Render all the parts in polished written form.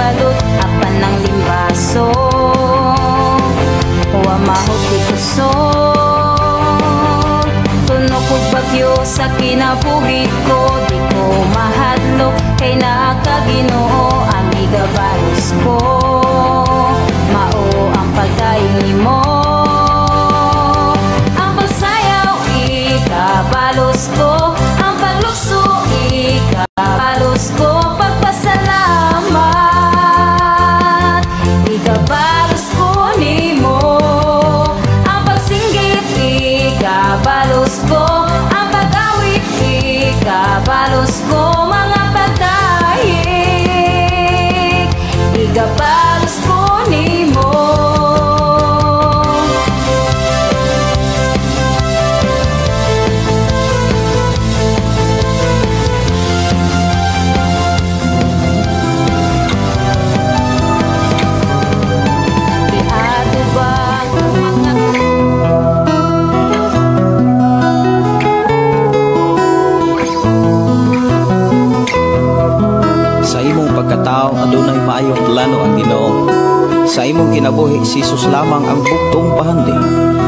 Balot apan ng limbaso. Wa mahuti kusog, tunok og bagyo sa kinabuhi ko. Di ko mahadlok kay naa ka, Ginoo, ang igabalos ko. Mao ang pagdaig nimo. Ang pagsayaw ikabalos ko, ang paglukso ikabalos ko, pagpasalamat ikabalos ko nimo. Ang pagsinggit ikabalos ko, ang pag-awit ikabalos ko, mga pagdayeg ikabalos ko nimo. Iatubang mga Sa imong pagkatao adunay maayong plano ang Ginoo. Sa imong kinabuhi si Jesus lamang ang bugtong pahandi.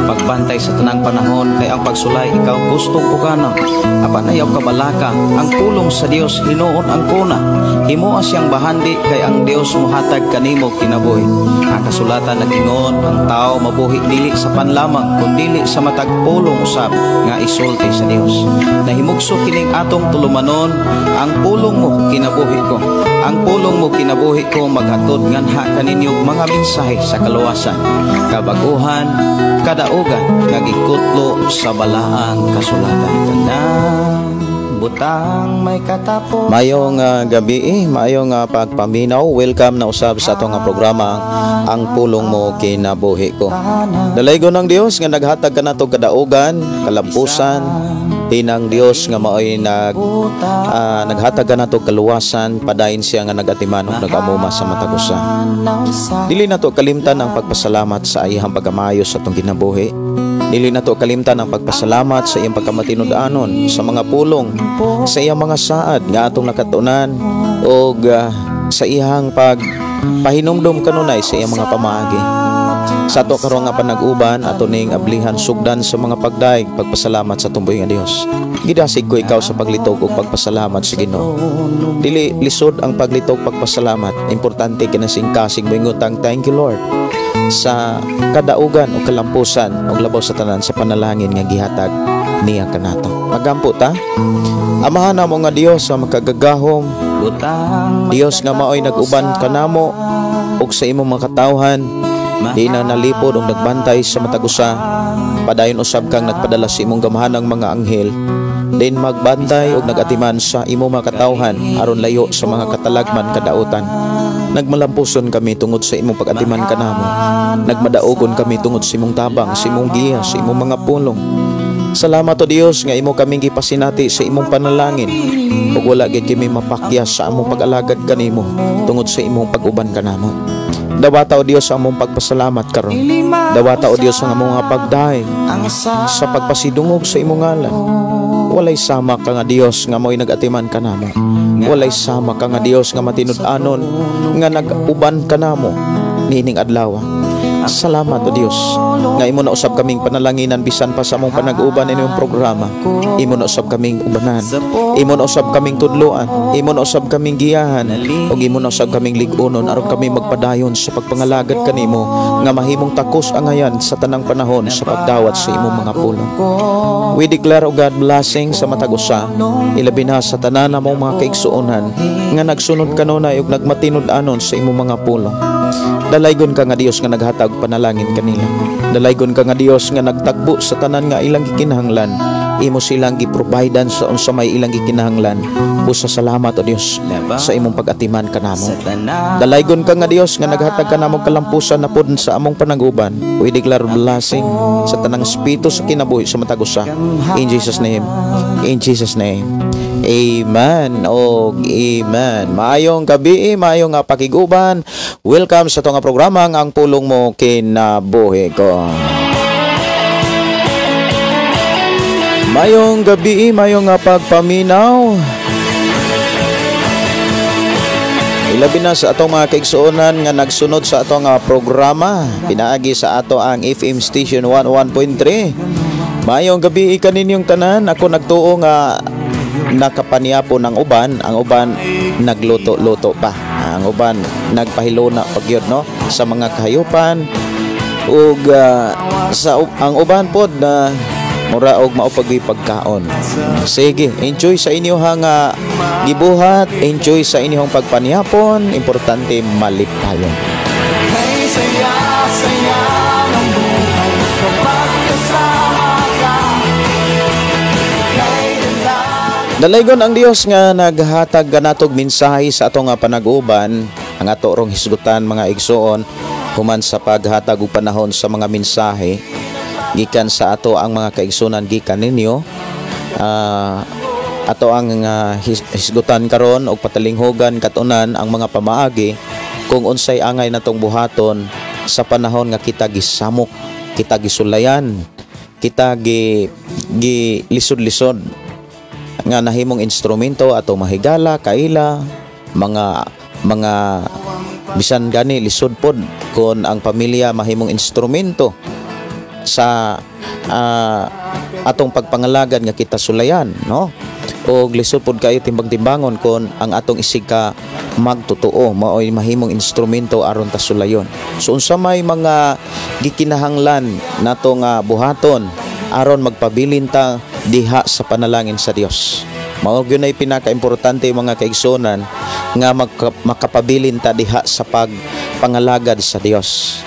Pagbantay sa tanang panahon kay ang pagsulay ikaw gustong pugana. Apan ayaw kabalaka ang pulong sa Dios hinuon ang kuna. Himoa siyang bahandi kay ang Dios mohatag kanimo kinabuhi. Ang kasulatan nag-ingon ang tao mabuhi dili sa panlamang kun dili sa matag pulong usab nga isulti sa Dios. Nahimugso kining atong tulumanon, ang pulong mo kinabuhi ko. Ang pulong mo kinabuhi ko maghatod nganha kaninyo mga mensahe sa kaluwasan, kabaguhan, kadaugan nga gikutlo sa balaang kasulatan. Tanang butang may katapos. Maayong gabi, maayong pagpaminaw. Welcome na usab sa atong programa Ang Pulong Mo Kinabuhi Ko. Dalaygon ng Dios nga naghatag kanato kadaugan, kalampusan, tinang Dios nga maoy naghatag kanato kaluwasan, padayon siya nga nagatiman ug nagamuma sa matag usa. Dili nato kalimtan ang pagpasalamat sa iyang pagkamayo sa atong kinabuhi. Dili nato kalimtan ang pagpasalamat sa iyang pagkamatinud-anon, sa mga pulong, sa iyang mga saad nga atong nakatunan og sa iyang pagpahinumdom kanunay sa iyang mga pamaagi. Sa ato karon nga panag-uban, ato ning ablihan sugdan sa mga pagdaig, pagpasalamat sa tumboy nga Dios. Gidasig ko ikaw sa paglitog ug pagpasalamat sa Ginoo. Dili lisod ang paglitog pagpasalamat. Importante kinasingkasing moingutang thank you Lord sa kadaugan o kalampusan o labaw sa tanan sa panalangin nga gihatag niya kanato. Pagampo ta. Amahan namo nga Dios sa makagagahom, Dios nga maoy nag-uban kanamo ug sa imong mga katawhan, di na nalipod og nagbantay sa matag usa. Padayon usab kang nagpadala sa imong gamhanang mga anghel din magbantay og nagatiman sa imong mga katawhan aron layo sa mga katalagman kadautan. Nagmalampuson kami tungod sa imong pag-atiman kanamo. Nagmadaogon kami tungod sa imong tabang, sa imong giya, sa imong mga pulong. Salamat o Dios nga imo kaming gipasinati sa imong panalangin ug wala gid kami mapakyas sa among pag-alagad kanimo tungod sa imong pag-uban kanamo. Dawata o Dios ang among pagpasalamat karon. Dawata o Dios ang among mga pagdaig sa pagpasidungog sa imong ngalan. Walay sama ka nga Dios nga mo'y nag-atiman kanamo. Walay sama ka nga Dios nga matinud-anon nga nag-uban kanamo niining adlaw. Salamat o Dios nga imo na usab kaming panalanginan bisan pa sa among panag-uban inyong programa. Imo na usab kaming ubanan. Imo na usab kaming tudloan. Imo na usab kaming giyahan. Ug imo na usab kaming lig-unon aron kami magpadayon sa pagpangalagad kanimo nga mahimong takos ang ngayan sa tanang panahon sa pagdawat sa imong mga pulong. We declare, O God, blessing sa matag usa, ilabi na sa tanan namong mga kaigsuonan nga nagsunod kanunay ug nagmatinud-anon sa imong mga pulong. Dalaygon ka nga Dios nga naghatag panalangin kanila. Dalaygon ka nga Dios nga nagtagbo sa tanan nga ilang gikinahanglan. Imo silang giprovidean sa unsa may ilang gikinahanglan. Busa salamat o Dios sa imong pag-atiman kanamo. Dalaygon ka nga Dios nga naghatag kanamo kalampusan na pud sa among panag-uban. We declare blessing sa tanang espiritu sa kinabuhi sa matag usa. In Jesus name. In Jesus name. Amen og amen. Maayong gabi, maayong nga pakiguban. Welcome sa atong programa Ang Pulong Mo Kinabuhi Ko. Maayong gabi, maayong nga pagpaminaw. Ilabi na sa atong mga kaigsuonan nga nagsunod sa atong programa pinaagi sa ato ang FM station 11.3. Maayong gabi kaninyong tanan. Ako nagtuo nga nakapaniapon ang uban, ang uban nagluto-luto pa. Ang uban nagpahiluna pa gyud, no, sa mga kahayupan ug sa ang uban pod na mura og mao pag pagkaon. Sige, enjoy sa inyo nga gibuhat, enjoy sa inyong pagpanihapon, importante malipayon. Kay saya-saya ng buhay kapag kasama ka. Kay ganda. Dalaygon ang Dios nga naghatag kanatog mensahe sa atong nga panag-uban. Ang ato rong hisgutan, mga igsoon, human sa paghatag og panahon sa mga mensahe gikan sa ato ang mga kaigsunan, gikan ninyo, ato ang hisgutan karon og patalinghugan katunan ang mga pamaagi kung unsay angay natong buhaton sa panahon nga kita gisamok, kita gisulayan, kita gi gi lisod-lisod nga nahimong instrumento ato mahigala, kaila, mga bisan gani lisod pod kon ang pamilya mahimong instrumento sa atong pagpangalagad nga kita sulayan, no, o lisod pod kayo timbang-timbangon kon ang atong isig ka magtotoo maoy mahimong instrumento aron ta sulayon. So unsa may mga gikinahanglan nato nga buhaton aron magpabilin ta diha sa panalangin sa Dios? Mao gyud nay pinakaimportante, mga kaigsuonan, nga makapabilin ta diha sa pagpangalagad sa Dios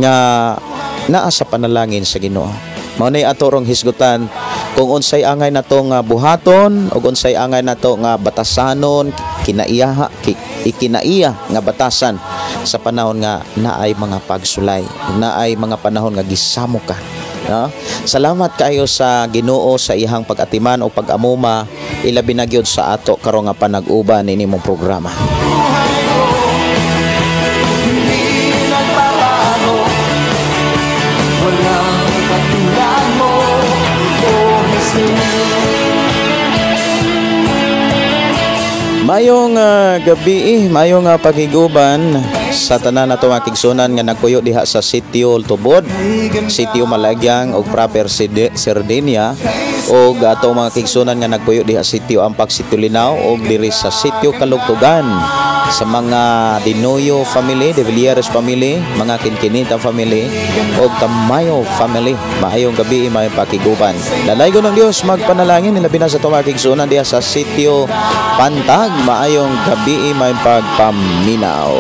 nga naa sa panalangin sa Ginoo. Mao nay ato rong hisgutan kung unsay angay nato nga buhaton ug unsay angay nato nga batasanon, kinaiya, ikinaiya nga batasan sa panahon nga naay mga pagsulay, naay mga panahon nga gisamo ka. No? Salamat kayo sa Ginoo sa iyang pag-atiman o pag-amuma, ilabi na gyud sa ato karon nga panag-uban ini mong programa. Hindi nagbabago. Walang katulad mo, O Jesus. Mayong gabi, mayong paghiguban sa tanan nato mga kigsunan nga nagpuyo diha sa Sitio Tubod, Sitio Malagyang ug proper Sardinia, ug ato mga kigsunan nga nagpuyo diha Sitio Ampak, Sitio Linaw ug diri sa Sitio Kalugtugan, sa mga Dinoyo family, De Villieres family, mga Kinkinita family ug Tamayo family. Maayong gabi, maayong pakiguban. Dalaygon ng Dios magpanalangin, ilabi na sa ato mga kigsunan diha sa Sitio Pantag. Maayong gabi, maayong pagpaminaw.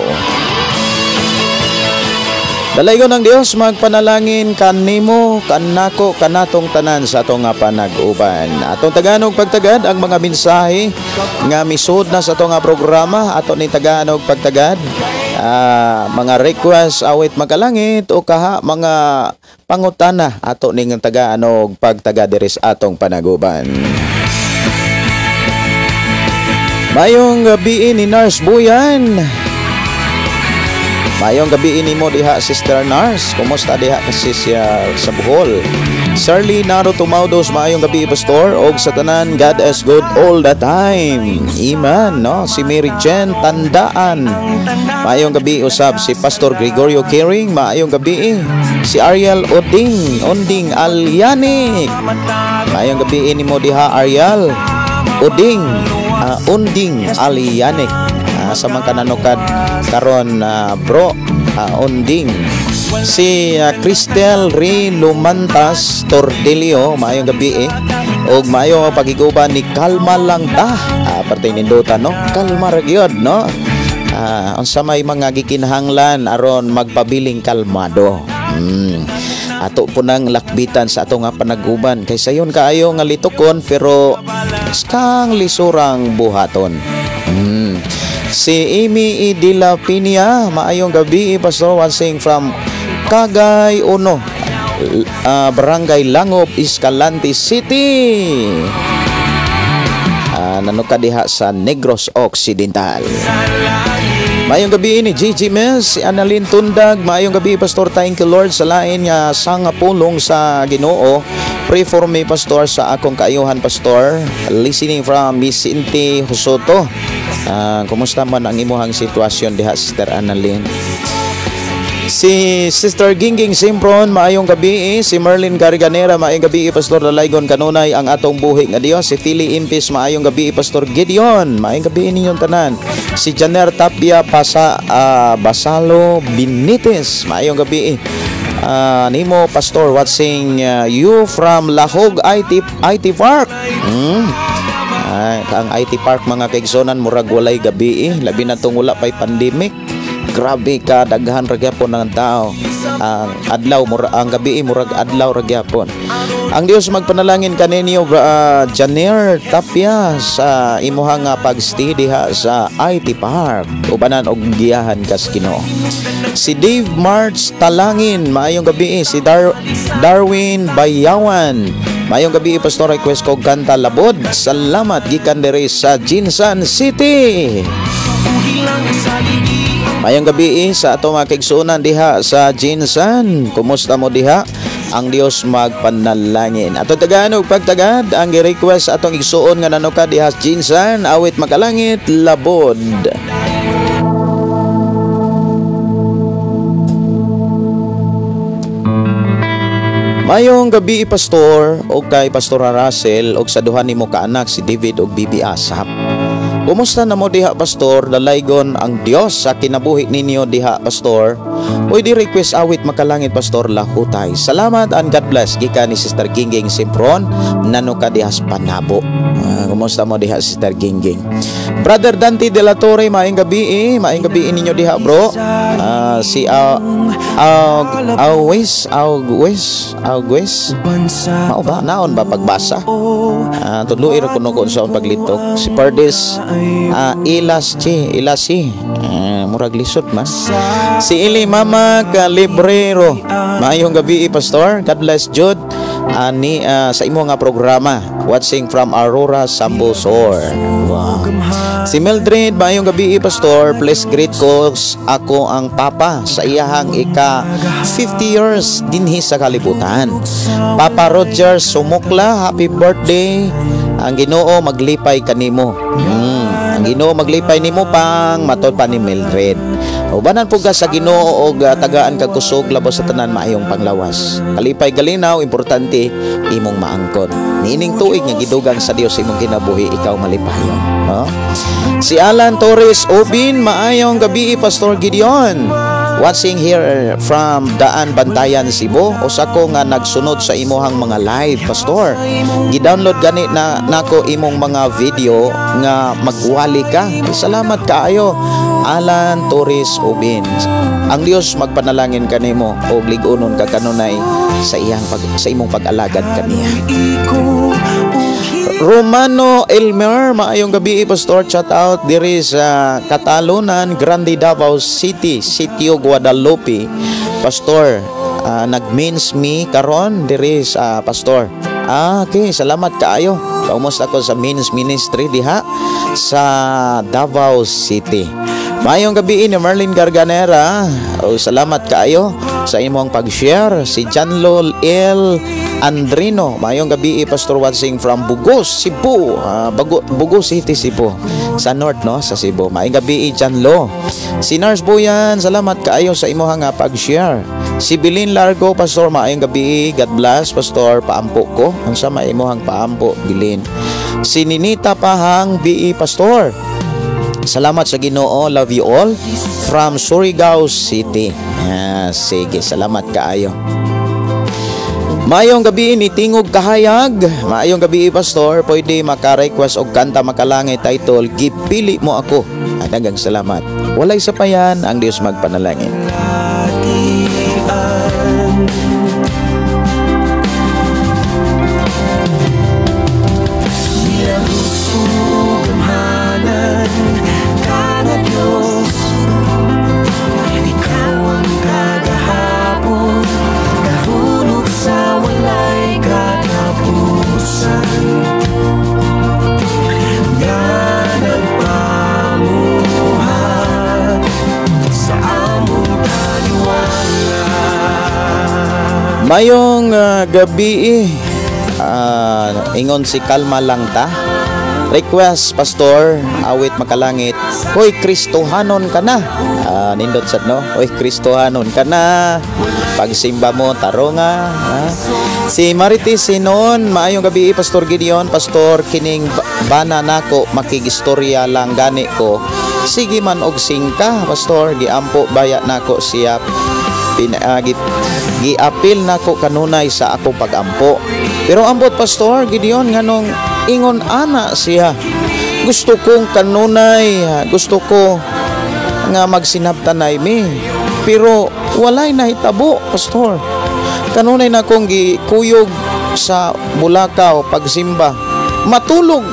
Dalaygon ng Dios magpanalangin kanimo, kanako, kanatong tanan sa atong nga panag-uban. Atong taganog pagtagad ang mga mensahe nga misud na sa atong nga programa, ato ni taganog pagtagad. Mga request awit makalangit o kaha mga pangutana, ato ning taganog pagtagad diri sa atong panaguban. Mayong gabi ni Nurse Buyan. Mayong gabi nimo diha, Sister Nars. Kumusta diha kasi siya sa Bohol? Shirley Naro Tumaudos, maayong gabi, Pastor, og sa tanan. God is good all the time. Iman, no? Si Mary Jen Tandaan. Maayong gabi usab si Pastor Gregorio Caring, maayong gabi. Si Ariel Oding, Onding Alyanik. Maayong gabi nimo diha, Ariel Oding, Unding Alyanik. Sa mga kananukad karon, bro, Unding. Si Cristel Ray Lumantas Tordelio, maayong gabi. Og maayo pagiguban ni Kalma lang ta. Parte nindutan, no? Kalma ra gyud, no? Unsa may mga gikinahanglan aron magpabiling kalmado? Ato po nang lakbitan sa ato nga panaguban kay sayon kaayo nga litukon pero skang lisurang buhaton. Si Amy Idila Pinia, maayong gabi, Pastor, watching from Cagay Uno, Barangay Langob, Escalante City. Nanuka diha sa Negros Occidental. Maayong gabi ni Gigi Mes, si Annalyn Tundag, maayong gabi, Pastor, thank you Lord sa lain nga sanga pulong sa Ginoo. Pray for me, Pastor, sa akong kaayuhan, Pastor. Listening from Vicente Husoto. Kumusta man ang imuhang sitwasyon diha, Sister Annalyn? Si Sister Gingging Simpron, maayong gabi. Si Merlin Garganera, maayong gabi, Pastor Dalaygon, kanunay ang atong buhi nga Dios. Si Philly Impis, maayong gabi, Pastor Gideon, maayong gabi ninyong tanan. Si Janer Tapia Pasa, Basalo Benitez, maayong gabi. Nimo, Pastor, watching you from Lahog IT Park. Ay, ang IT Park, mga kaigsonan, murag walay gabi eh. Labi na tong wala pa'y pandemic. Grabe ka daghan ra gyapon ng tao. Ang adlaw mura, ang gabi murag adlaw ra gyapon. Ang Dios magpanalangin kaninyo, Janer Tapia, sa imuhang pag-stay diha sa IT Park. Ubanan og giyahan kas Ginoo. Si Dave March Talangin, maayong gabi. Si Darwin Bayawan, maayong gabi, Pastor, request ko kanta Labod. Salamat gikan diri sa Jinsan City. Mayong gabi sa ato mga kaigsuonan diha sa Jinsan. Kumusta mo diha? Ang Dios magpanalangin. Ato tagaan og pagtagad ang gi-request atong igsuon nga nanuka diha sa Jinsan, awit makalangit, Labod. Mayong gabi, Pastor, og kay Pastor Russell og sa duha nimo ka anak si David og Bibi Asap. Kumusta na mo diha, Pastor? Dalaygon ang Dios sa kinabuhi ninyo diha, Pastor. Pwede request awit makalangit, Pastor, Lahutay. Salamat and God bless gikan ni Sister Gingging Simpron nanuka diha sa Panabo. Kumusta mo diha, Sister Gingging? Brother Dante de la Torre, maayong gabi eh. Maayong gabi ninyo diha, bro. Si Awis Awis Awis Mao ba naon ba pagbasa? Tudloy ra kuno kung sa paglitok. Si Pardes Ilas Chi Ilasi, murag lisod man. Si Ili Mama Kalibrero, maayong gabi, Pastor. God bless Jude ani sa imo nga programa. Watching from Aurora, Sambosor. Wow. Si Mildred, maayong gabi, Pastor. Please greet ko ako ang papa sa iyahang ika 50 years dinhi sa kalibutan. Papa Roger Sumukla, happy birthday. Ang Ginoo maglipay kanimo. Ang Ginoo maglipay nimo pang matod pa ni Mildred. Ubanan po ka sa Ginoo og tagaan kag kusog labaw sa tanan maayong panglawas. Kalipay galinaw, importante imong maangkon. Niining tuig nga gidugang sa Dios imong kinabuhi, ikaw malipayon, no? Si Alan Torres Obin, maayong gabi, Pastor Gideon. Watching here from Daan Bantayan, Cebu. Usa ko nga nagsunod sa imuhang mga live, Pastor. Gi-download gani na nako imong mga video nga magwali ka. Salamat kaayo, Alan Torres Obin. Ang Dios magpanalangin kanimo og lig-unon ka kanunay sa iyang sa imong pag-alagad kaniya. Romano Elmer, maayong gabi, Pastor. Shout out diri sa Catalunan, Grande Davao City, Sitio Guadalupe. Pastor, nag-means me karon diri sa Pastor. Okay, salamat kaayo. Kaumusta ko sa Means Ministry diha sa Davao City. Maayong gabi ni Merlin Garganera. Oh, salamat kaayo sa imong pag-share. Si Janlo L. Andrino, maayong gabi, Pastor, watching from Bugos, Cebu. Bugos City, Cebu. Sa north, no, sa Cebu. Maayong gabi, Janlo. Si Nars Boyan, salamat kaayo sa imong nga pag-share. Si Bilin Largo, Pastor, maayong gabi. God bless, Pastor. Paampo ko. Unsa may imong paampo, Bilin? Si Ninita Pahang, BE, Pastor. Salamat sa Ginoo, love you all from Surigao City. Sige, salamat kaayo. Maayong gabi ni Tingog Kahayag. Maayong gabi, Pastor. Pwede maka-request og kanta makalangit title Gipili Mo Ako. Daghang salamat. Walay sapayan, ang Dios magpanalangin. Mayong gabi ingon si Kalma lang ta. Request, Pastor, Awit Makalangit, "Hoy Kristohanon Ka Na." Ah, nindot sad, no? Hoy Kristohanon ka na. Pagsimba mo taronga. Ah. Si Marites Sinon, maayong gabi, Pastor Gideon. Pastor, kining bana nako, makigistorya lang gani ko. Sige man og singka, Pastor, giampo baya nako siya, giapil nako kanunay sa akong pagampo. Pero ambot, Pastor Gideon, nganong ingon ana siya. Gusto kong kanunay, gusto ko nga magsinabtanay mi. Pero walay nahitabo, Pastor. Kanunay na kong gikuyog sa Bulakaw pagsimba. Matulog,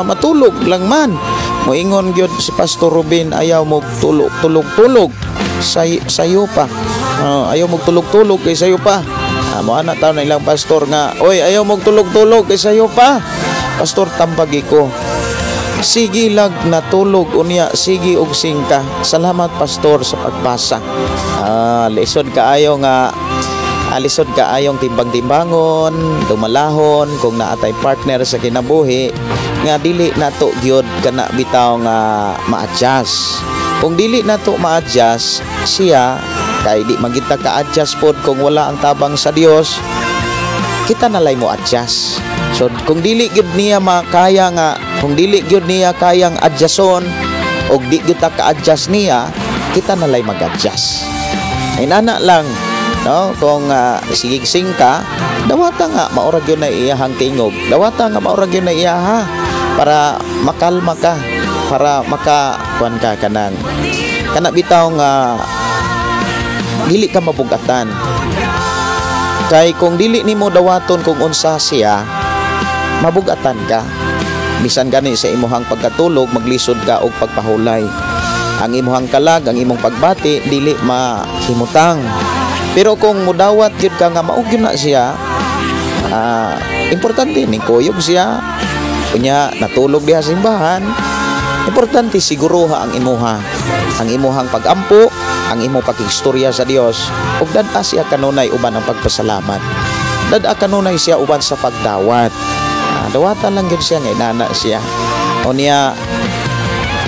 matulog lang man. Moingon gyud si Pastor Ruben, ayaw mo tulog tulog tulog sayo pa. Ayaw mo tulog-tulog kay sayo pa. Mo ana taon na ilang pastor nga, "Oy, ayaw mo tulog-tulog kay sayo pa." Pastor, tambagi ko. Sige lag natulog unya, sige og singka. Salamat, Pastor, sa pagbasa. Ah, lisod kaayo nga lisod kaayong timbang-timbangon, dumalahon kung naatay partner sa kinabuhi nga dili nato gyud kana bitaw nga ma-adjust. Kung dili nato ma-adjust siya, kay di man kita ka-adjust pod kung wala ang tabang sa Dios, kita nalay mo adjust. So kung dili gyud niya makaya nga kung dili gyud niya kayang adjuston og di gyud ta ka-adjust niya, kita nalay mag-adjust. Inana lang, no? Kung sigigsing ka, dawata nga maura gyud na iyahang tingog. Dawata nga maura gyud na iyaha para makalma ka, para maka kuan ka, kanang kana bitaw nga dili ka mabugatan. Kay kung dili nimo dawaton kung unsa siya, mabugatan ka. Bisan gani sa imuhang pagkatulog, maglisod ka og pagpahulay. Ang imuhang kalag, ang imong pagbati, dili mahimutang. Pero kung mudawat gyud ka nga mao gyud na siya, importante ni kuyog siya, unya natulog diha sa simbahan, importante siguruha ang imuha. Ang imuhang pagampo, ang imong pakigstorya sa Dios, ug dad-a siya kanunay uban ang pagpasalamat. Dad-a kanunay siya uban sa pagdawat. Dawatan lang gyud siya nga inana siya. Unya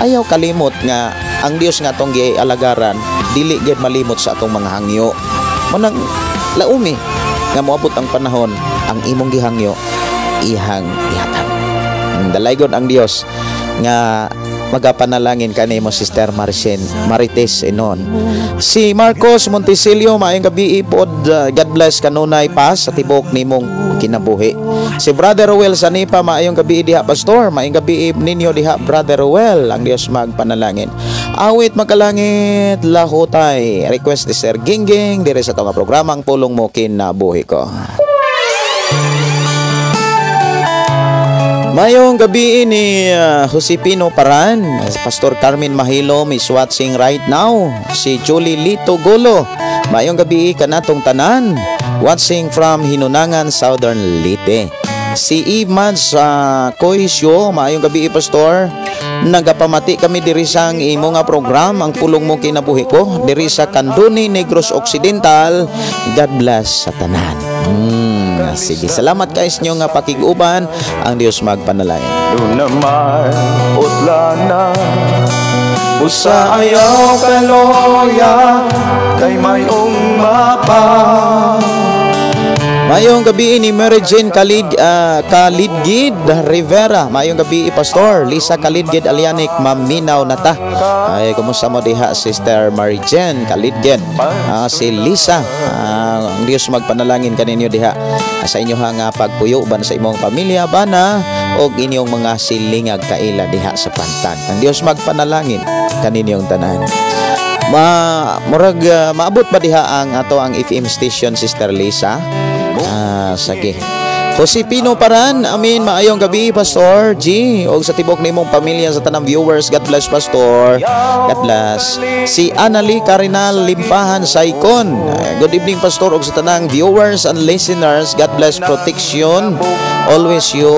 ayaw kalimot nga ang Dios nga atong gialagaran dili gyud malimot sa atong mga hangyo. Munang laumi nga moabot ang panahon ang imong gihangyo ihang ihatag. Dalaygon ang Dios nga magapanalangin kanimo, Sister Marcin Marites Enon. Si Marcos Montesilio, maayong gabi pod, God bless kanunay pa sa tibok nimong kinabuhi. Si Brother Ruel Sanipa, maayong gabi diha, Pastor, maayong gabi ninyo diha, Brother Ruel, ang Dios magpanalangin. Awit Makalangit, "Lahutay." Request ni Sir Gingging dire sa atong programang Pulong Mo Kinabuhi Ko. Mayong gabi ni Josepino Paran, Pastor Carmen Mahilom is watching right now. Si Julie Lito Golo, mayong gabi kanatong tanan, watching from Hinunangan, Southern Leyte. Si Iman sa Koisyo, maayong gabi, Pastor. Nagapamati kami diri sa imo nga program, Ang Pulong Mo Kinabuhi Ko, diri sa Kanduni, Negros Occidental. God bless sa tanan. Sige, salamat kay sa inyo nga pakig-uban. Ang Dios magpanalangin. Doon naman utla na. Usa ayaw kaloya kay mayong mapa. Mayong gabi ni Mary Jane Kalidgid Rivera. Mayong gabi, Pastor Lisa Kalidgid Alianik, maminaw na ta. Ay, kumusta mo diha, Sister Mary Jane Kalidgid? Si Lisa, ang Dios magpanalangin kaninyo diha sa inyo nga pagpuyo ban sa imong pamilya bana og inyong mga silingag kaila diha sa Pantan. Ang Dios magpanalangin kaninyong tanan. Ma murag maabot ba diha ang ato ang FM station, Sister Lisa? Sige. Josepino Paran, amin, maayong gabi, Pastor G. Og sa tibok nimong pamilya, sa tanang viewers, God bless, Pastor. God bless. Si Annalie Carinal Limpahan Saikon. Good evening, Pastor, og sa tanang viewers and listeners. God bless protection. Always you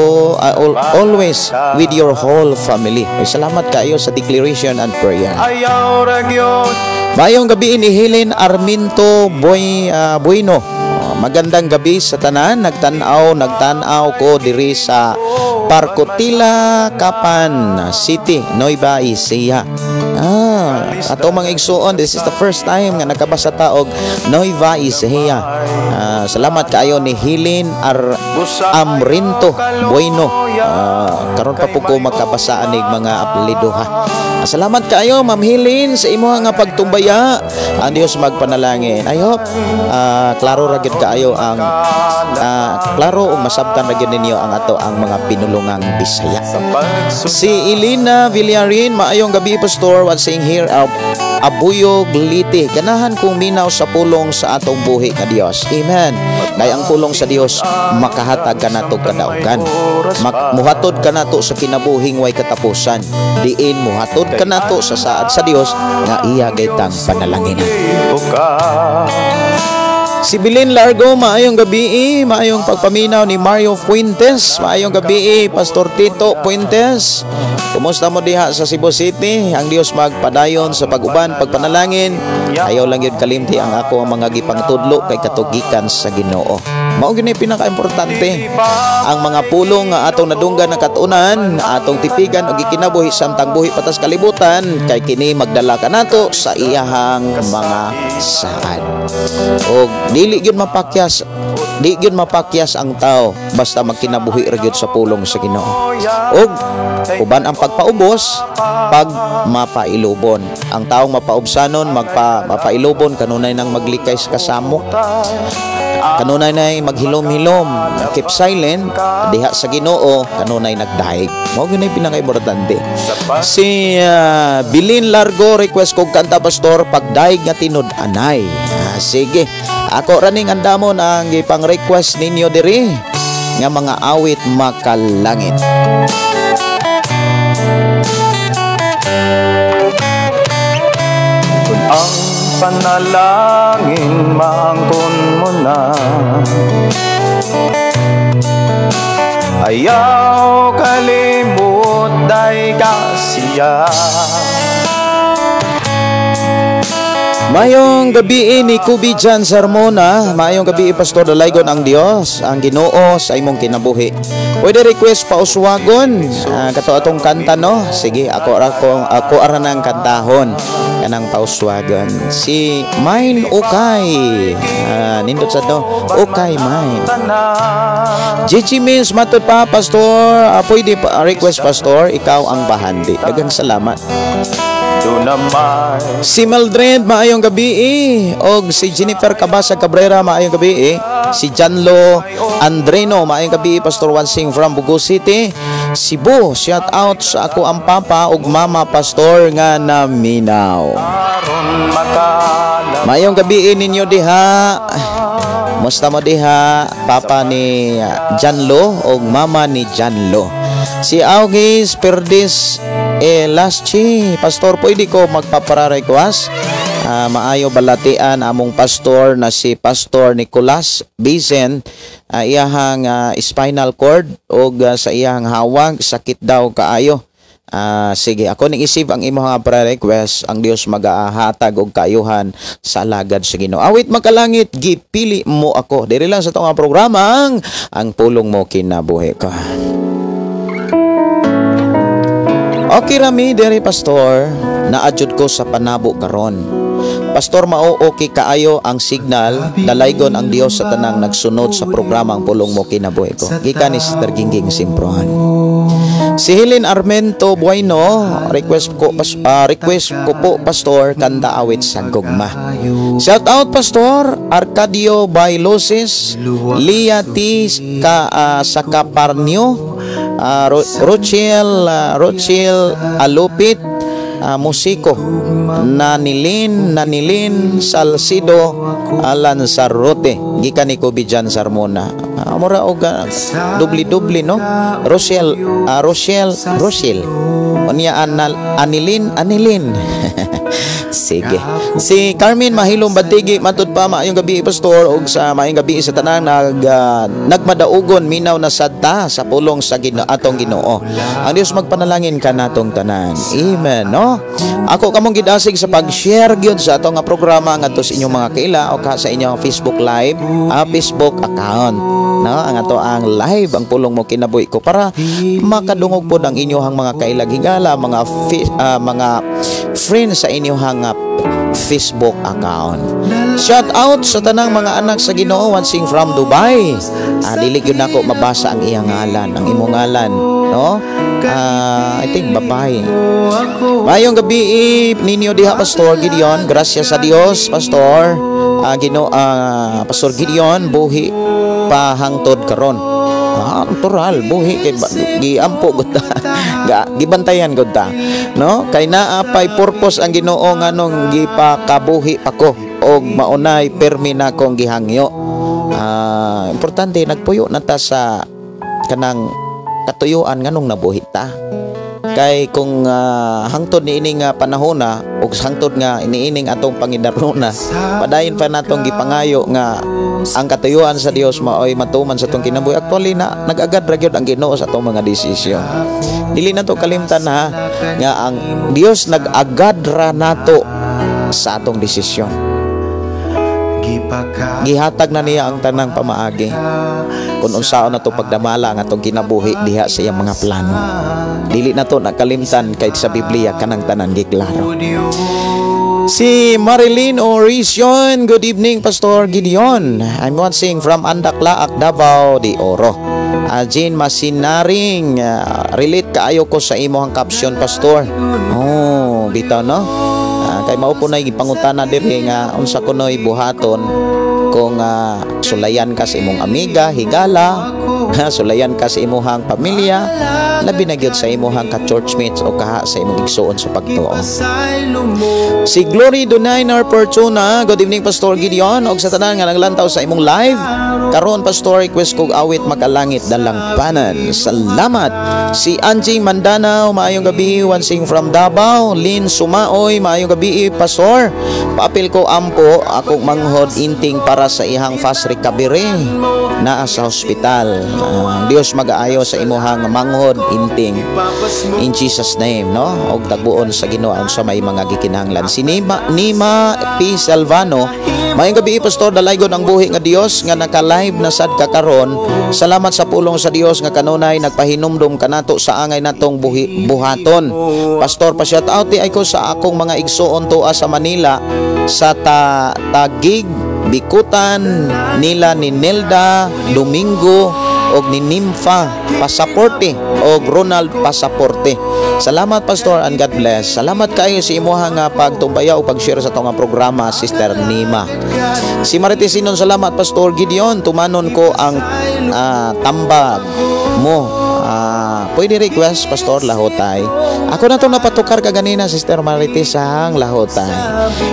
always with your whole family. Ay, salamat kayo sa declaration and prayer. Ayaw ra gyud. Maayong gabi ni Helen Arminto Boy Bueno. Magandang gabi sa tanan. Nagtan-aw ko diri sa Parkotila, Kapan City, Nueva Ecija. Ato mga igsuon, this is the first time nga nakabasa ta og Nueva Ecija. Salamat kaayo ni Hilin Ar Amrinto Bueno. Karon pa po ko makabasa anig mga apelyido ha. Salamat kaayo, Ma'am Hilin, sa imo nga pagtumbaya. Ang Dios magpanalangin. I hope klaro ra gyud kaayo ang klaro ug masabtan ra gyud ninyo ang ato ang mga pinulungang Bisaya. Si Elena Villarin, "Maayong gabi, Pastor, watching here Abuyog, Leyte. Ganahan kong minaw sa pulong sa atong buhi nga Dios." Amen. Kay ang pulong sa Dios makahatag kanato kadaugan. Muhatod kanato sa kinabuhing way katapusan. Diin muhatod kanato sa saad sa Dios nga iya gitang panalanginan. Si Bilin Largo, "Maayong gabi, maayong pagpaminaw ni Mario Fuentes. Maayong gabi, Pastor Tito Fuentes. Kumusta mo diha sa Cebu City? Ang Dios magpadayon sa pag-uban, pagpanalangin. Ayaw lang yun kalimti ang ako ang mga gipangtudlo kay katugikan sa Ginoo." Mao gyud ni pinakaimportante. Ang mga pulong nga atong nadunggan na katunan, atong tipigan og gikinabuhi samtang buhi pa ta sa kalibutan kay kini magdala kanato sa iyahang mga saad. Og dili gyud mapakyas, di gyud mapakyas ang tao basta magkinabuhi ra gyud sa pulong sa Ginoo. Og uban ang pagpaubos pag mapailubon. Ang taong mapaubsanon, mapailubon, kanunay nang maglikay sa kasamok. Kanunay nay maghilom-hilom, keep silent diha sa Ginoo, kanunay nagdahig. Mao gyud nay pinakaimportante. Si Bilin Largo, "Request kog kanta, Pastor, 'Pagdahig nga Tinud-anay'." Sige. Ako raning andamon ang gipang request ninyo diri nga mga awit makalangit. Kung ang panalangin maangkon mo na, ayaw kalimut day kasiya. Mayong gabi ni Kubi Jan Sarmona, "Maayong gabi, Pastor, dalaygon ang Dios, ang Ginoo sa imong kinabuhi. Pwede request 'Pauswagon', kato atong kanta, no?" Sige, ako ra nang kantahon kanang 'Pauswagon'. Si Mine Okay. Nindot sa to. Okay, Mine. Gigi Mills, "Matod pa, Pastor, pwede pa request, Pastor, 'Ikaw ang Bahandi'. Daghang salamat. Si Mildred, "Maayong gabi eh." Og si Jennifer Cabasa Cabrera, "Maayong gabi eh." Si Janlo Andreno, "Maayong gabi, Pastor Wansing from Bugo City, Cebu. Shout out sa ako ang papa ug mama, Pastor, nga naminaw." Maayong gabi eh ninyo diha. Musta mo diha, papa ni Janlo ug mama ni Janlo? Si Augis Perdis Elaschi, "Pastor, pwede ko magpapara-request? Maayo balatian among pastor na si Pastor Nicolas Bizen, iyahang spinal cord og sa iyahang hawag sakit daw kaayo." Sige, ako ning isip ang imong nga prayer request, ang Dios magahatag og kaayuhan sa alagad sa Ginoo. Awit makalangit, 'Gipili Mo Ako. Diri lang sa atong programa ang Pulong Mo Kinabuhi Ko. Okay rami diri, Pastor, naadjud ko sa Panabo karon. Pastor, mao okay kaayo ang signal, dalaygon ang Dios sa tanang nagsunod sa programang Pulong Mo Kinabuhi Ko. Gikan ni Sister Gingging Simprohan. Si Helen Armento Bueno, "Request ko po, Pastor, kanta 'Awit sa Gugma'. Shout out, Pastor Arcadio Bailosis, Lia T. Sacaparnio, Rochelle Alupit, musiko Nanilin Salcido Alan Sarrote, gikan ni Kubijan Sarmona. Mura og dubli-dubli, no? Rochelle, Rochelle, Rochelle. Unya Anilin, Anilin. Sige. Si Carmen Mahilom Batigi, matud pa, maayong gabi, Pastor, ug sa maayong gabi sa tanang nagmadaugon, minaw na sad ta sa pulong sa atong Ginoo. Ang Dios magpanalangin kanatong tanan. Amen, no? Ako kamong gidasig sa pag-share gyud sa atong nga programa ngadto sa inyong mga kaila o ka sa inyong Facebook Live, Facebook account. No, ang ato ang live, Ang Pulong Mo Kinabuhi Ko, para makadungog pod ang inyong mga kailag higala, mga friends sa inyong Facebook account. Shout out sa tanang mga anak sa Ginoo watching from Dubai. Dili gyud nako mabasa ang iyang ngalan, ang imong ngalan, no? I think babae. Maayong gabi ninyo diha, Pastor Gideon. Gracias sa Dios, Pastor. Pastor Gideon, buhi pa hangtod karon. Natural, buhi kay giampo gud ta. Gibantayan gud ta. No? Kay naa pay purpose ang Ginoo nganong gipakabuhi pa ko og maunay permi na akong gihangyo. Importante nagpuyo na ta sa kanang katuyuan nganong nabuhi ta. Kay kung hangtod niini nga panahona ug hangtod nga iniining atong pangidarona, padayon pa natong gipangayo nga ang katuyuan sa Dios maoy matuman sa atong kinabuhi. Actually na nag-agad ra gyud ang Ginoo sa atong mga desisyon. Dili na to kalimtan ha nga ang Dios nag-agad ra nato sa atong desisyon. Gihatag na niya ang tanang pamaagi kung unsaon na to pagdamala ang atong kinabuhi diha sa iyang mga plano. Dili na to nakalimtan kay sa Biblia kanang tanan giklaro. Si Marilyn Orision, good evening, Pastor Gideon. I'm watching from Andaklaak, Davao de Oro. Jean Masinaring, relate kaayo ko sa imong caption, Pastor. Oh, bitaw, no? Kay mao po na gipangutana diri nga unsa kunoy buhaton kung sulayan ka sa imong amiga, higala, sulayan ka sa imuhang pamilya, labi na gyud sa imuhang ka-churchmates o kaha sa imong igsuon sa pagtuo. Si Glory Dunaynar Fortuna, good evening, Pastor Gideon, og sa tanan nga naglantaw sa imong live. Karon, Pastor, request kog awit Makalangit Dalangpanan. Salamat. Si Angie Mandanao, maayong gabi, watching from Davao. Lynn Sumaoy, maayong gabi, Pastor. Paapil ko ampo akong manghod Inting para sa ihang fast recovery naa sa hospital. Ang Dios mag-aayo sa imuhang manghod Inting. In Jesus' name, no? Og tagbuon sa Ginoo ang sa may mga gikinahanglan. Si Nima P. Salvano, maayong gabi, Pastor, dalaygon ang buhi nga Dios nga naka-live na sad ka karon. Salamat sa pulong sa Dios nga kanunay nagpahinumdum kanato sa angay natong buhi, buhaton. Pastor, pa-shout out diay ko sa akong mga igsuon tuwa sa Manila sa Taguig, Bikutan nila ni Nelda Domingo og ni Nympha Pasaporte og Ronald Pasaporte. Salamat, Pastor, and God bless. Salamat kayo sa imuha nga pagtumbaya o pag-share sa atong nga programa, Sister Nima. Si Marites Sinon, salamat, Pastor Gideon, tumanon ko ang tambag mo. Pwede request, Pastor, Lahotay. Ako na to napatukar ka ganina, Sister Marites, ang Lahotay.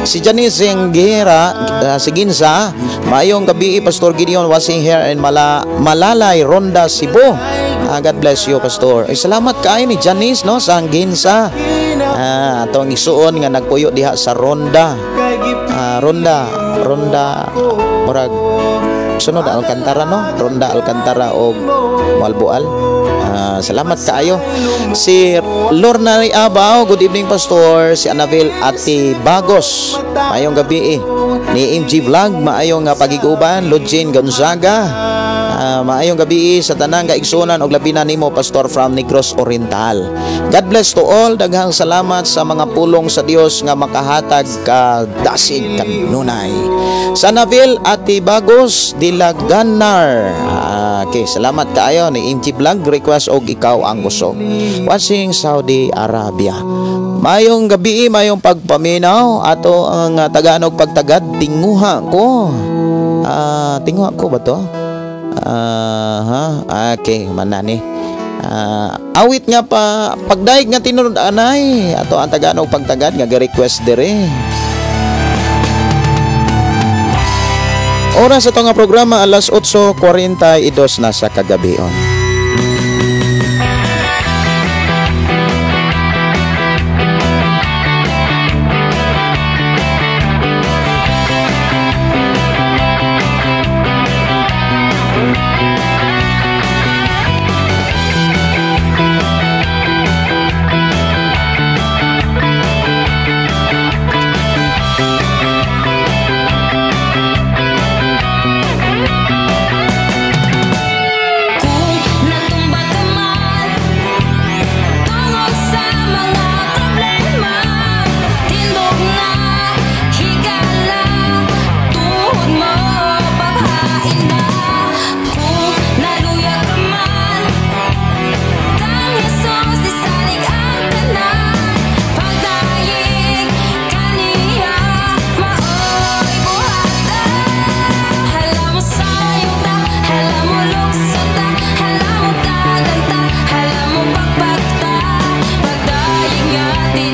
Si Janice Ginza, si Ginza, maayong gabi, Pastor Gideon, watching here in Malalay, Ronda, Cebu. God bless you, Pastor. Ay, salamat kaayo ni Janice, no, sa Ginza. Atong isuon nga nagpuyo diha sa Ronda. Ronda, murag sunod Alcantara, no? Ronda Alcantara og Moalboal. Salamat kaayo. Si Lorna Abaw, good evening, Pastor. Si Anabel Ati Bagos, maayong gabi eh. Ni MG Vlog, maayong pagiguban. Lugin Gonzaga, maayong gabi sa tanang kaigsunan og labi na nimo, Pastor, from Negros Oriental. God bless to all. Daghang salamat sa mga pulong sa Dios nga makahatag ka dasig kanunay. Sanavil Ati Bagos Dilaganar. Okay, salamat kaayo ni MG Vlog, request og Ikaw ang Kusog. Watching Saudi Arabia. Mayong gabi, mayong pagpaminaw ato ang Tagalog pagtagad Tinguha Ko. Tinguha Ko ba to? Ha? Okay, manani. Awit nga pa pagdaig nga tinuod anay ato ang Tagalog pagtagad nga gi-request dire. Oras ato nga programa alas 8:42 na sa kagabion.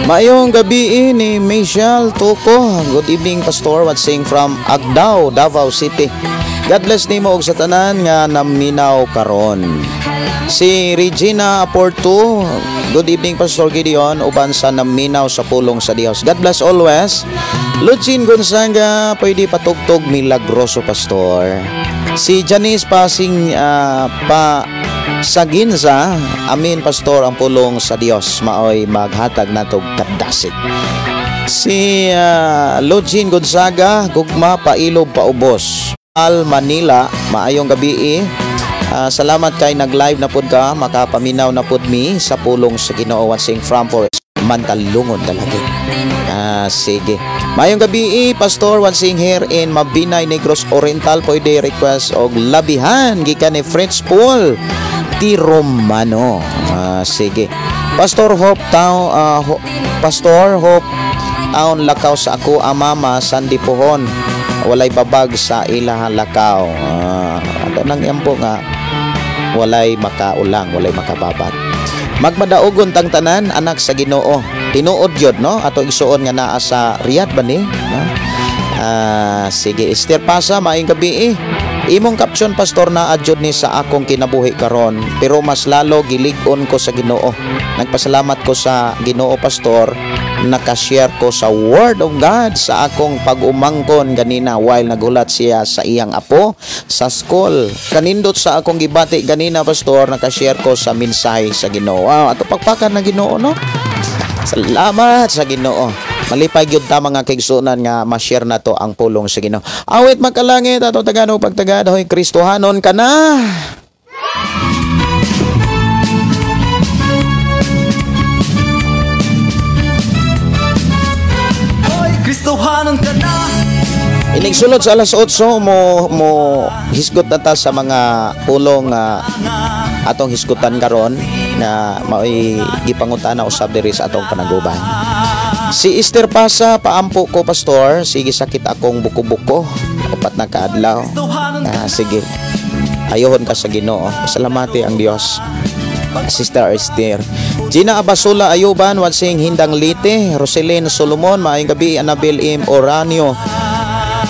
Maayong gabi ni Michelle Tuco. Good evening, Pastor. Watching from Agdao, Davao City. God bless nimo og sa tanan nga naminaw karon. Si Regina Aporto, good evening, Pastor Gideon, uban sa naminaw sa pulong sa Dios. God bless always. Lucin Gonzaga, pwede patugtog Milagroso, Pastor. Si Janice Pasing pa Saginza, amin, Pastor, ang pulong sa Dios maoy maghatag natog kadasig. Si Lugin Gonzaga, gugma pailob paubos. Al Manila, maayong gabi. Salamat kay nag-live na pud ka, makapaminaw na pud mi sa pulong sa Ginoo, watching from Forest Mantalungon talaga. Sige. Maayong gabi, Pastor, watching here in Mabinay, Negros Oriental. Pwede request og Labihan gikan ni French Paul T. Romano. Sige. Pastor Hope Town, Pastor Hope Town lakaw sa ako amama Sandy Pohon. Walay babag sa ilaha lakaw. Ato nang yampo nga walay makaulang, walay makababag. Magmadaugon tang tanan anak sa Ginoo. Tinuod gyud, no? Ato igsuon nga naa sa Riyadh ba ni? No? Sige, Esther Pasa, maayong gabi. Imong caption, Pastor, na adjud ni sa akong kinabuhi karon, pero mas lalo gilig-on ko sa Ginoo. Nagpasalamat ko sa Ginoo, Pastor, nakashare ko sa Word of God sa akong pag-umangkon ganina while nagulat siya sa iyang apo sa school. Kanindot sa akong gibati ganina, Pastor, nakashare ko sa mensahe sa Ginoo. Wow, ato pagpakan na Ginoo, no? Salamat sa Ginoo. Malipay gyud ta, mga kaigsuonan, nga ma-share na to ang pulong sa Ginoo. Awit makalangit ato tagano pagtagad, hoy Kristohanon ka na. Hoy, Kristohanon ka na. Inig sulod sa alas 8 mo mo hisgot na ta sa mga pulong nga atong hisgutan karon na maoy gipangutana usab diri sa atong panaguban. Si Esther Pasa, paampo ko, Pastor, sige sakit akong buko-buko 4 na kaadlaw. Sige. Ayohon ka sa Ginoo. Salamati ang Dios. Sister Esther. Gina Abasula Ayuban, watching Hindang Leyte. Roselyn Solomon, maayong gabi. Annabel M. Oranio.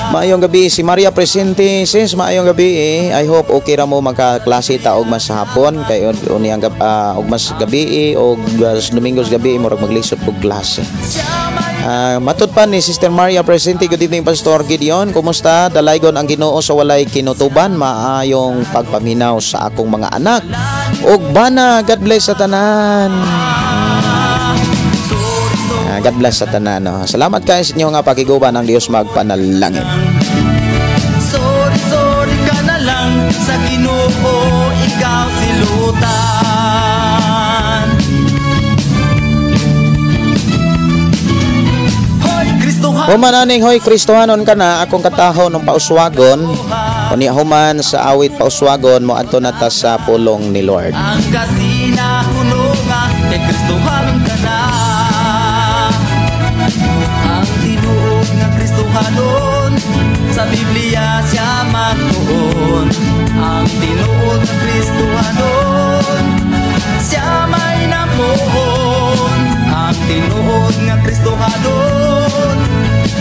Maayong gabi si Maria Presente, sis, maayong gabi eh. I hope okay ra mo makaklase ta og mas hapon kay uni ang og mas gabi eh, og Domingos gabi murag maglisod og klase. Matud pa ni Sister Maria Presente, good evening, Pastor Gideon. Kumusta? Dalaygon ang Ginoo sa walay kinutuban, maayong pagpaminaw sa akong mga anak. Og bana, God bless sa tanan. God bless sa tanan. No? Salamat kayo sa inyo nga pakiguban, ang Dios magpanalangin. Sorry, sorry ka na lang sa Ginoo, ikaw silutan. Hoy, Kristohanon. Human aning hoy Kristohanon ka na, akong katahon ng pauswagon. Unya human sa awit pauswagon mo adto na ta sa pulong ni Lord. Ang kasina kuno nga kay Kristohanon ka na. Ang tinuod nga Kristohanon sa Biblia siya magtuon. Ang tinuod nga Kristohanon siya may namuon. Ang tinuod nga Kristohanon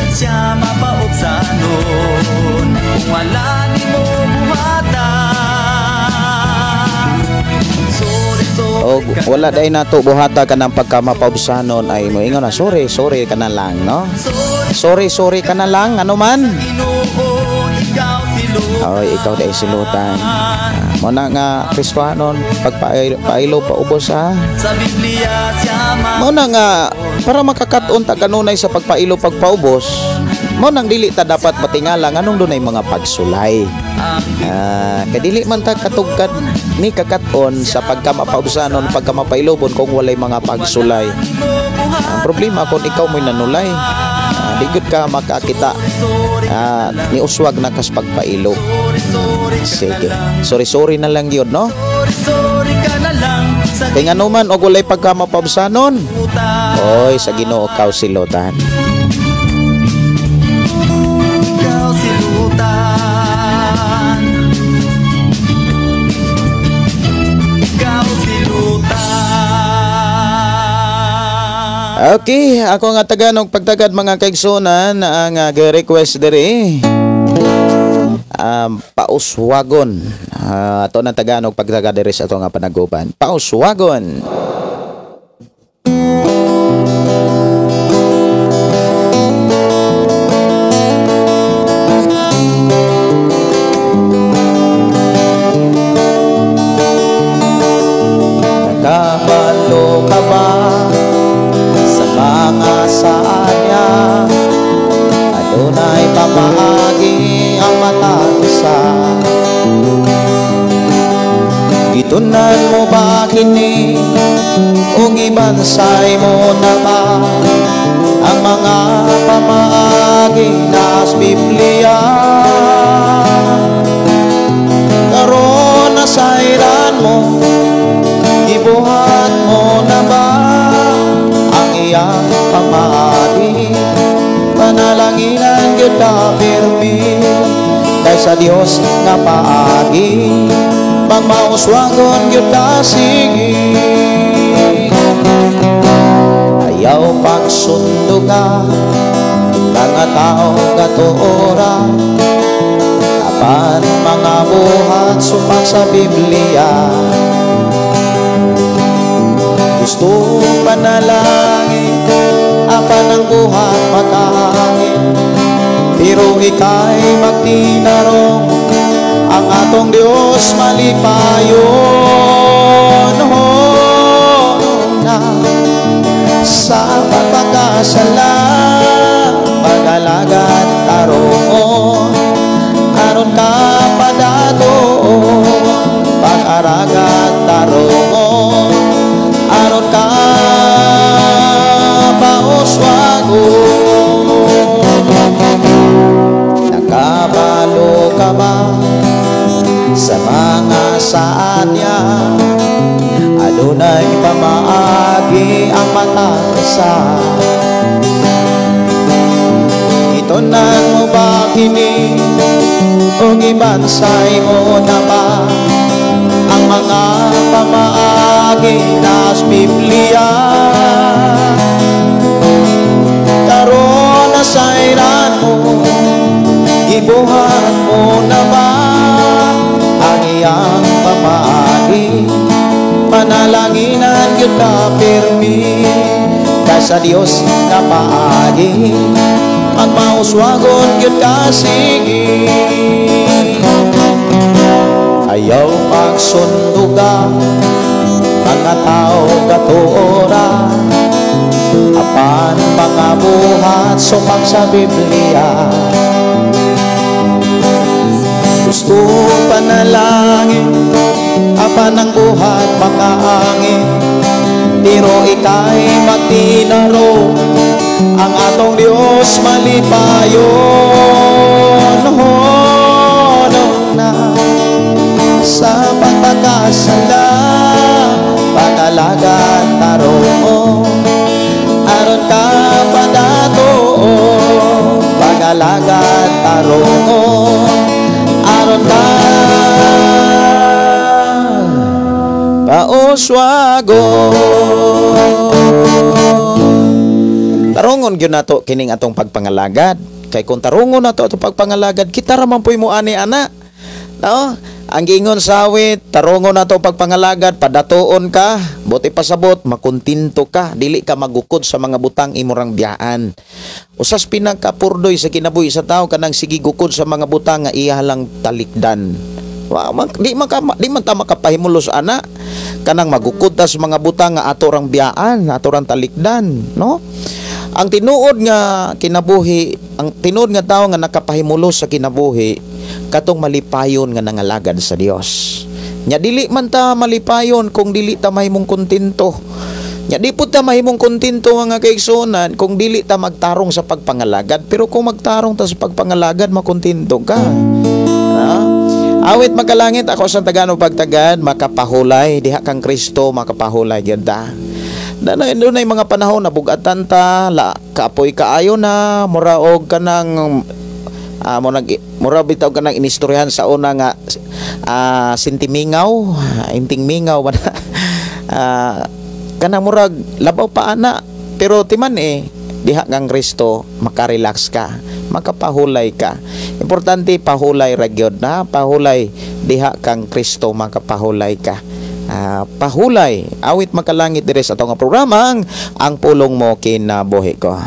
siya mapaubsanon. Kung wala nimo buhata. Sorry, sorry Og ka wala day nato buhata kanang pagkamapaubsanon ay mo ingon na sorry, sorry ka na lang, no? Sorry, Sorry, sorry ka na lang, ano man? Ginoo, ikaw silutan. Oy, ikaw day silutan. Mo na nga Kristohanon pagpailo paubos ha. Sa Biblia siya Mo na nga para makakat-on ta kanunay sa pagpailo pagpaubos, mo nang dili ta dapat patingala nganong dunay mga pagsulay. Kay dili man ta katugkad ni kakat-on sa pagkamapaubsanon, pagkamapailobon kung walay mga pagsulay. Ang problema kung ikaw mo'y nanulay, di gud ka makakita, ni uswag na kas pagpailo. Sige. Sorry, sorry na lang yun, no? Kay ngano man og walay pagkamapaubsanon, oy, sa Ginoo kaw silutan. Ikaw silutan. Ikaw silutan. Okay, ako nga taga og pagtagad, mga kaigsunan, ang request diri pauswagon. Ato na tagaan og pagtagad diri sa ato nga panaguban. Pauswagon. Nakabalo ka ba sa mga saan niya? Adunay pamaagi ang matag isa. Gitunan mo ba kini o gibansay mo na ba ang mga pamaagi nas Biblia? Karon nasayran mo, gibuhat mo na ba ang iyang pamaagi? Panalanginan gyud ka pirmi kay sa Dios nga paagi, magmauswagon gyud ka sige. Ayaw pagsunduga mga tao nga tuora, apan mga buhat supak sa Biblia. Gusto panalangin apan ang buhat makahangin, pero ika'y magtinarong ang atong Diyos malipayon. Oh, na sa pagpagkasala, pag-alagad tarongon, aron ka padatoon, pag-aragad tarongon, aron ka pauswagon. Nakabalo ka ba sa mga saan niya? Adunay pamaagi ang matag isa. Itunan mo ba kini o gibansay mo na ba ang mga pamaagi nas Biblia? Karon nasayran mo, gibuhat mo na ba ang iyang pamaagi? Panalanginan gyud ka pirmi kay sa Dios nga paagi, magmauswagon gyud ka sige. Ayaw pagsunduga mga tao gatuora, apan mga buhat supak sa Biblia. Gusto panalangin apan ang buhat makaangin, pero ika'y magtinaro ang atong Diyos malipayon. Oh, na sa pagpagkasala, pag-alagad tarongon, aron ka padatoon, pag-alagad tarongon, aron ka pauswagon. Tarungon gyud nato kining atong pagpangalagad. Kay kung tarungon nato atong pagpangalagad, kita ra man puy mo ani ana. No? Ang giingon sa awit, tarungon nato pagpangalagad, padatuon ka, buti pasabot, makontento ka, dili ka magukod sa mga butang imorang biyaan. Usas pinakapurdoy sa kinabuhi sa tao kanang sige gukod sa mga butang nga iya lang talikdan. Wa man, di man ta makapahimulos ana kanang magukod ta sa mga butang nga ato rang biyaan, ato rang talikdan, no? Ang tinuod nga kinabuhi, ang tinuod nga tawo nga nakapahimulos sa kinabuhi, katong malipayon nga nangalagad sa Dios. Nya dili man ta malipayon kung dili ta mahimong kontento. Nya di pud ta mahimong kontento mga kaigsuonan kung dili ta magtarong sa pagpangalagad, pero kung magtarong ta sa pagpangalagad, makontento ka. Awit makalangit ako sa tagano pagtagad, makapahulay diha kang Kristo, makapahulay gyud ta. Dunay mga panahon na bugatan ta, la kaapoy kaayo na, mura og kanang mura bitaw kanang inistoryahan sa una nga sintimingaw, inting mingaw ba na? Kanang murag labaw pa ana. Pero timan diha kang Kristo makarelax ka, makapahulay ka. Importante pahulay ra gyud na, pahulay diha kang Kristo makapahulay ka. Pahulay, awit makalangit diri sa atong programa ang Pulong Mo Kinabuhi Ko.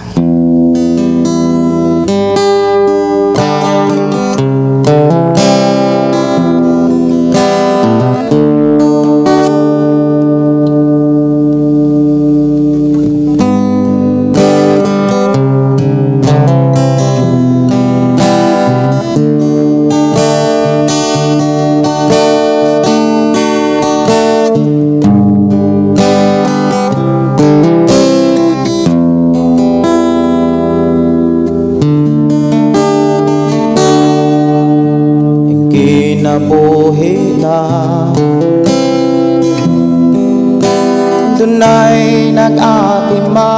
Dunay nag-atima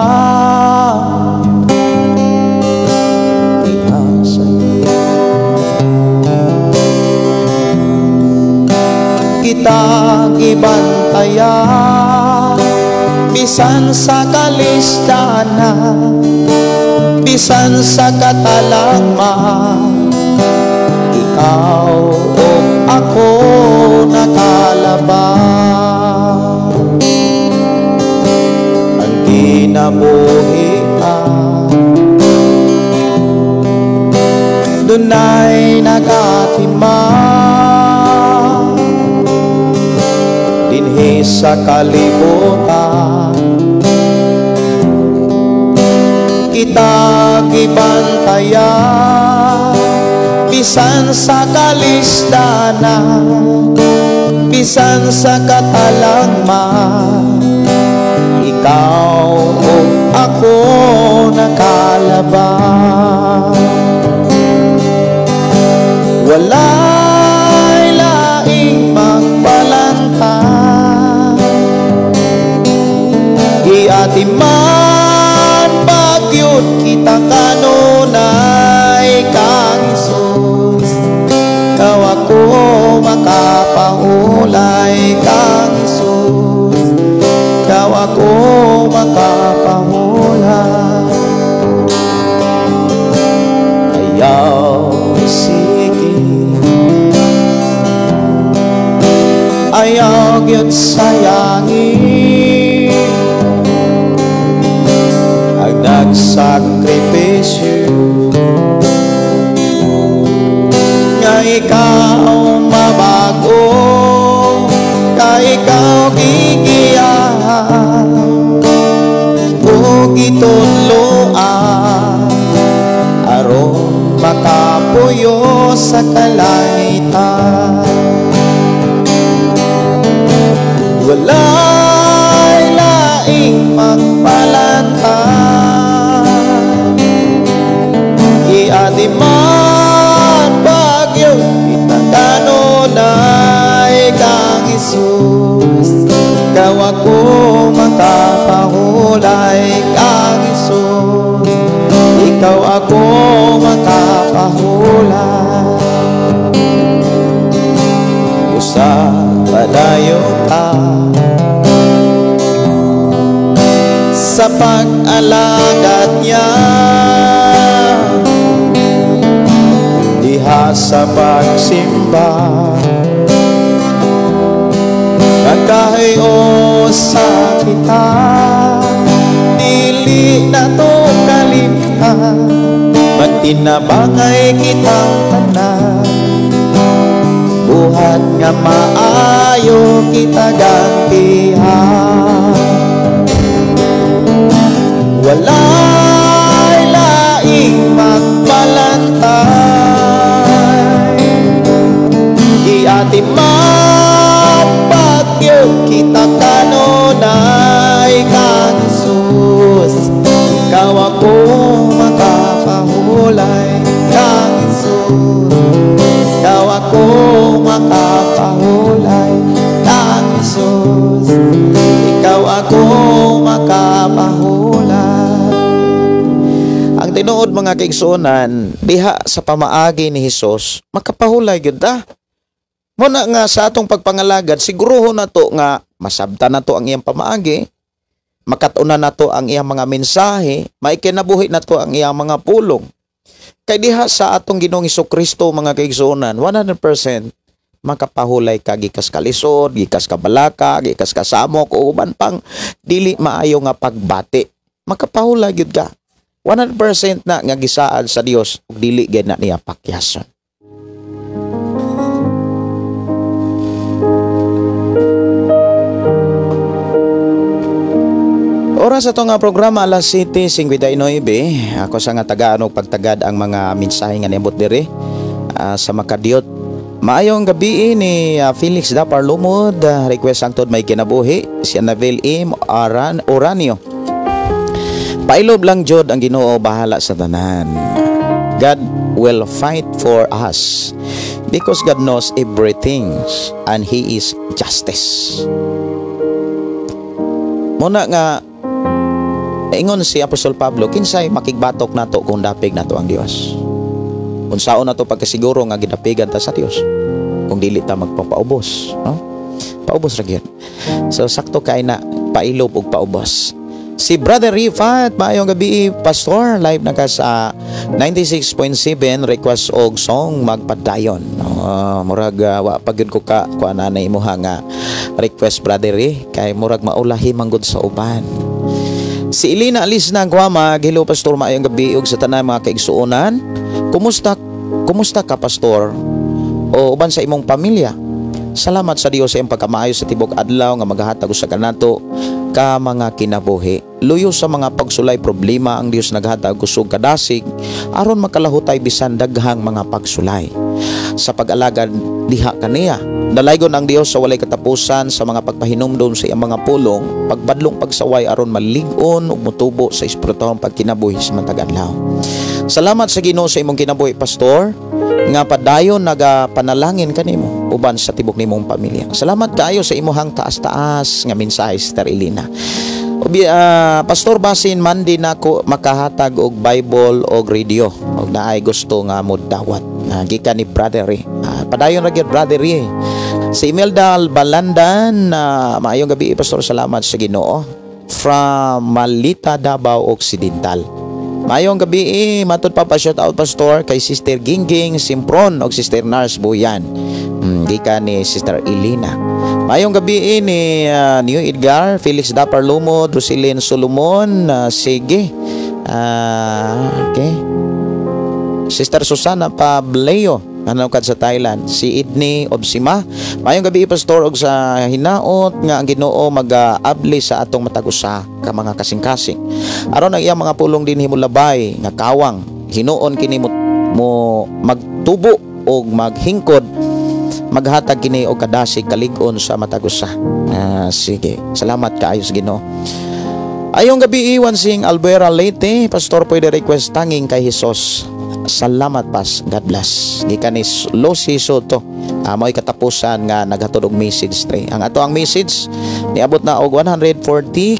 kita gibantaya bisan sa kalistana, bisan sa katalangma, ikaw o ako nakalabang. Ang kinabuhi dunay nagatima dinhi sa kalibutan, kita gibantaya bisan sa kalistana, bisan sa katalangma, ikaw o ako nakalabang. Walay laing magpalanta, giatiman bagyod kita kanunay kang Hesus. Ikaw ako makapahulay kang Hesus. Ikaw ako makapahulay. Ayaw sige, ayaw gyud sayangin ang nagsakripisyo nga ikaw mabago, ka ikaw gigiyahan o gitudloan aron makapuyo sa kalangitan. Walay laing magpalanta, iatiman bagyo kita kanunay kang Hesus. Ikaw ako makapahulay kang Hesus. Ikaw ako makapahulay. Usa padayon ta sa pag-alagad niya, diha sa pagsimba, nagkahayo sa kita, dili na to kalimtan, magtinabangay kitang tanan, buhat nga maayo kita gantihan. Walay laing magpalantay, giatiman bagyo kita kanunay kang Hesus. Ikaw ako makapahulay kang Hesus. Ikaw ako makapahulay kang Hesus. Ikaw ako makapahulay. Ang tinuod mga kaigsuonan, diha sa pamaagi ni Hesus makapahulay gyud ta. Muna nga sa atong pagpangalagad, siguruhon na to nga masabtan na to ang iyang pamaagi, Makatunan nato ang iyang mga mensahe, maikinabuhi nato ang iyang mga pulong. Kay diha sa atong Ginoong Kristo, mga kaigsuonan, 100% makapahulay ka gikas kalisod, gikas ka balaka, gikas ka samok o uban pang dili maayo nga pagbati. Makapahulay gyud ka. 100% na nga gisaad sa Dios ug dili gyud na niya pakyason. Oras ato nga programa alas 7:59. Ako sa nga tagaan og pagtagad ang mga mensahe nga niabot diri sa makadiyot. Maayong gabi ni Felix Dapar Lumod, request angtod may kinabuhi si Annabel M. Aran Oranio. Pailob lang jud ang Ginoo, bahala sa tanan. God will fight for us because God knows everything and He is justice. Muna nga ingon si Apostol Pablo, kinsay makigbatok nato kung dapig nato ang Dios? Unsaon nato pagkasiguro nga gidapigan ta sa Dios kung dili ta magpapaubos, no? Paubos ra gyud. So sakto kay na pailob og paubos. Si Brother Rifat, maayong gabi Pastor, live na ka sa 96.7, request og song Magpadayon. Murag wa pa gyud ko ka kuan na imuha nga request, Brother, kay murag maulahi man gud sa uban. Si Elena Alice na Guama, hello Pastor, maayong gabi ug sa tanan mga kaigsuonan. Kumusta ka Pastor? O uban sa imong pamilya? Salamat sa Dios sa iyong pagkamaayo sa tibok adlaw nga maghatag sa kanato ka mga kinabuhi. Luyo sa mga pagsulay problema ang Dios naghatag kusog kadasig aron makalahutay bisan daghang mga pagsulay. Sa pag-alagad diha kaniya, dalaygon ang Dios sa walay katapusan sa mga pagpahinumdom sa iyang mga pulong, pagbadlong pagsaway aron malig-on ug motubo sa espirituhang pagkinabuhi sa matag adlaw. Salamat sa Ginoo sa imong kinabuhi, Pastor, nga padayon nagapanalangin kanimo uban sa tibok nimong pamilya. Salamat kaayo sa imuhang taas-taas nga mensahe, Sister Elena. Pastor, basin Monday nako makahatag og Bible og radio og naay gusto nga modawat. Gikan ni Brother Ray. Padayon ra gyud, Brother Ray. Si Imelda Balandan, maayong gabi Pastor, salamat sa Ginoo. From Malita, Davao Occidental. Maayong gabi, matod pa pa shout out Pastor kay Sister Gingging Simpron og Sister Nars Buyan. Gikan ni Sister Elena. Maayong gabi ni New Edgar, Felix Dapar Lumod, Roselyn Solomon, sige. Okay. Sister Susana Pableo, kad sa Thailand, si Idney Obsima. Maayong gabi Pastor og sa hinaot nga ang Ginoo magaabli sa atong matag usa ka mga kasing-kasing. Aron ang iyang mga pulong dinhi molabay nga kawang hinuon kini mo magtubo og maghingkod, maghatag kini og kadasig kalig-on sa matag usa. Sige, salamat kaayo sa Ginoo. Ayong gabi iwan sing Albuera Leyte, Pastor pwede request tanging kay Hesus. Salamat pas, God bless. Gikan ni Lucy Soto. Mo'y katapusan nga naghatod og message tre. Ang ato ang message niabot na og 140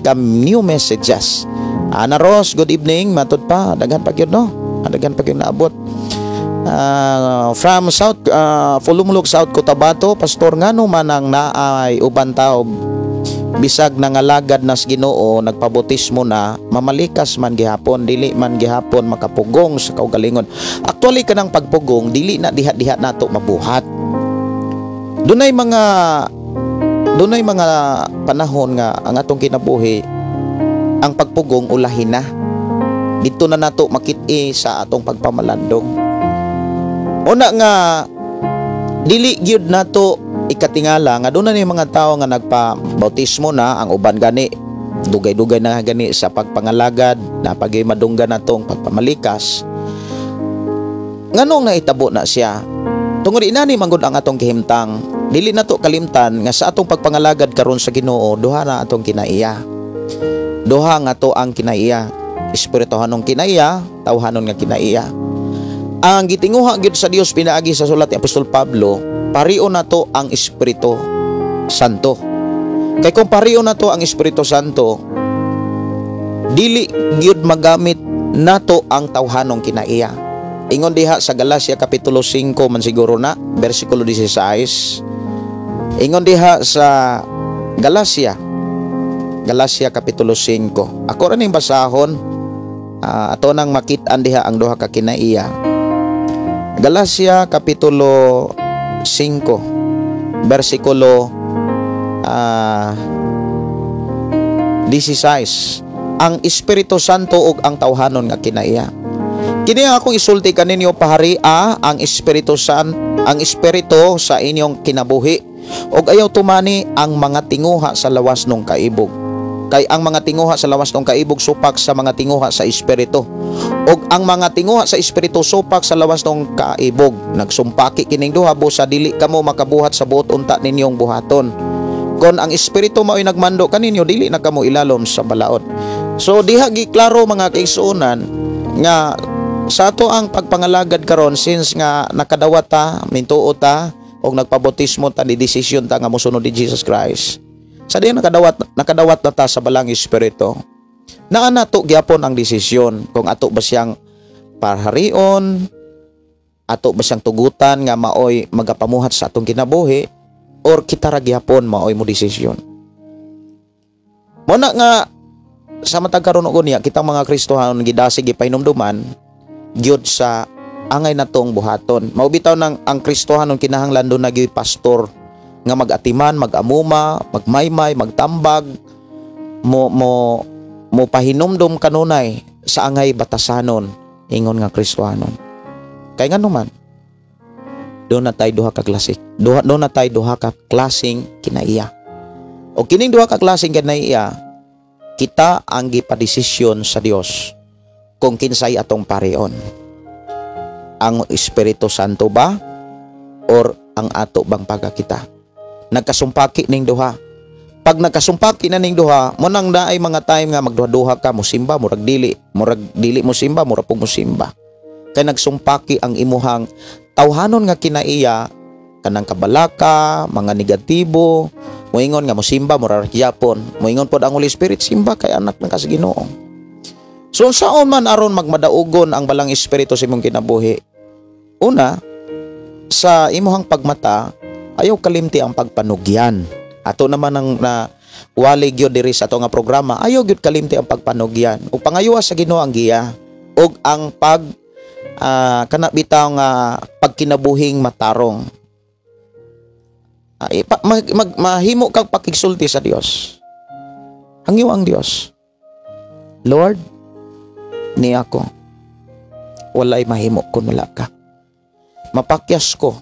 ka new messages. Ana Rose, good evening. Matud pa, daghan pa gyud no. Daghan pa gyud naabot. From South Fulumulok, South Cotabato, Pastor, ngano man ang naay uban tawo bisag nangalagad nas Ginoo, nagpabautismo na, mamalikas man gihapon, dili man gihapon makapugong sa kaugalingon. Actually kanang pagpugong dili na diha-diha nato mabuhat. Dunay mga panahon nga ang atong kinabuhi ang pagpugong ulahin na. Dito na nato makit-i sa atong pagpamalandong. Una nga dili gyud nato ikatingala nga doon na yung mga tao nga nagpa-bautismo na, ang uban gani dugay-dugay na gani sa pagpangalagad, napagay madungga na tong pagpamalikas. Nganong naitabo na siya? Tungod inani manggod ang atong gihimtang, dili na to kalimtan nga sa atong pagpangalagad karon sa Ginoo, duha na atong kinaiya. Duha nga to ang kinaiya, espirituhanong kinaiya, tawhanon nga kinaiya. Ang gitinguha gyud sa Dios pinaagi sa sulat ni Apostol Pablo, pario na to ang Espiritu Santo. Kay kung pario na to ang Espiritu Santo, dili gyud magamit nato ang tawhanong kinaiya. Ingon diha sa Galacia kapitulo 5 man siguro na, bersikulo 16. Ingon diha sa Galacia Galacia Kapitulo 5. Ako ra ning basahon, ato nang makit-an diha ang duha ka kinaiya. Galacia Kapitulo 5 bersikulo 16. Ang Espiritu Santo ug ang tawhanon nga kinaiya. Kini ang akong isulti kaninyo, paharia ang Espiritu San ang Espiritu sa inyong kinabuhi ug ayaw tumani ang mga tinguha sa lawas nung kaibog. Kay ang mga tinguha sa lawas nung kaibog supak sa mga tinguha sa Espiritu, ug ang mga tinguha sa Espiritu supak sa lawas nung kaibog. Nagsumpaki kining duha busa dili kamo makabuhat sa buot unta ninyong buhaton. Kon ang Espiritu mao'y nagmando kaninyo, dili na kamo ilalom sa balaod. So diha giklaro, mga kaigsuonan, nga sa ato ang pagpangalagad karon, since nga nakadawat ta, mintuo ta og nagpabautismo ta, ni desisyon ta nga mosunod ni Jesus Christ. Sa diha nakadawat na ta sa Balang Espiritu. Naa nato gyapon ang desisyon kung ato ba siyang parharion, ato ba siyang tugutan nga maoy magapamuhat sa atong kinabuhi, or kita ra gyapon maoy mo desisyon. Mo na nga sa matag karon og unya, kitang mga Kristohanon gidasig, gipahinumduman gyud sa angay natong buhaton. Mao bitaw nang ang Kristohanon kinahanglan duna gyud pastor nga mag-atiman, mag-amuma, magmaymay, magtambag, mo mo mo pahinumdum kanunay sa angay batasanon ingon nga Kristohanon. Kay ngano man, doon na tay duha ka klaseng kinaiya. O kining duha ka klaseng kinaiya, kita ang gipadesisyon sa Dios kung kinsay atong parion. Ang Espiritu Santo ba or ang ato bang pagkakita? Nagkasumpaki ning duha. Pag nagkasumpaki na ning duha, mo nang naay mga time nga magduha-duha ka, mo simba, murag dili mo simba, murag pug mo simba. Kay nagsumpaki ang imuhang tawhanon nga kinaiya, kanang kabalaka, mga negatibo, moingon nga mosimba, murag gyapon. Moingon pod ang Holy Spirit, simba kay anak ng kas Ginoo. So saon man aron magmadaugon ang Balang Espiritu sa imong kinabuhi? Una, sa imuhang pagmata, ayaw kalimti ang pagpanugyan. Ato naman ang na wali gyud diri sa ato nga programa, ayaw gyud kalimti ang pagpanugyan. Ug pangayoa sa Ginoo ang giya ug ang pag kana bitaw nga pagkinabuhing matarong. Mahimo kag pakigsulti sa Dios. Hangyo ang Dios. Lord, ni ako, walay mahimo kun wala ka. Mapakyas ko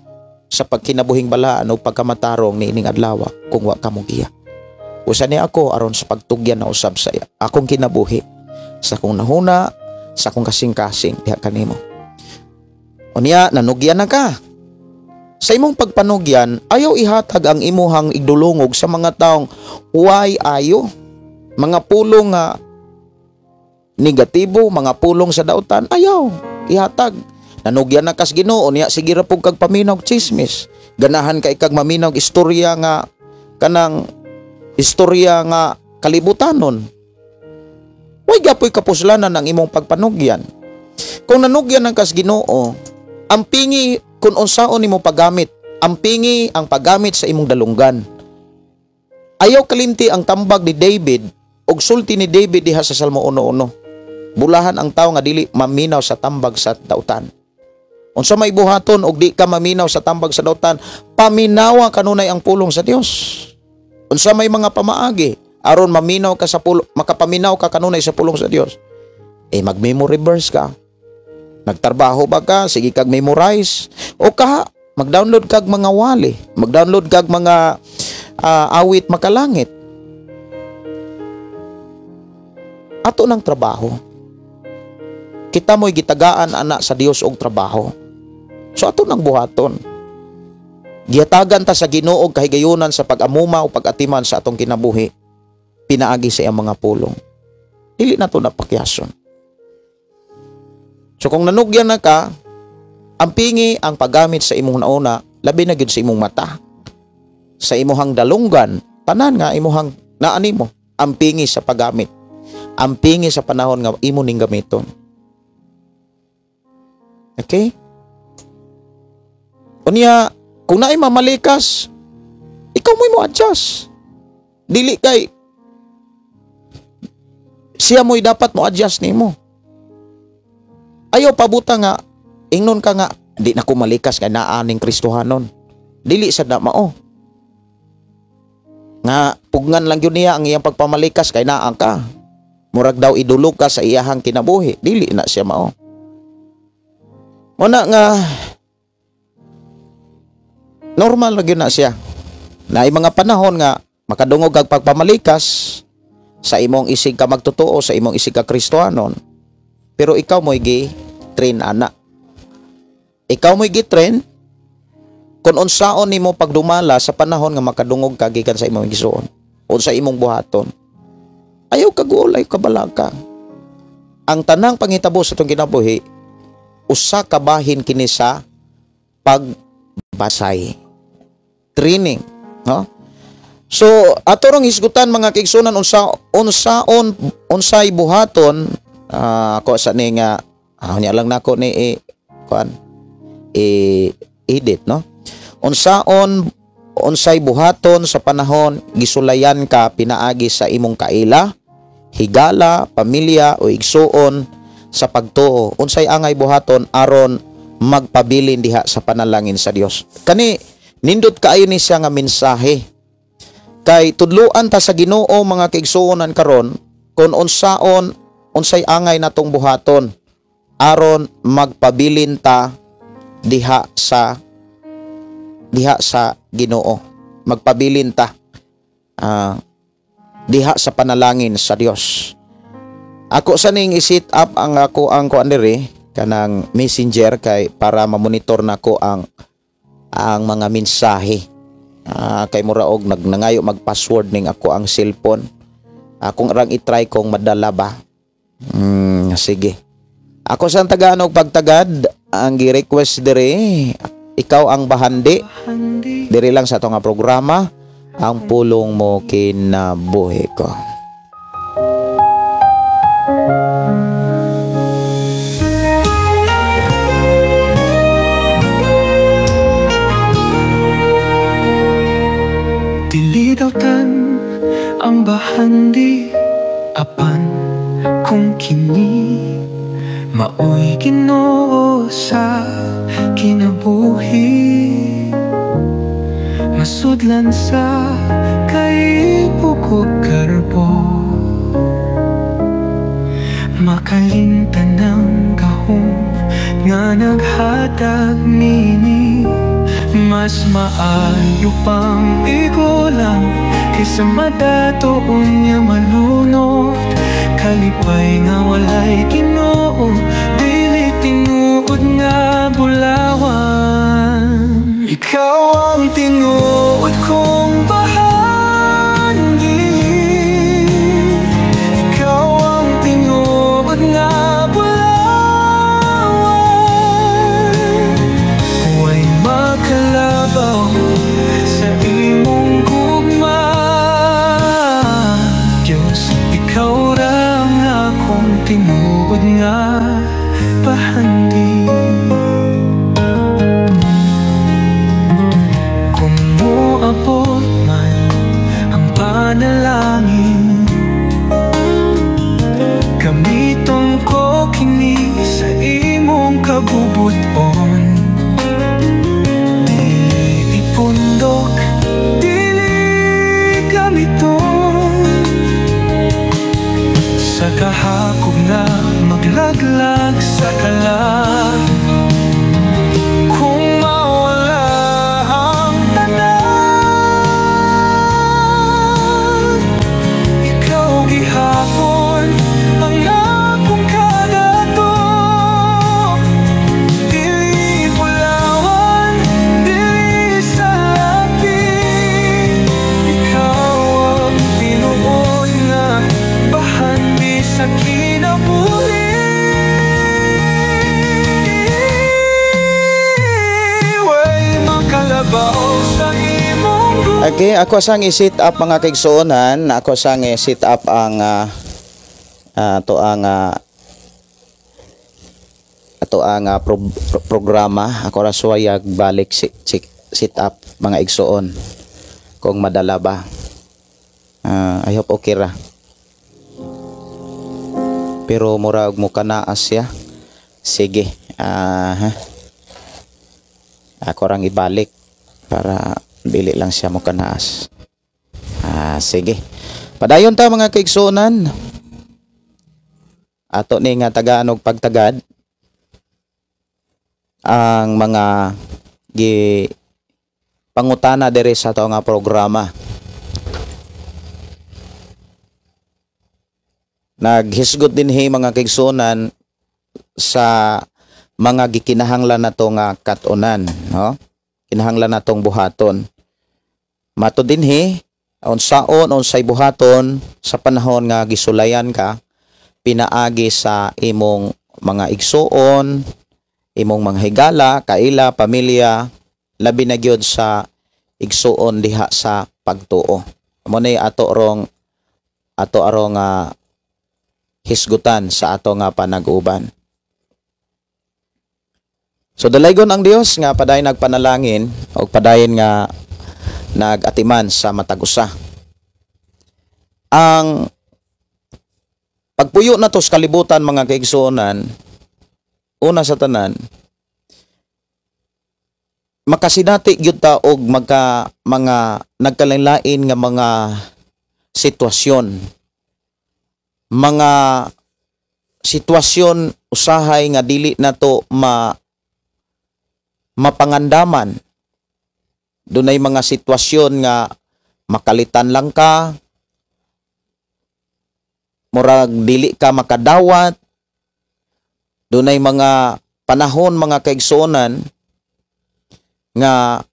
sa pagkinabuhing balaan o pagkamatarong niining adlaw kung wa ka mo giya. Usa ni ako aron sa pagtugyan na usab sa akong kinabuhi, sa akong nahuna, sa akong kasing-kasing diha kanimo. Unya, nanugyan na ka. Sa imong pagpanugyan, ayaw ihatag ang imuhang igdulungog sa mga taong way ayo. Mga pulong nga negatibo, mga pulong sa dautan, ayaw ihatag. Nanugyan na kas Ginoo niya, sige ra pug kag paminaw chismis. Ganahan kay kag maminaw istorya nga kanang istorya nga kalibutanon. Way gapoy kapuslanan ang imong pagpanugyan. Kung nanugyan ang kas Ginoo, ang pingi kung unsaon nimo paggamit, ang pingi ang paggamit sa imong dalunggan. Ayaw kalimti ang tambag ni David og sulti ni David diha sa Salmo 1:1. Bulahan ang tawo nga dili maminaw sa tambag sa dautan. Unsa may buhaton og di ka maminaw sa tambag sa dautan? Paminawa kanunay ang pulong sa Dios. Unsa may mga pamaagi aron maminaw ka sa pulong, makapaminaw ka kanunay sa pulong sa Dios? Eh mag-memory verse ka. Nagtrabaho ba ka? Sige kag memorize. O ka mag-download kag mga wali, mag-download kag mga awit makalangit. Ato ng trabaho. Kita mo'y gitagaan ana sa Dios og trabaho. So ato nang buhaton. Gihatagan ta sa Ginoo og kahigayunan sa pag-amuma o pag-atiman sa atong kinabuhi pinaagi sa iyang mga pulong. Dili na to napakyason. So kung nanugyan na ka, ang pingi ang paggamit sa imong nauna, labi na gyud sa imong mata. Sa imuhang dalunggan, tanan nga imuhang naanimo, ang pingi sa paggamit. Ang pingi sa panahon nga imo ning gamiton. Okay? Unya, kung naay mamalikas, ikaw mo'y mo adjust. Dili kay Siya mo'y dapat mo adjust nimo. Ayaw pabuta nga ingnon ka nga di na ko malikas kay naa ning Kristohanon. Dili sad na mao. Nga pugnan lang gyud niya ang iyang pagpamalikas kay naa ka. Murag daw idulog ka sa iyahang kinabuhi, dili na siya mao. Muna nga normal na gyud na siya. Naay mga panahon nga makadungog kag pagpamalikas sa imong isig ka magtotoo, sa imong isig ka Kristohanon, pero ikaw mo'y gi-train ana. Ikaw mo'y gi-train kung unsaon nimo pagdumala sa panahon nga makadungog ka gikan sa imong igsuon o sa imong buhaton. Ayaw ka guol, ayaw ka balaka. Ang tanang panghitabo sa itong kinabuhi, usa ka bahin kini sa pagbasay. Training, no? So, ato rong hisgutan mga kaigsunan unsaon unsay buhaton ako sa ni nga nya lang nako ni kuan edit, no? Unsaon unsay buhaton sa panahon gisulayan ka pinaagi sa imong kaila, higala, pamilya o igsuon sa pagtuo. Unsay angay buhaton aron magpabilin diha sa panalangin sa Dios. Kani nindot kaayo ni siya nga mensahe. Kay tudluan ta sa Ginoo mga kaigsuonan karon kung unsaon unsay angay natong buhaton aron magpabilin ta diha sa Ginoo. Magpabilin ta diha sa panalangin sa Dios. Ako sa ning i-set up ang ako ang kuan diri kanang messenger kay para mamonitor nako ang mga mensahe. Kay mura og nagnangayo mag-password ning ako ang cellphone. Akong rang i-try kong madala ba. Sige. Ako sa tagaan og pagtagad ang gi-request diri, ikaw ang bahandi. Diri lang sa ato nga programa, Ang Pulong Mo Kinabuhi Ko. Dili daw tan ang bahandi, apan kung kini maoy Ginoo sa kinabuhi, masudlan sa kay bukog karbo, makalintan ng gahom nga naghatag nini. Mas maayo pang igulang kaysa madatoon niya malunod. Kalipay nga walay Ginoo, dili tinuod nga bulawan. Ikaw ang tinuod kong bahandi, ikaw ang tinuod nga bulawan. Huwag makalabaw sa imong gugma, Diyos, ikaw ra ang akong tinuod nga bahandi. Kung moabot man ang panalangin, gamiton ko kini sa imong kabubuton. Dili ipundok, dili gamiton sa kahakog nga maglaglag sa kalag. Kung mawala ang tanan, ikaw gihapon ang akong kagato. Dili bulawan, dili salapi, ikaw ang tinuod nga bahandi sa kinabuhi. Way makalabaw sa imong gugma. Okay, ako sang i-set up mga kaigsuonan, ako sang i-set up ang ato ang programa. Ako ra suwayag balik sit up mga igsuon kung madala ba. I hope okay ra. Pero murag mo kanaas siya. Sige. Ah, ako rang ibalik para dili lang siya mo kanaas. Ah, sige. Padayon ta, mga kaigsuonan. Ato ni nga tagaan og pagtagad ang mga gi pangutana diri sa ato nga programa. Naghisgot dinhi, mga kaigsuonan, sa mga gikinahanglan nato nga kat-onan, no? Kinahanglan natong buhaton. Mato dinhi, unsaon, unsay buhaton sa panahon nga gisulayan ka pinaagi sa imong mga igsuon, imong mga higala, kaila, pamilya, labi na gyud sa igsuon diha sa pagtuo. Mo ni ato arong hisgutan sa ato nga panag-uban. So dalaygon ang Dios nga padayon nagpanalangin og padayon nga nagatiman sa matag usa. Ang pagpuyo nato sa kalibutan, mga kaigsuonan, una sa tanan, makasinati gyud ta og magka mga nagkalain-lain nga mga sitwasyon. Mga sitwasyon usahay nga dili nato mapangandaman. Dunay mga sitwasyon nga makalitan lang ka, murag dili ka makadawat. Dunay mga panahon, mga kaigsuonan, nga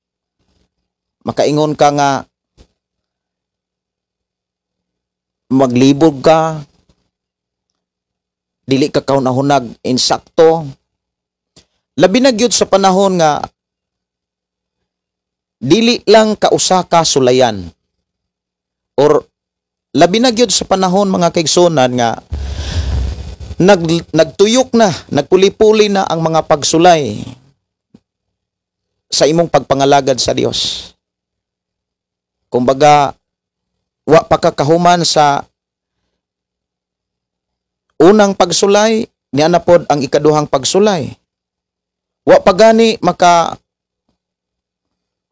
makaingon ka nga maglibog ka, dili ka kahunahunag insakto. Labi na gyud sa panahon nga dili lang kausa ka sulayan, or labi na gyud sa panahon, mga kaigsuonan, nga nagtuyok na, nagpuli-puli na ang mga pagsulay sa imong pagpangalagad sa Dios. Kumbaga, wa pa ka kahuman sa unang pagsulay, niya na pod ang ikaduhang pagsulay. Wa pa gani maka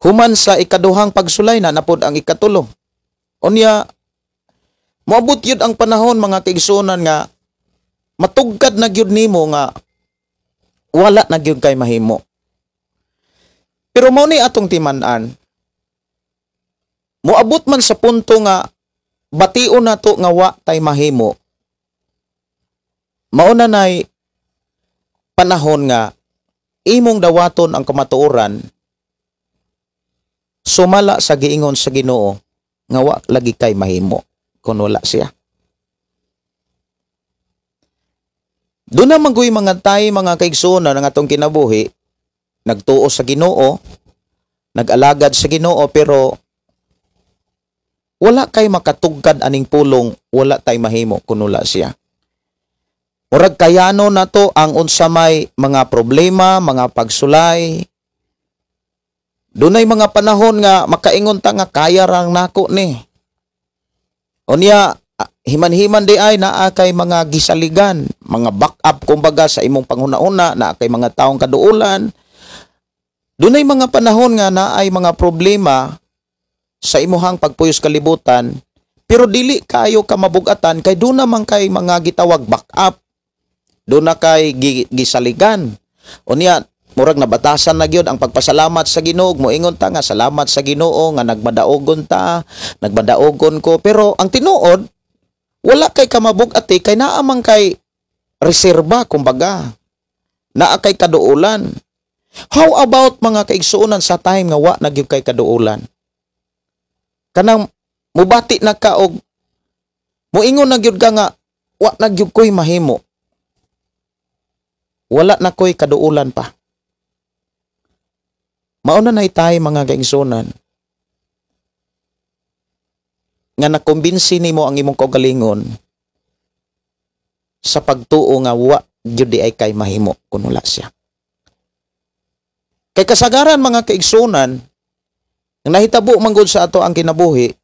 human sa ikaduhang pagsulay, na napod ang ikatulo. Unya, moabot yun ang panahon, mga kaigsuonan, nga matugkad na gyud nimo nga wala na gyud kay mahimo. Pero mao ni atong timan-an, moabot man sa punto nga bation nato nga wa tay mahimo, mao na nay panahon nga imong dawaton ang kamatuoran sumala sa giingon sa Ginoo nga wa lagi kay mahimo kun wala siya. Doon na manggoy mga tay, mga kaigsuonan, ang atong kinabuhi, nagtuo sa Ginoo, nag-alagad sa Ginoo, pero wala kay makatugkad aning pulong, wala tay mahimo kun wala siya. Murag kayano nato ang unsa may mga problema, mga pagsulay. Dunay mga panahon nga makaingon ta nga kaya rang nako ni. Unya, himan-himan di ay naa kay mga gisaligan, mga backup kumbaga sa imong panghuna-una, naa kay mga taong kaduulan. Dunay mga panahon nga naay mga problema sa imuhang pagpuyos kalibutan, pero dili kayo ka mabugatan kay doon naman kay mga gitawag backup. Doon na kay gisaligan. Unya, murag nabatasan na gyud ang pagpasalamat sa Ginoo. Moingon ta nga salamat sa Ginoo nga nagmadaogon ta, nagmadaogon ko, pero ang tinuod wala kay kamabug-ati kay naa man kay reserba kumbaga. Naa kay kaduulan. How about, mga kaigsuonan, sa time nga wa na gyud kay kaduulan? Kanang mubati na ka og moingon na gyud ka nga wa na gyud koy mahimo. Wala na ko'y kaduulan pa. Mauna na itay, mga kaigsuonan, nga nakumbinsi nimo ang imong kaugalingon sa pagtuo nga wa gyud di ay kay mahimo kun wala siya. Kay kasagaran, mga kaigsuonan, ang nahitabo man gud sa ato ang kinabuhi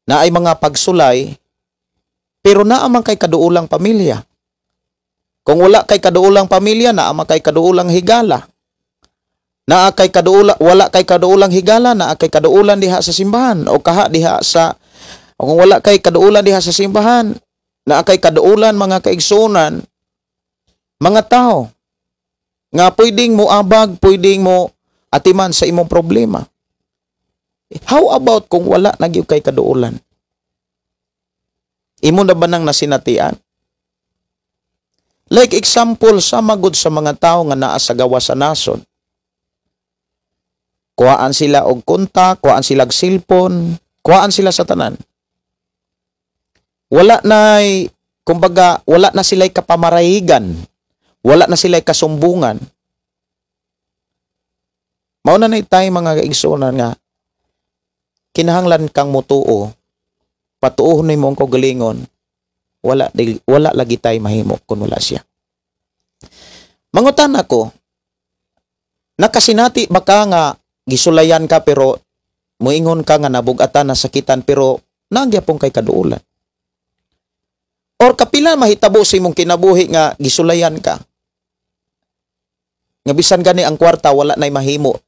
na ay mga pagsulay, Pero naa man kay kaduulang pamilya. Kung wala kay kaduulang pamilya, naa man kay kaduulang higala. Naa kay kaduula, wala kay kaduulang higala, naa kay kaduulan diha sa simbahan o kaha diha sa, o kung wala kay kaduulan diha sa simbahan, naa kay kaduulan, mga kaigsuonan, mga tao nga pwedeng mo abag, pwedeng mo atiman sa imong problema. How about kung wala na gyud kay kaduulan? Imo na ba nang nasinatian? Like example, sa magud sa mga tao nga naa sa gawas sa nasod. Kuhaan sila og kontak, kuhaan sila og cellphone, kuhaan sila sa tanan. Wala na, kumbaga, wala na sila'y kapamarahigan. Wala na sila'y kasumbungan. Mao na tay, mga kaigsuonan, nga kinahanglan kang mutuo, patuohon nimo ang kaugalingon, wala lagi tay mahimo kung wala siya. Mangutan ako, nakasinati ba ka nga gisulayan ka pero muingon ka nga nabugatan, nasakitan, pero naa gyapon kay kaduulan? Or kapila mahitabo sa imong kinabuhi nga gisulayan ka, nga bisan gani ang kwarta wala na'y mahimo,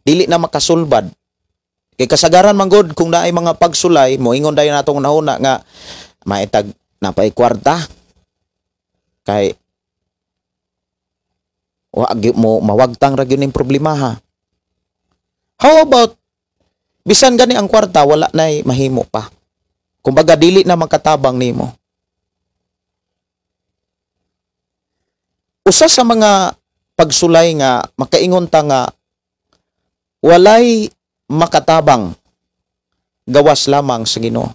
dili na makasulbad? Kay kasagaran man gud kung naay mga pagsulay, moingon dayon natong nahuna nga maitag napay kwarta kay wa gyud mo mawagtang ra gyud ning problema ha. How about bisan gani ang kwarta wala na'y mahimo pa? Kumbaga dili na makatabang nimo. Usa sa mga pagsulay nga makaingon ta nga walay makatabang gawas lamang sa Ginoo.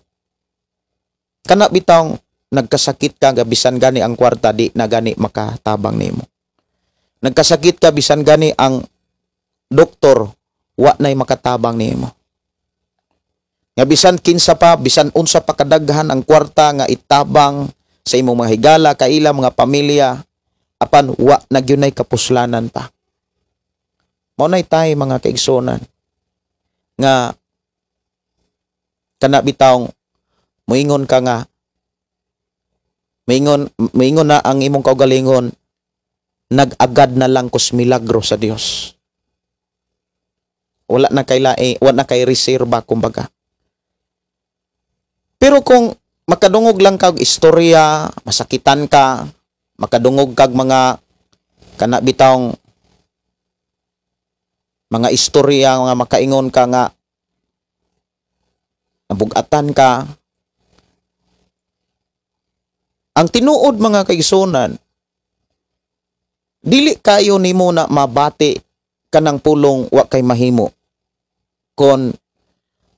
Kana bitawng nagkasakit ka nga bisan gani ang kwarta di na gani makatabang nimo. Nagkasakit ka, bisan gani ang doktor wa nay makatabang nimo. Nga bisan kinsa pa, bisan unsa pa kadaghan ang kwarta nga itabang sa imong mga higala, kaila, mga pamilya, apan wa na gyud nay kapuslanan pa. Mao nay tay, mga kaigsuonan, nga kana bitawng moingon ka nga moingon na ang imong kaugalingon, nag-agad na lang kus milagro sa Dios. Wala na kay lae, wala na kay reserba kumbaga. Pero kung makadungog lang kag istorya, masakitan ka, makadungog kag mga kana bitawng mga istorya nga makaingon ka nga nabugatan ka. Ang tinuod, mga kaigsuonan, dili kayo nimo na mabati kanang pulong "wa kay mahimo" kon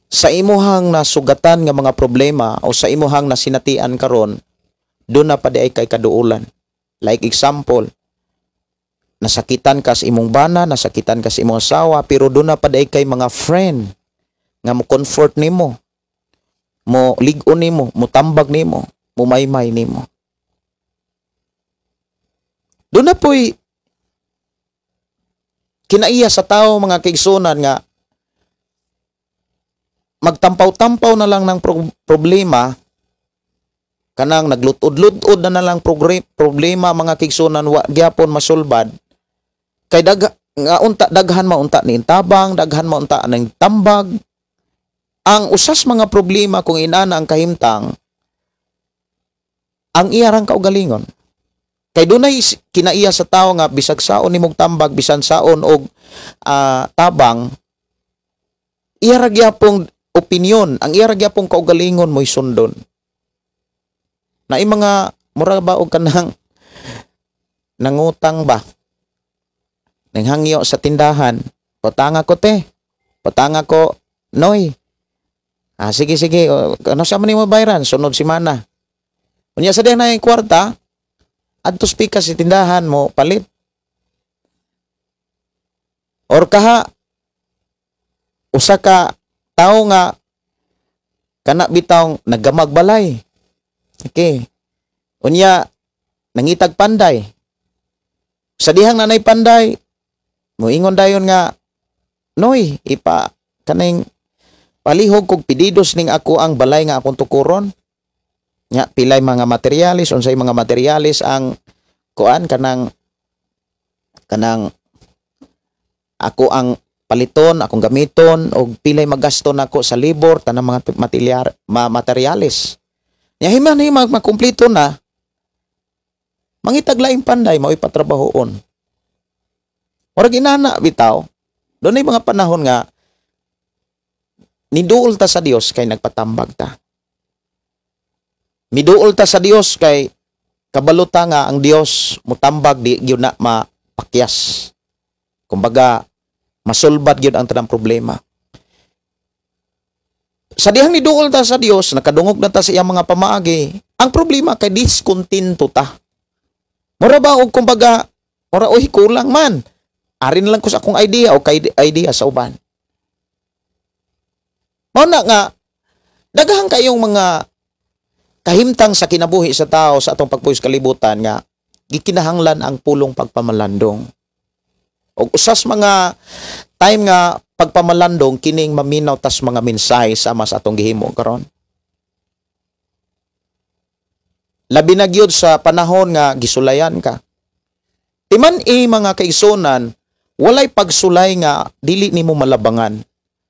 sa imuhang nasugatan nga mga problema o sa imuhang nasinatian karon, duna pa diay kay kaduulan. Like example, nasakitan ka sa imong bana, nasakitan ka sa imong asawa, pero duna pa diay kay mga friend nga mo comfort nimo, mo lig-on nimo, mo tambag nimo, mo maymay nimo. Duna po'y kinaiya sa tao, mga kaigsuonan, nga magtampaw-tampaw na lang ng problema, kanang naglutod-lutod na na lang problema, mga kaigsuonan, wa gyapon masulbad kay nga unta daghan maunta ni tabang, daghan maunta ning tambag. Ang usas mga problema, kung inana ang kahimtang, ang iyarang kaugalingon kay dunay kinaiya sa tao nga bisag saon nimog tambag, bisan saon og tabang, iya ra gyapong opinion, ang iya ra gyapong kaugalingon mo'y sundon. Naay mga mura ba og kanang nangutang ba, nanghangyo sa tindahan, "Patanga ko te, patanga ko noy." "Ah, sige sige, o, ano sa man nimo bayaran?" "Sunod semana." Unya sa dihang naay kwarta, adto pika sa tindahan mo palit. Or kaha usa ka tawo nga kana bitawng naggamag balay. Okay. Unya nangitag panday. Sa dihang nanay panday, moingon dayon nga, "Noy, ipa kaning palihog kog pedidos ning ako ang balay nga akong tukuron." Nya pilay mga materialis, unsay mga materialis ang kuan kanang kanang ako ang paliton, akong gamiton, og pilay magasto nako sa labor, tanang mga materialis. Nya himan ni makumpleto na, mangitag laing panday, mao'y patrabahoon. Murag inana bitaw, dunay mga panahon nga niduol ta sa Dios kay nagpatambag ta. Miduol ta sa Dios kay kabalo ta nga ang Dios mutambag, di gyud na mapakyas. Kumbaga, masulbad gyud ang tanang problema. Sa dihang niduol ta sa Dios, nakadungog na ta sa iyang mga pamaagi, ang problema kay diskontinto ta. Mura ba og kumbaga, mura oy kulang man. Ari na lang ko sa akong idea o kay idea sa uban. Mao na nga daghan kayong mga kahimtang sa kinabuhi sa tao sa atong pagpuyo sa kalibutan nga gikinahanglan ang pulong pagpamalandong. Og usas mga time nga pagpamalandong kining maminaw tas mga mensahe sama sa atong gihimo karon. Labi na gyud sa panahon nga gisulayan ka. Timan mga kaigsunan, walay pagsulay nga dili nimo malabangan.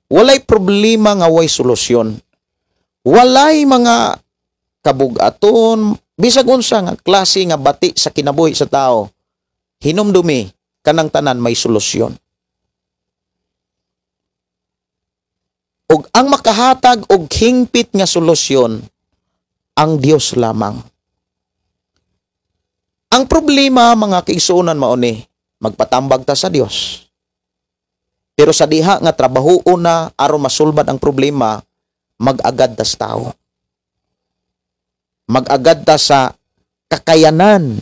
Walay problema nga way solusyon. Walay mga kabugaton, bisag unsa nga klase nga bati sa kinabuhi sa tao. Hinumdumi kanang tanan may solusyon. Og ang makahatag og hingpit nga solusyon ang Dios lamang. Ang problema mga kaigsuonan mao ni magpatambag ta sa Dios. Pero sa diha nga trabahoon na aron masulbad ang problema, mag-agad ta sa tao. Mag-agad ta sa kakayanan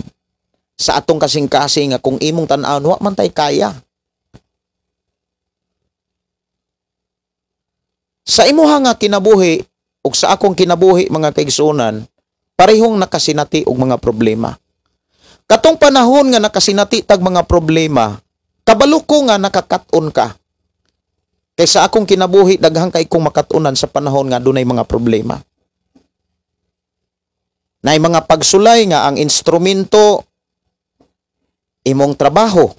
sa atong kasing-kasing nga kung imong tan-awon wa man tay kaya. Sa imuha nga kinabuhi ug sa akong kinabuhi mga kaigsuonan, parehong nakasinati og mga problema. Katong panahon nga nakasinati tag mga problema, kabalo ko nga nakakat-on ka. Kay sa akong kinabuhi, daghang kay kong makat-onan sa panahon nga dunay mga problema. Nay mga pagsulay nga ang instrumento, imong trabaho,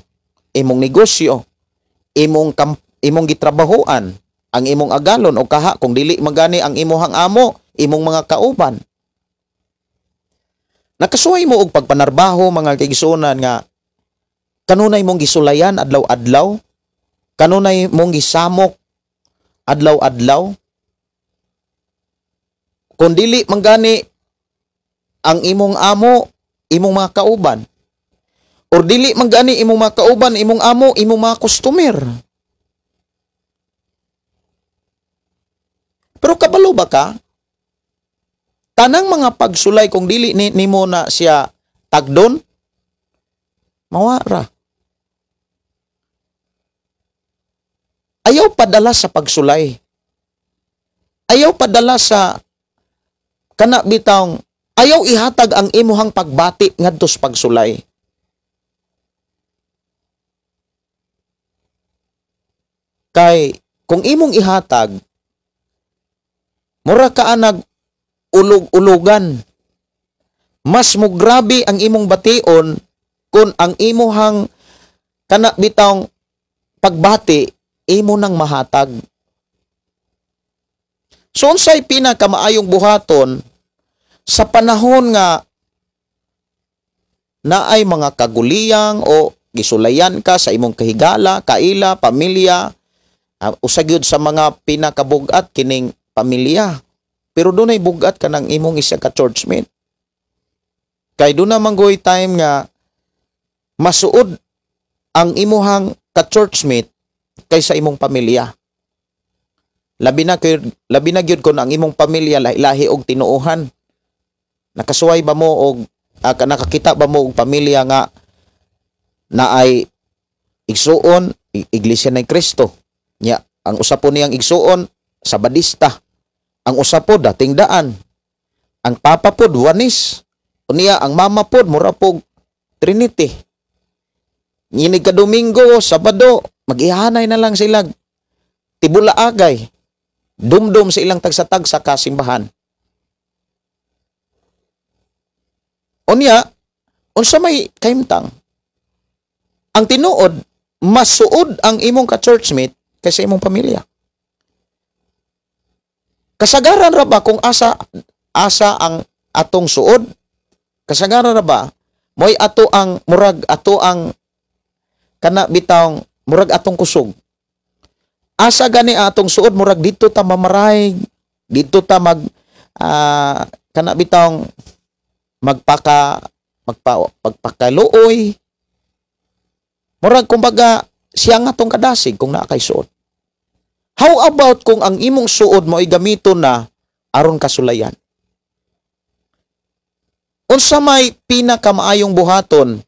imong negosyo, imong gitrabahoan, ang imong agalon o kaha kung dili magani ang imuhang amo, imong mga kauban. Nakasuway mo og pagpanarbaho mga kaigsuonan nga kanunay mong gisulayan adlaw-adlaw, kanunay mong gisamok adlaw-adlaw. Kung dili manggani ang imong amo, imong mga kauban, or dili manggani imong mga kauban, imong amo, imong mga customer. Pero kabalo ba ka? Tanang mga pagsulay kung dili nimo na siya tagdon, mawara. Ayaw padala sa pagsulay. Ayaw padala sa kana bitawng ayaw ihatag ang imuhang pagbati ngadto sa pagsulay. Kay kung imong ihatag, mura ka anag ulug-ulugan. Mas mugrabe ang imong bation kung ang imuhang kana bitawng pagbati imo nang mahatag. So unsay pinakamaayong buhaton sa panahon nga naay mga kaguliyang o gisulayan ka sa imong kahigala, kaila, pamilya, usa gyud sa mga pinakabugat kining pamilya. Pero dunay bugat ka ng imong isa ka churchmate. Kay doon naman goy time nga masuod ang imuhang ka-churchmate kaysa imong pamilya. Labi na gyud kon ang imong pamilya lahi-lahi og tinuohan. Nakasuway ba mo og nakakita ba mo og pamilya nga naay igsuon Iglesia ni Kristo. Nya, ang usa po niyang igsuon Sabadista. Ang usa po dating daan. Ang papa pod Juanis. Unya ang mama pod mura pog Trinity. Nginig ka Domingo, Sabado, magihanay na lang sila. Tibula agay. Dumdum sa ilang tagsa-tagsa kasimbahan. Unya, unsa may kahimtang? Ang tinuod, masuod ang imong ka-churchmate kaysa imong pamilya. Kasagaran ra ba kung asa asa ang atong suod? Kasagaran ra ba mo'y ato ang murag ato ang kana bitawng murag atong kusog? Asa gani atong suod, murag dito ta mamaray, dito ta mag kana bitawng magpakaluoy. Murag kumbaga siya nga atong kadasig kung naa kay suod. How about kung ang imong suod mo ay gamiton na aron kasulayan? Unsa may pinakamaayong buhaton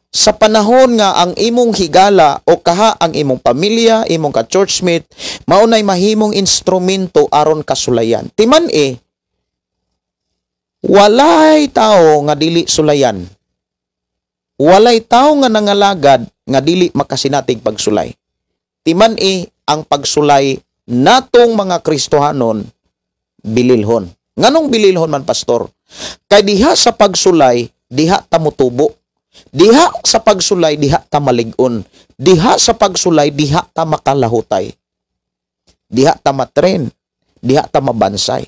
sa panahon nga ang imong higala o kaha ang imong pamilya, imong ka-churchmate, maunay mahimong instrumento aron kasulayan? Timan eh, walay tao nga dili sulayan. Walay tao nga nangalagad nga dili makasinatig pagsulay. Timan eh, ang pagsulay natong mga Kristohanon bililhon. Nganong bililhon man, pastor? Kay diha sa pagsulay, diha ta motubo. Diha sa pagsulay, diha ta malig-on. Diha sa pagsulay, diha ta makalahutay. Diha ta matren. Diha ta mabansay.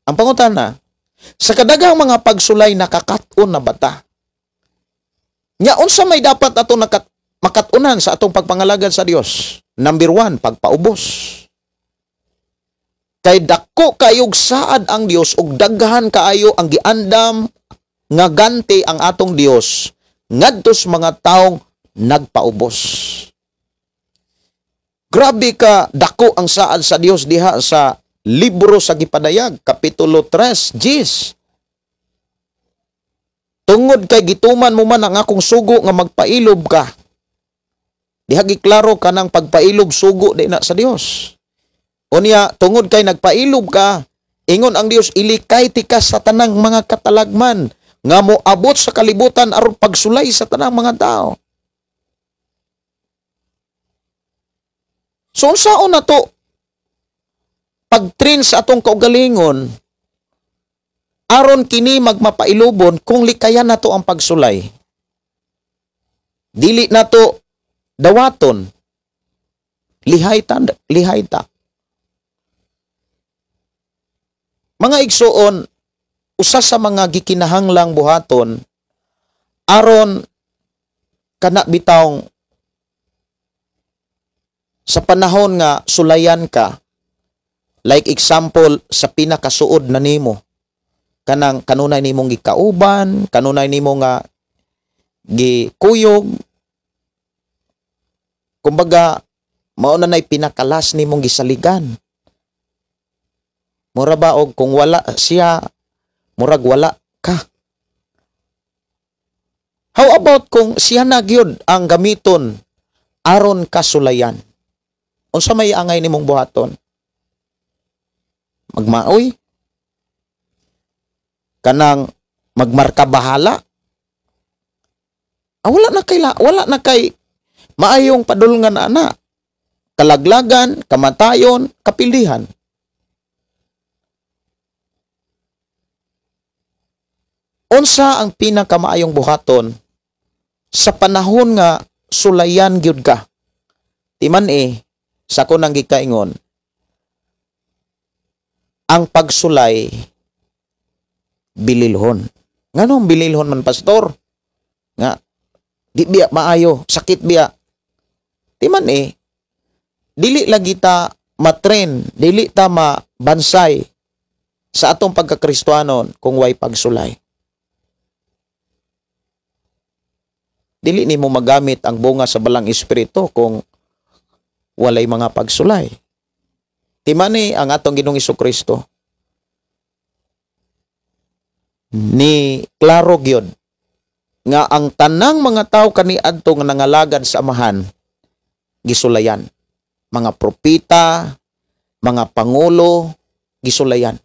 Ang pangutana, sa kadaghang mga pagsulay nakakat-on na bata? Nya unsa may dapat ato makat-unan sa atong pagpangalagad sa Dios? Number 1, pagpaubos. Kay dako kayog saad ang Dios ug daghan kaayo ang giandam nga ganti ang atong Dios ngadto sa mga taong nagpaubos. Grabe ka dako ang saad sa Dios diha sa libro sa Gipadayag, kapitulo 3, Jis. Tungod kay gituman mo man ang akong sugo nga magpailob ka. Diha giklaro ka ng pagpailob sugo di na sa Dios. Unya, tungod kay nagpailob ka, ingon ang Dios, ilikay ti ka sa tanang mga katalagman nga moabot sa kalibutan aron pagsulay sa tanang mga tao. So unsaon na to pagtrain sa atong kaugalingon aron kini magmapailobon kung likayan nato ang pagsulay? Dili nato dawaton, lihay ta, lihay ta. Mga igsuon, usa sa mga gikinahanglang buhaton aron kana bitawng sa panahon nga sulayan ka, like example sa pinakasuod na nimo, kanang kanunay nimong gikauban, kanunay nimo nga gikuyog, kumbaga mao na nay pinakalas nimong gisaligan. Mura ba og kung wala siya, murag wala ka. How about kung siya na gyud ang gamiton aron kasulayan? Unsa may angay nimong buhaton? Magmaoy? Kanang magmarka bahala? Ah, wala na kay maayong padulngan ana. Kalaglagan, kamatayon, kapilihan. Unsa ang pinakamaayong buhaton sa panahon nga sulayan gyud ka? Timan eh, sa ko nang gikaingon, ang pagsulay bililhon. Nganong bililhon man, pastor? Nga di biya maayo, sakit biya. Timan eh, dili lagi ta matren, dili ta mabansay sa atong pagkakristuanon kung way pagsulay. Dili nimo magamit ang bunga sa balang espiritu kung walay mga pagsulay. Timani ang atong Ginoong Hesukristo ni klaro gyud nga ang tanang mga tawo kaniadto nga nangalagad sa Amahan gisulayan. Mga propeta, mga pangulo, gisulayan.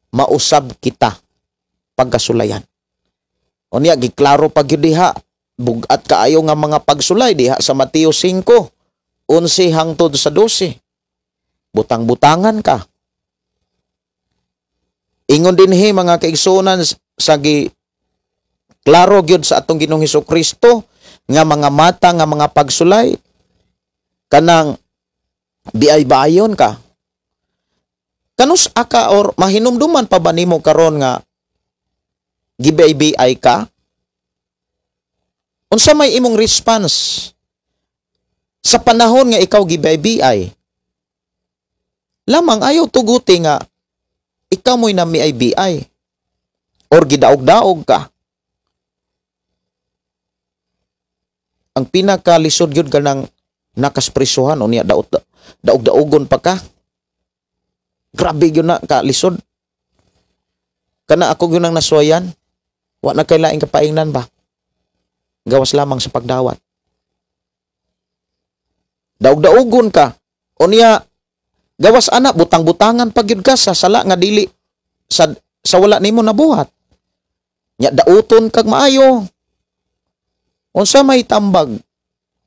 Mausab kita pagkasulayan. Unya giklaro pa gyud diha, bugat kaayo nga mga pagsulay diha sa Mateo 5:11 hangtod sa 12. Butang-butangan ka. Ingon dinhi, mga kaigsuonan, sa gi klaro gyud sa atong Ginoong Hesus Kristo nga mga mata nga mga pagsulay, kanang biay-bayon ka. Kanus aka or mahinumduman pa ba nimo karon nga gibay-biay ka? Unsa may imong response sa panahon nga ikaw gibay-biay? Lamang ayaw tuguti nga ikaw mo'y namiay-biay or gidaog-daog ka. Ang pinakalisod gyud ka ng nakasprisuhan o niya daog-daogon pa ka. Grabe gyud na kalisod. Kana ako gyud ang naswayan. Wa na kay laing kapaingnan ba? Gawas lamang sa pagdawat. Daog-daogon ka. O niya gawas ana butang-butangan pa gyud ka sa sala nga dili sa wala nimo nabuhat. Nya dauton kag maayo. Unsa may tambag?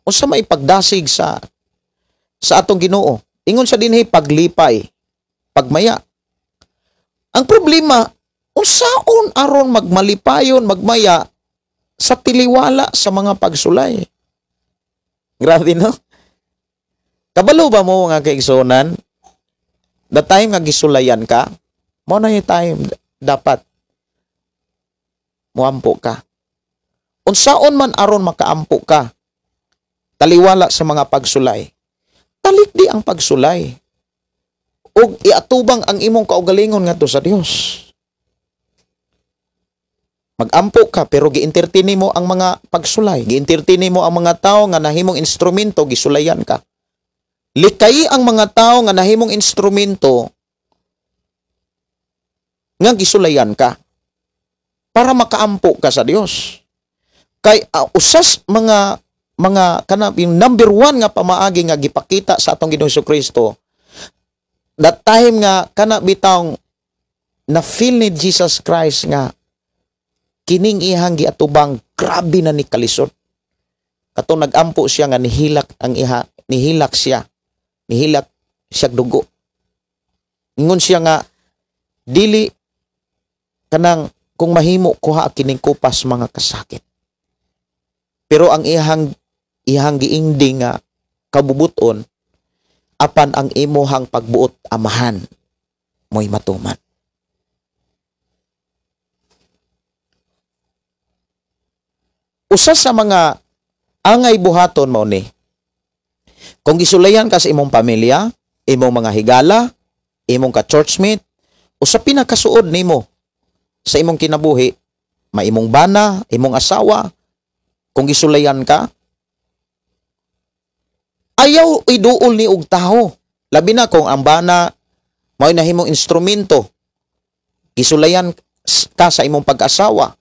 Unsa may pagdasig sa atong Ginoo? Ingon sa dinhi, paglipay, pagmaya. Ang problema, unsaon aron magmalipayon, magmaya sa tiliwala sa mga pagsulay? Grabe, no? Kabalo ba mo, mga kaigsuonan? The time nga gisulayan ka, mo na yung time dapat muampo ka. Unsaon man aron makaampo ka, taliwala sa mga pagsulay. Talikdi ang pagsulay. Og iatubang ang imong kaugalingon ngadto sa Dios. Magampo ka pero gi-entertain mo ang mga pagsulay, gi-entertain mo ang mga tao nga nahimong instrumento, gisulayan ka. Likay ang mga tao nga nahimong instrumento nga gisulayan ka para makaampo ka sa Dios. Kay usas mga kana yung number one nga pamaagi nga gipakita sa atong Ginoong Kristo, that time nga kana bitawng na feel ni Jesus Christ nga kining ihang giatubang grabe na ni kalisod. Katong nagampo siya nga nihilak ang iha, nihilak siya dugo. Ingon siya nga dili kanang kung mahimo kuha kining kupas mga kasakit. Pero ang ihang giingding nga kabubuton, apan ang imuhang pagbuot amahan mo'y matuman. Usa sa mga angay buhaton mao ni, kung gisulayan ka sa imong pamilya, imong mga higala, imong ka-churchmate, usa pinakasuod nimo sa imong kinabuhi, maimong bana, imong asawa, kung gisulayan ka, ayaw iduol ni og tawo. Labi na kung ang bana mao'y nahimong instrumento, gisulayan ka sa imong pag-asawa,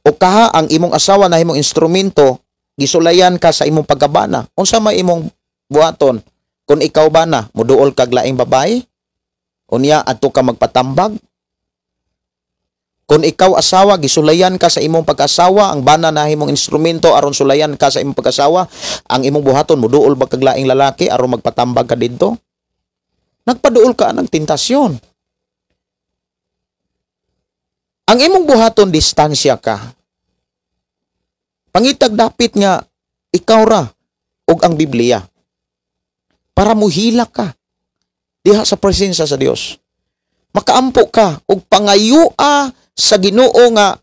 o kaha ang imong asawa nahimong instrumento, gisulayan ka sa imong pagkabana. Unsa may imong buhaton? Kung ikaw bana, muduol kag laing babae, unya adto ka magpatambag. Kung ikaw asawa, gisulayan ka sa imong pag-asawa, ang bana nahimong instrumento aron sulayan ka sa imong pag-asawa, ang imong buhaton muduol ba kag laing lalaki aron magpatambag ka didto? Nagpaduol ka ng tentasyon. Ang imong buhaton, distansya ka. Pangitag dapit nga ikaw ra ug ang Biblia para muhilak ka diha sa presensya sa Dios. Makaampo ka ug pangayua sa Ginoo nga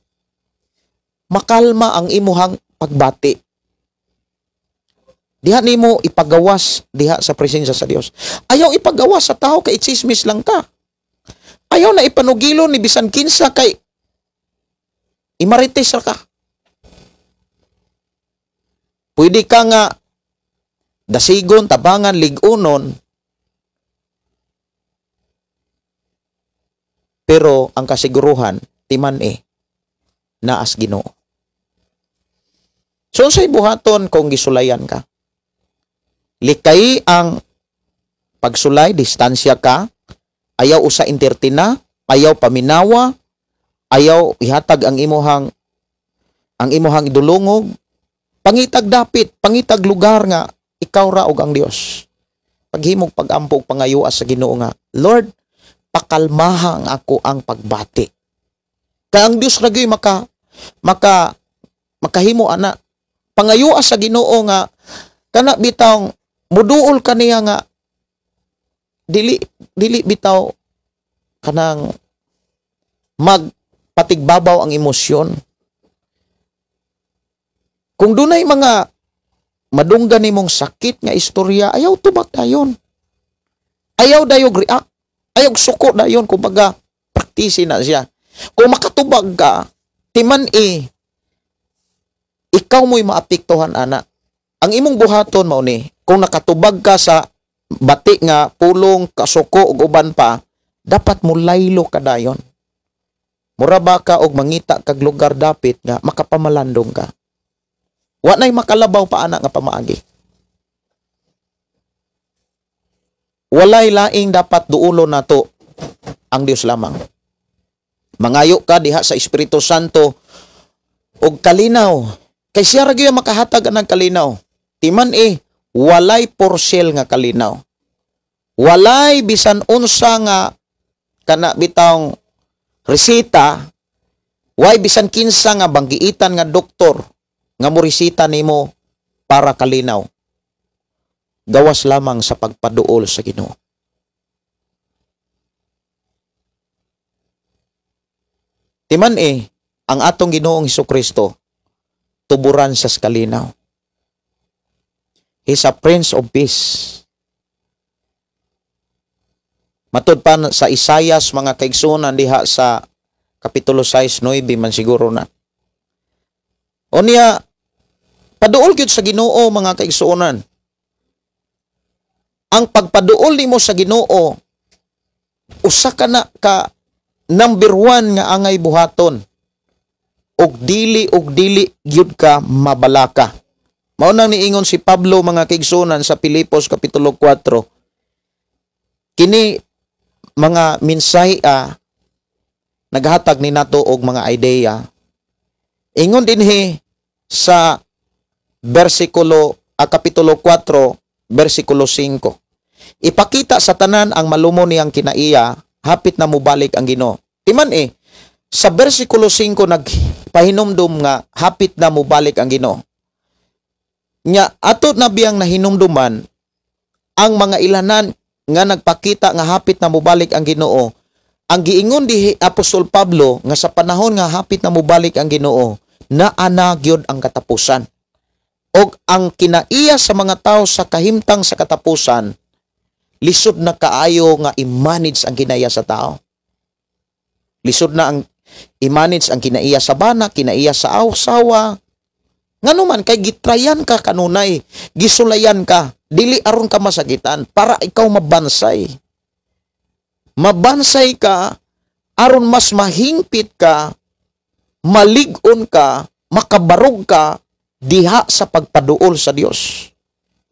makalma ang imuhang pagbati. Diha nimo ipagawas diha sa presensya sa Dios. Ayaw ipagawas sa tao kay tsismis lang ka. Ayaw na ipanugilo ni bisan kinsa kay imarites ra ka. Pwede ka nga dasigon, tabangan, ligunon, pero ang kasiguruhan, timan naas Ginoo. So, unsay buhaton kung gisulayan ka? Likay ang pagsulay, distansya ka, ayaw usa entertaina, ayaw paminawa, ayaw ihatag ang imuhang idulungog. Pangitag dapit, pangitag lugar nga ikaw ra og ang Dios. Paghimog pag-ampo og pangayua sa Ginoo nga, Lord, Pakalmaha ang ako ang pagbati. Kay ang Dios ra gyud makahimo ana. Pangayoa sa Ginoo nga kana bitaw muduol kaniya nga dili dili bitaw kanang magpatigbabaw ang emosyon. Kung dunay mga madunggan nimong sakit nga istorya, ayaw tubag dayon. Ayaw dayog react. Ayaw suko dayon, kumbaga praktisi na siya. Kung makatubag ka, timan ikaw mo'y maapektuhan ana. Ang imong buhaton mao ni, kung nakatubag ka sa bati nga pulong, kasuko ug uban pa, dapat mulaylo ka dayon. Mura ba ka og mangita kag lugar dapit nga makapamalandong ka. Wa nay makalabaw pa ana nga pamaagi. Walay laing dapat duulo nato ang Dios lamang. Mangayo ka diha sa Espiritu Santo og kalinaw. Kay siya ra gyud makahatag anang kalinaw. Timan walay porcel nga kalinaw. Walay bisan unsa nga kana bitawng resita, way bisan kinsa nga banggiitan nga doktor nga moresita nimo para kalinaw. Gawas lamang sa pagpaduol sa Ginoo. Timan ang atong Ginoong Hesukristo tuburan sa kalinaw. He's a Prince of Peace. Matud pa sa Isayas mga kaigsunan diha sa Kapitulo 6:9 man siguro na. Unya, paduol gyud sa Ginoo mga kaigsuonan. Ang pagpaduol nimo sa Ginoo usa ka na ka number 1 nga angay buhaton. Og dili gyud ka mabalaka. Mao nang niingon si Pablo mga kaigsuonan sa Pilipos Kapitulo 4. Kini mga mensahe naghatag ni nato og mga idea. Ingon dinhi sa bersikulo Kapitulo 4 bersikulo 5. Ipakita sa tanan ang malumo niyang kinaiya, hapit na mubalik ang Ginoo. Timan sa bersikulo 5 nagpahinumdum nga hapit na mubalik ang Ginoo. Nya ato na biyang nahinumduman ang mga ilanan nga nagpakita nga hapit na mubalik ang Ginoo. Ang giingon di Apostol Pablo nga sa panahon nga hapit na mubalik ang Ginoo, naana gyud ang katapusan. Og ang kinaiya sa mga tao sa kahimtang sa katapusan, lisod na kaayo nga i-manage ang kinaiya sa tao. Lisod na ang i-manage ang kinaiya sa bana, kinaiya sa asawa. Ngano man kay gitrayan ka kanunay, gisulayan ka, dili aron ka masakitan para ikaw mabansay. Mabansay ka aron mas mahingpit ka, malig-on ka, makabarog ka diha sa pagpaduol sa Dios.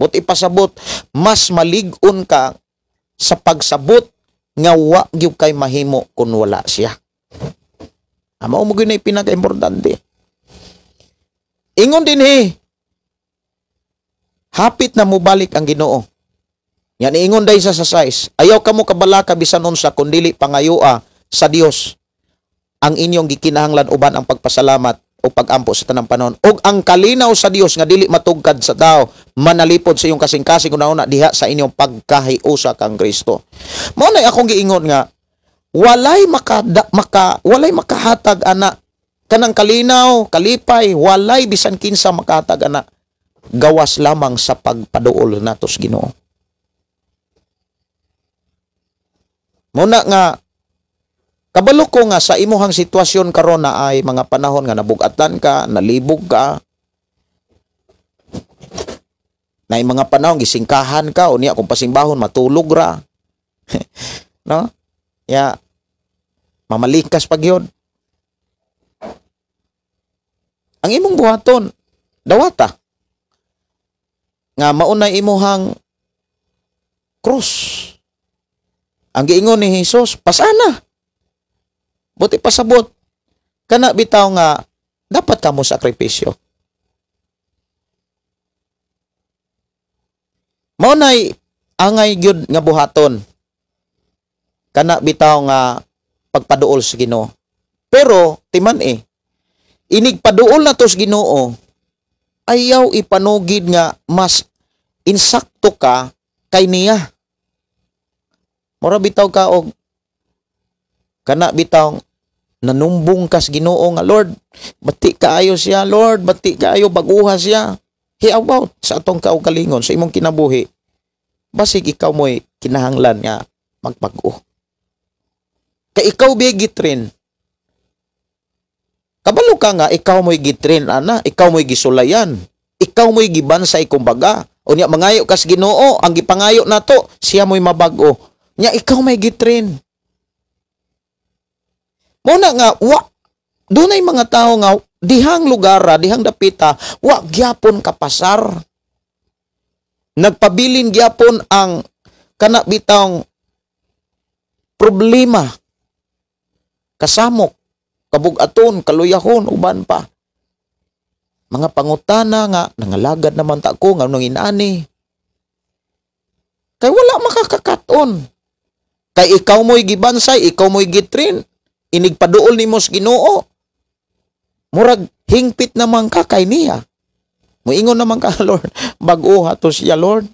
But ipasabot, mas malig-on ka sa pagsabot nga wa gyud kay mahimo kun wala siya. Mao mo gyud na pinaka-importante. Ingon dinhi, hapit na mubalik ang Ginoo. Yan ingon day sa size. Ayaw kamo kabalaka bisan unsa kun dili pangayoa sa Dios ang inyong gikinahanglan uban ang pagpasalamat o pagampo sa tanang panahon. Og ang kalinaw sa Dios nga dili matugkad sa tao, manalipod sa iyong kasing-kasing una-una diha sa inyong pagkahiusa kang Kristo. Mao nay akong giingon nga walay walay makahatag ana kanang kalinaw, kalipay, walay bisan kinsa makahatag ana, gawas lamang sa pagpaduol nato sa Ginoo. Muna nga kabalo ko nga sa imuhang sitwasyon karon na ay mga panahon nga nabugatan ka, nalibog ka, na ay mga panahon gisingkahan ka, unya kung pasimbahon matulog ra. No? Ya mamalikas pag yun. Ang imong buhaton, dawata nga maunay imuhang krus. Ang giingon ni Hesus, pasana. Buti pasabot. Kana bitaw nga dapat kamo sakripisyo. Maunay angay gyud nga buhaton. Kana bitaw nga pagpaduol sa Ginoo. Pero timan eh, inig paduol na to sa Ginoo, ayaw ipanugid nga mas insakto ka kay niya. Mura bitaw ka og kana bitaw nanumbong ka sa Ginoo nga, "Lord, bati kaayo siya. Lord, bati kaayo, baguha siya." He about sa atong kaugalingon, sa imong kinabuhi, basig ikaw mo'y kinahanglan nga magbag-o. Kay ikaw bi gi-train. Kabalo ka nga ikaw mo'y gi-train ana, ikaw mo'y gisulayan, ikaw mo'y gibansay kumbaga. Unya mangayo kas Ginoo, ang gipangayo nato, siya mo'y mabag-o. Nya ikaw may gi-train. Muna nga wa dunay mga tawo nga dihang lugara, dihang dapita, wa gyapon kapasar. Nagpabilin gyapon ang kana bitawng problema, kasamok, kabugaton, kaluyahon, uban pa. Mga pangutana nga nangalagad naman ta ko nga nung inani. Kay wala makakakaton. Kay ikaw mo'y gibansay, ikaw mo'y gi-train. Inigpaduol nimo sa Ginoo. Murag hingpit naman ka kay niya. Muingon naman ka, "Lord, bag-o to siya, Lord."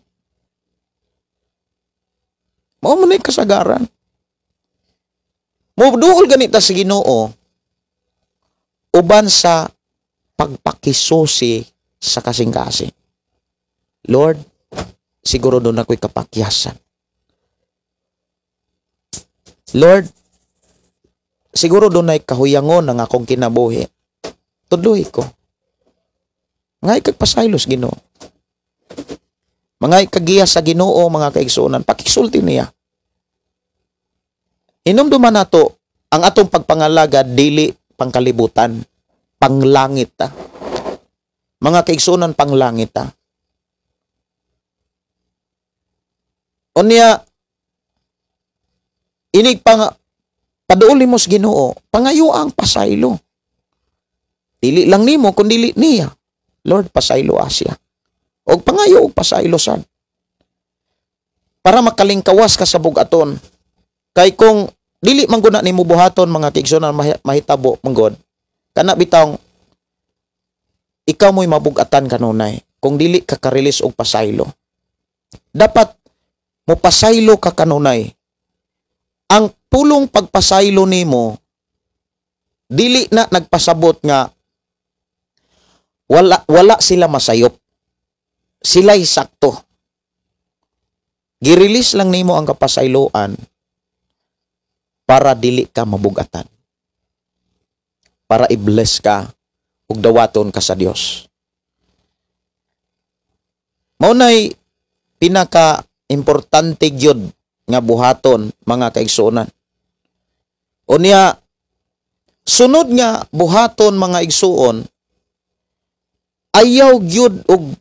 Mao man kasagaran. Moduol ganita sa Ginoo uban sa pagpakisusi sa kasing-kasing. "Lord, siguro doon ako'y kapakyasan. Lord, siguro doon ay kahuyangon ang akong kinabuhi. Tudloy ko. Ngay kagpasaylos Ginoo." Mga ikagiya sa Ginoo, mga kaigsuonan, pakisulti niya. Hinumduman nato ang atong pagpangalaga dili pangkalibutan, panglangit ta. Mga kaigsuonan, panglangit ta. Unya inig pang paduol mo sa Ginoo, pangayo ang pasaylo. Dili lang nimo kun dili niya. "Lord, pasaylo Asya." Og pangayo og pasaylo sad. Para makalingkawas ka sa bugaton. Kay kung dili man guna nimo buhaton, mga kaigsuonan, mahitabo man god. Kana bitawng ikaw mo'y mabugatan kanunay kung dili ka ka-release og pasaylo. Dapat mo pasaylo ka kanunay. Ang pulong pagpasaylo nimo dili na nagpasabot nga wala sila masayop. Sila'y sakto. Gi-release lang nimo ang kapasayloan para dili ka mabugatan. Para i-bless ka ug dawaton ka sa Dios. Mao nay pinaka importante gyud nga buhaton, mga kaigsuonan. Unya sunod nga buhaton, mga igsuon, ayaw gyud og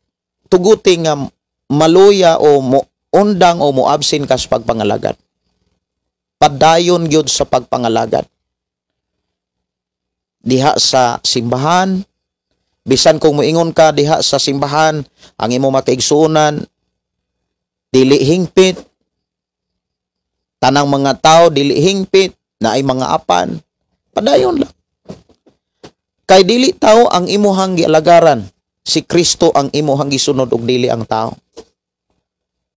tuguti nga maluya o mo undang o mo absent ka sa pagpangalagad. Padayon gyud sa pagpangalagad. Diha sa simbahan, bisan kung moingon ka diha sa simbahan, ang imong makaigsuonan dili hingpit, tanang mga tao dili hingpit, na ay mga apan, padayon lang. Kay dili tao ang imuhang gialagaran, si Kristo ang imuhang gisunod ug dili ang tao.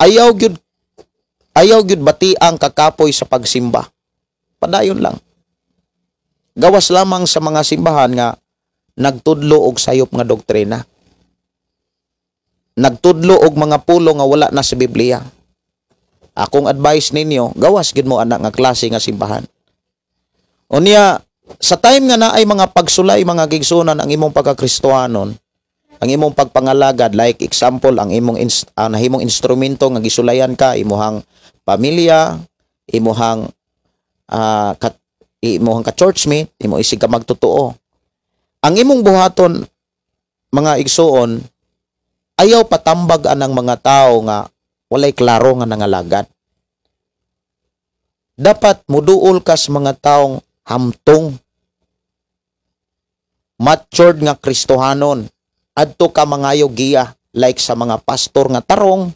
Ayaw gyud bati ang kakapoy sa pagsimba. Padayon lang. Gawas lamang sa mga simbahan nga nagtudlo og sayop nga doktrina. Nagtudlo og mga pulo nga wala na sa Biblia. Akong advice ninyo, gawas gyud mo anak nga klase nga simbahan. Unya, sa time nga naay mga pagsulay, mga gigsunan, ang imong pagkakristohanon, ang imong pagpangalagad, like example, ang imong nahimong instrumento nga gisulayan ka, imuhang pamilya, imuhang ka-churchmate, imo isig ka magtotoo. Ang imong buhaton, mga igsuon, ayaw patambag anang mga tao nga walay klaro nga nangalagad. Dapat muduol ka sa mga taong hamtong, matured nga Kristohanon. Adto ka mangayo giya, like sa mga pastor nga tarong,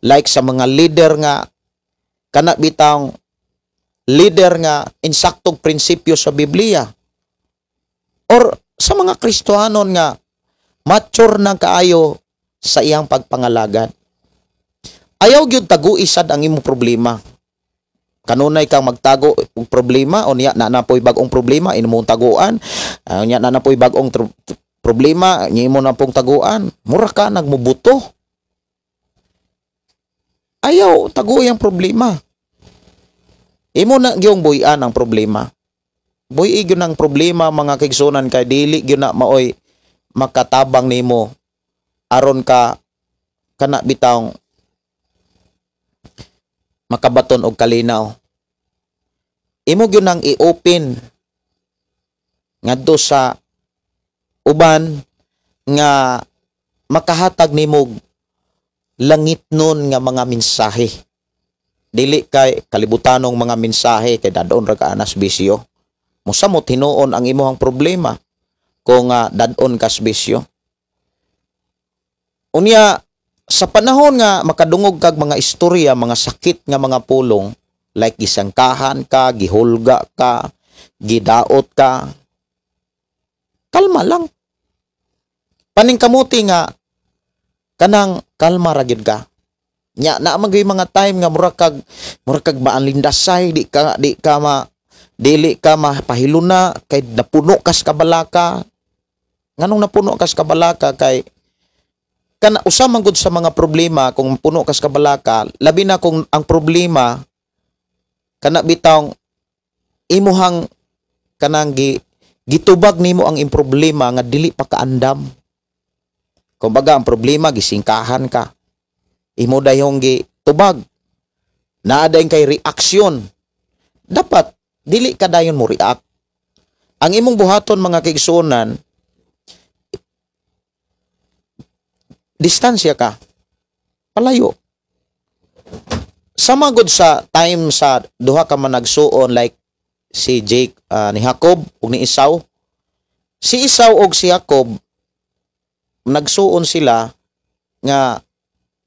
like sa mga leader nga kana bitang leader nga insaktog prinsipyo sa Biblia or sa mga Kristohanon nga mature na kaayo sa iyang pagpangalagad. Ayaw gyud tagui sad ang imong problema. Kanunay kang magtago og problema o niya na napoy bag-ong problema imong taguan, niya na napoy bag-ong problema imo na pong taguan, mura ka nagmubuto. Ayaw tagui ang problema. Imo na gyung buy-an ang problema. Buy-i gyud ang problema, mga kaigsunan, kay dili gyud na maoy makatabang nimo aron ka kana bitawng makabaton og kalinaw. Imo gyud nang i-open ngadto sa uban nga makahatag nimo langit nun nga mga mensahe. Dili kay kalibutanong mga mensahe kay dadon ra ka anas bisyo. Mosamot hinuon ang imong problema kung dadon kas bisyo. Unya sa panahon nga makadungog kag mga istorya, mga sakit nga mga pulong, like gisangkahan ka, gihulga ka, gidaot ka, kalma lang. Paningkamuti nga kanang kalma ra gyud ka. Nya na man gyud mga time nga mura kag maanlindasay, di ka ma dili ka mapahiluna kay napuno kas kabalaka. Nganong napuno kas kabalaka? Kay kana usa man gud sa mga problema kung puno kas kabalaka, labi na kung ang problema kana bitawng imuhang kanang gitubag nimo ang problema nga dili pa kaandam. Kumbaga ang problema, gisingkahan ka. Imo dayong gitubag. Naa dayon kay reaksyon. Dapat dili ka dayon mo react. Ang imong buhaton, mga kaigsuonan, distansya ka. Palayo. Sama gud sa time sa duha ka managsuon, like si Jake, ni Jacob ug ni Esau. Si Esau ug si Jacob, nagsuon sila nga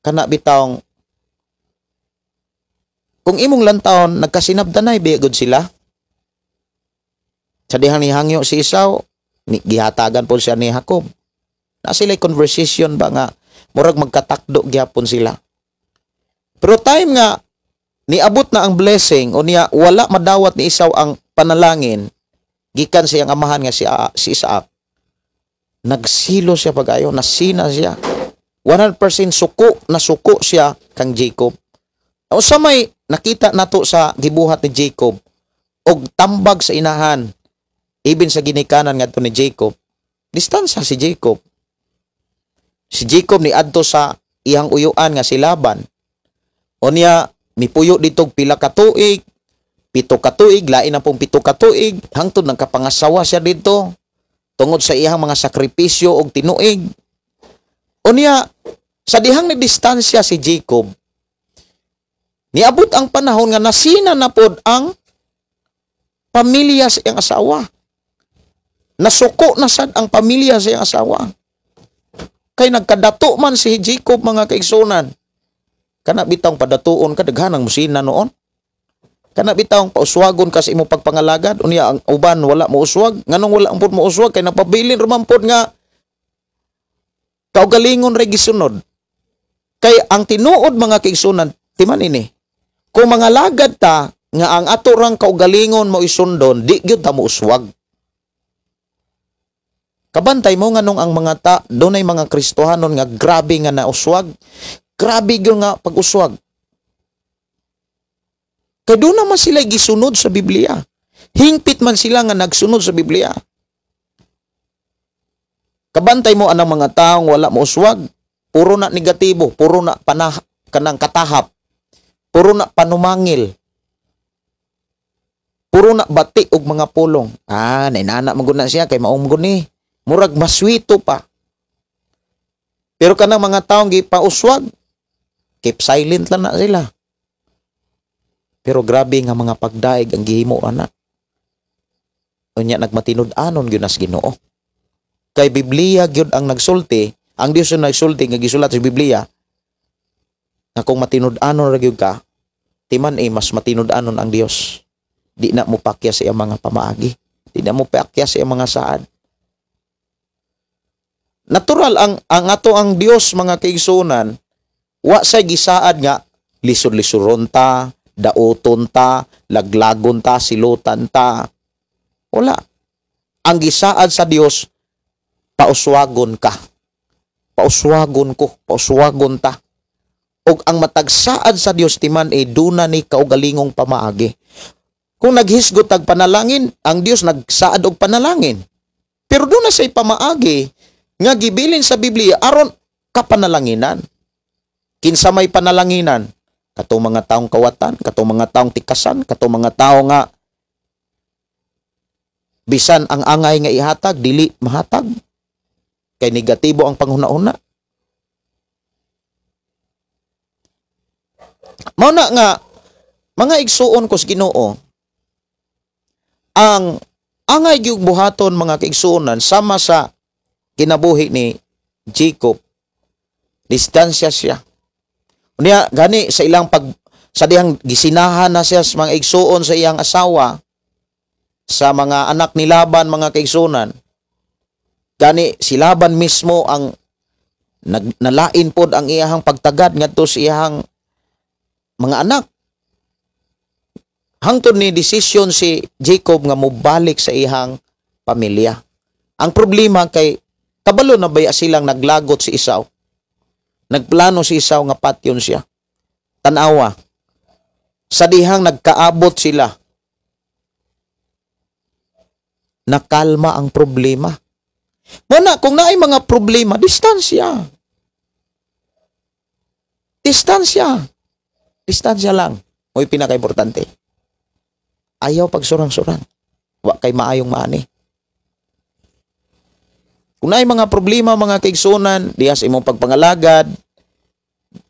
kana bitawng kung imong lantawon, nagkasinabdanay biya gud sila. Sa dihang nihangyo si Esau, ni, gihatagan po siya ni Jacob. Na sila conversation ba nga murag magkatakdo gyapon sila. Pero time nga niabot na ang blessing o niya wala madawat ni Esau ang panalangin gikan sa iyang amahan nga si Isaac, nagsilo siya pag-ayo, nasina siya. 100% suko na suko siya kang Jacob. Usa may nakita nato sa gibuhat ni Jacob og tambag sa inahan ibin sa ginikanan ngadto ni Jacob, distansya si Jacob. Si Jacob ni adto sa iyang uyuan nga si Laban. Unya mipuyo dito pila ka tuig, 7 ka tuig, lain na pong 7 ka tuig, hangtod nang kapangasawa siya dito tungod sa iyang mga sakripisyo og tinuig. Unya sa dihang ni distansya si Jacob, niabot ang panahon nga nasina na pod ang pamilya sa iyang asawa. Nasuko na sad ang pamilya sa iyang asawa. Kay nagkadato man si Jacob, mga kaigsunan. Kana bitawng padatuon ka, daghanang musina noon. Kana bitawng pauswagon ka sa imong pagpangalagad, unya ang uban wala mo uswag. Nganong wala ang pud mo uswag? Kay napabilin ra pod nga kaugalingon ra gisunod. Kay ang tinuod, mga kaigsunan, timan ini. Kung mga lagad ta nga ang ato rang kaugalingon mo isundon, di gyud ta mo uswag. Kabantay mo nganong ang mga ta, dunay mga Kristohanon nga grabe nga nauswag. Grabe gyud nga pag-uswag. Kay doon naman sila gisunod sa Biblia. Hingpit man sila nga nagsunod sa Biblia. Kabantay mo anang mga taong wala mo uswag. Puro na negatibo, puro na panah, kanang katahap. Puro na panumangil. Puro na bati og mga pulong. Ah, nainana man gud na siya kay maong gud ni. Murag maswito pa. Pero kanang mga taong gipauswag, keep silent lang na sila. Pero grabe nga mga pagdaig ang gihimo ana. Unya nagmatinud-anon gyud nas Ginoo. Kay Biblia gyud ang nagsulti, ang Dios ang nagsulti nga gisulat sa Biblia nga kung matinud-anon ra gyud ka, timan eh mas matinud-anon ang Dios. Di na mo pakya sa iyang mga pamaagi. Di na mo pakya sa iyang mga saad. Natural ang ato ang Dios, mga kaigsunan, wa say gisaad nga lisod-lisuron ta, dauton ta, laglagon ta, silutan ta. Wala. Ang gisaad sa Dios, pauswagon ka. Pauswagon ko, pauswagon ta. Og ang matagsaad sa Dios timan ay duna ni kaugalingong pamaagi. Kung naghisgot tag panalangin, ang Dios nagsaad og panalangin. Pero duna say pamaagi nga gibilin sa Biblia aron kapanalanginan. Kinsa may panalanginan? Katong mga taong kawatan, katong mga taong tikasan, katong mga tao nga bisan ang angay nga ihatag dili mahatag kay negatibo ang panghuna-huna. Mao na nga mga igsuon ko sa Ginoo, ang angay gyud buhaton mga kaigsuonan sama sa kinabuhi ni Jacob, distansya siya. Unya gani sa ilang pag sa dihang gisinahan na siya sa mga igsuon sa iyang asawa, sa mga anak ni Laban, mga kaigsuonan. Gani si Laban mismo ang nalain pod ang iyahang pagtagad ngadto sa iyahang mga anak. Hangtod ni desisyon si Jacob nga mobalik sa iyahang pamilya. Ang problema kay kabalo na baya silang naglagot si Esau. Nagplano si Esau nga patyon siya. Tanawa, sa dihang nagkaabot sila, nakalma ang problema. Muna, kung naay mga problema, distansya. Distansya. Distansya lang. Mo'y pinaka-importante. Ayaw pagsurang-surang. Wa kay maayong maani. Kung naay mga problema, mga kaigsunan, diha sa imong pagpangalagad,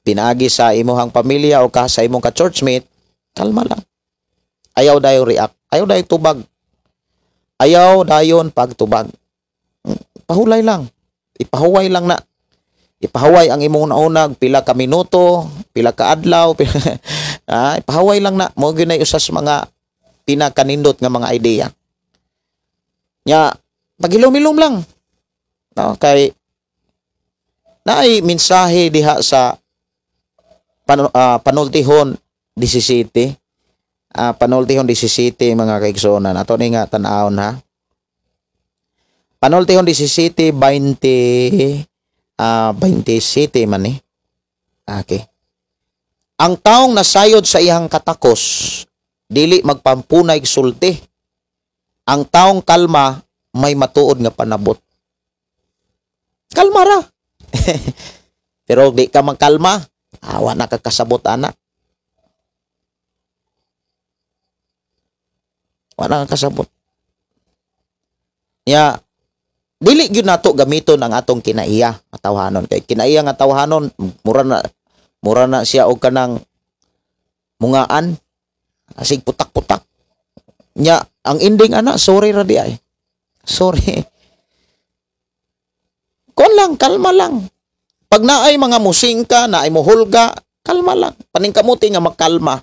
pinaagi sa imong pamilya o ka sa imong ka-churchmate, kalma lang. Ayaw dayon react. Ayaw dayon tubag. Ayaw dayon pagtubag. Pahulay lang. Ipahuway lang na. Ipahuway ang imong naunag, pila ka minuto, pila ka adlaw, ipahuway lang na. Mao gyud nay usas mga pinakanindot nga mga idea. Nya, pagilom-ilom lang. No, kay naay mensahe diha sa Panultihon 17. Panultihon 17, mga kaigsuonan. Ato ni nga tan-awon ha. Panultihon 17 20 27 man ni. Okay. Ang taong nasayod sa iyang katakos dili magpampunay sulti. Ang taong kalma may matuod nga panabot. Kalma ra. Pero di ka magkalma, awa na kakasabot ana. Wala kakasabot. Ya, dili gyud nato gamiton ang atong kinaiya nga tawhanon, kay kinaiya nga tawhanon mura na siya og kanang mungaan, asig putak-putak. Nya, ang ending ana, sorry ra di ay. Sorry. Kon lang, kalma lang. Pag naay mga musingka, naay muhulga, kalma lang. Paningkamuti nga makalma.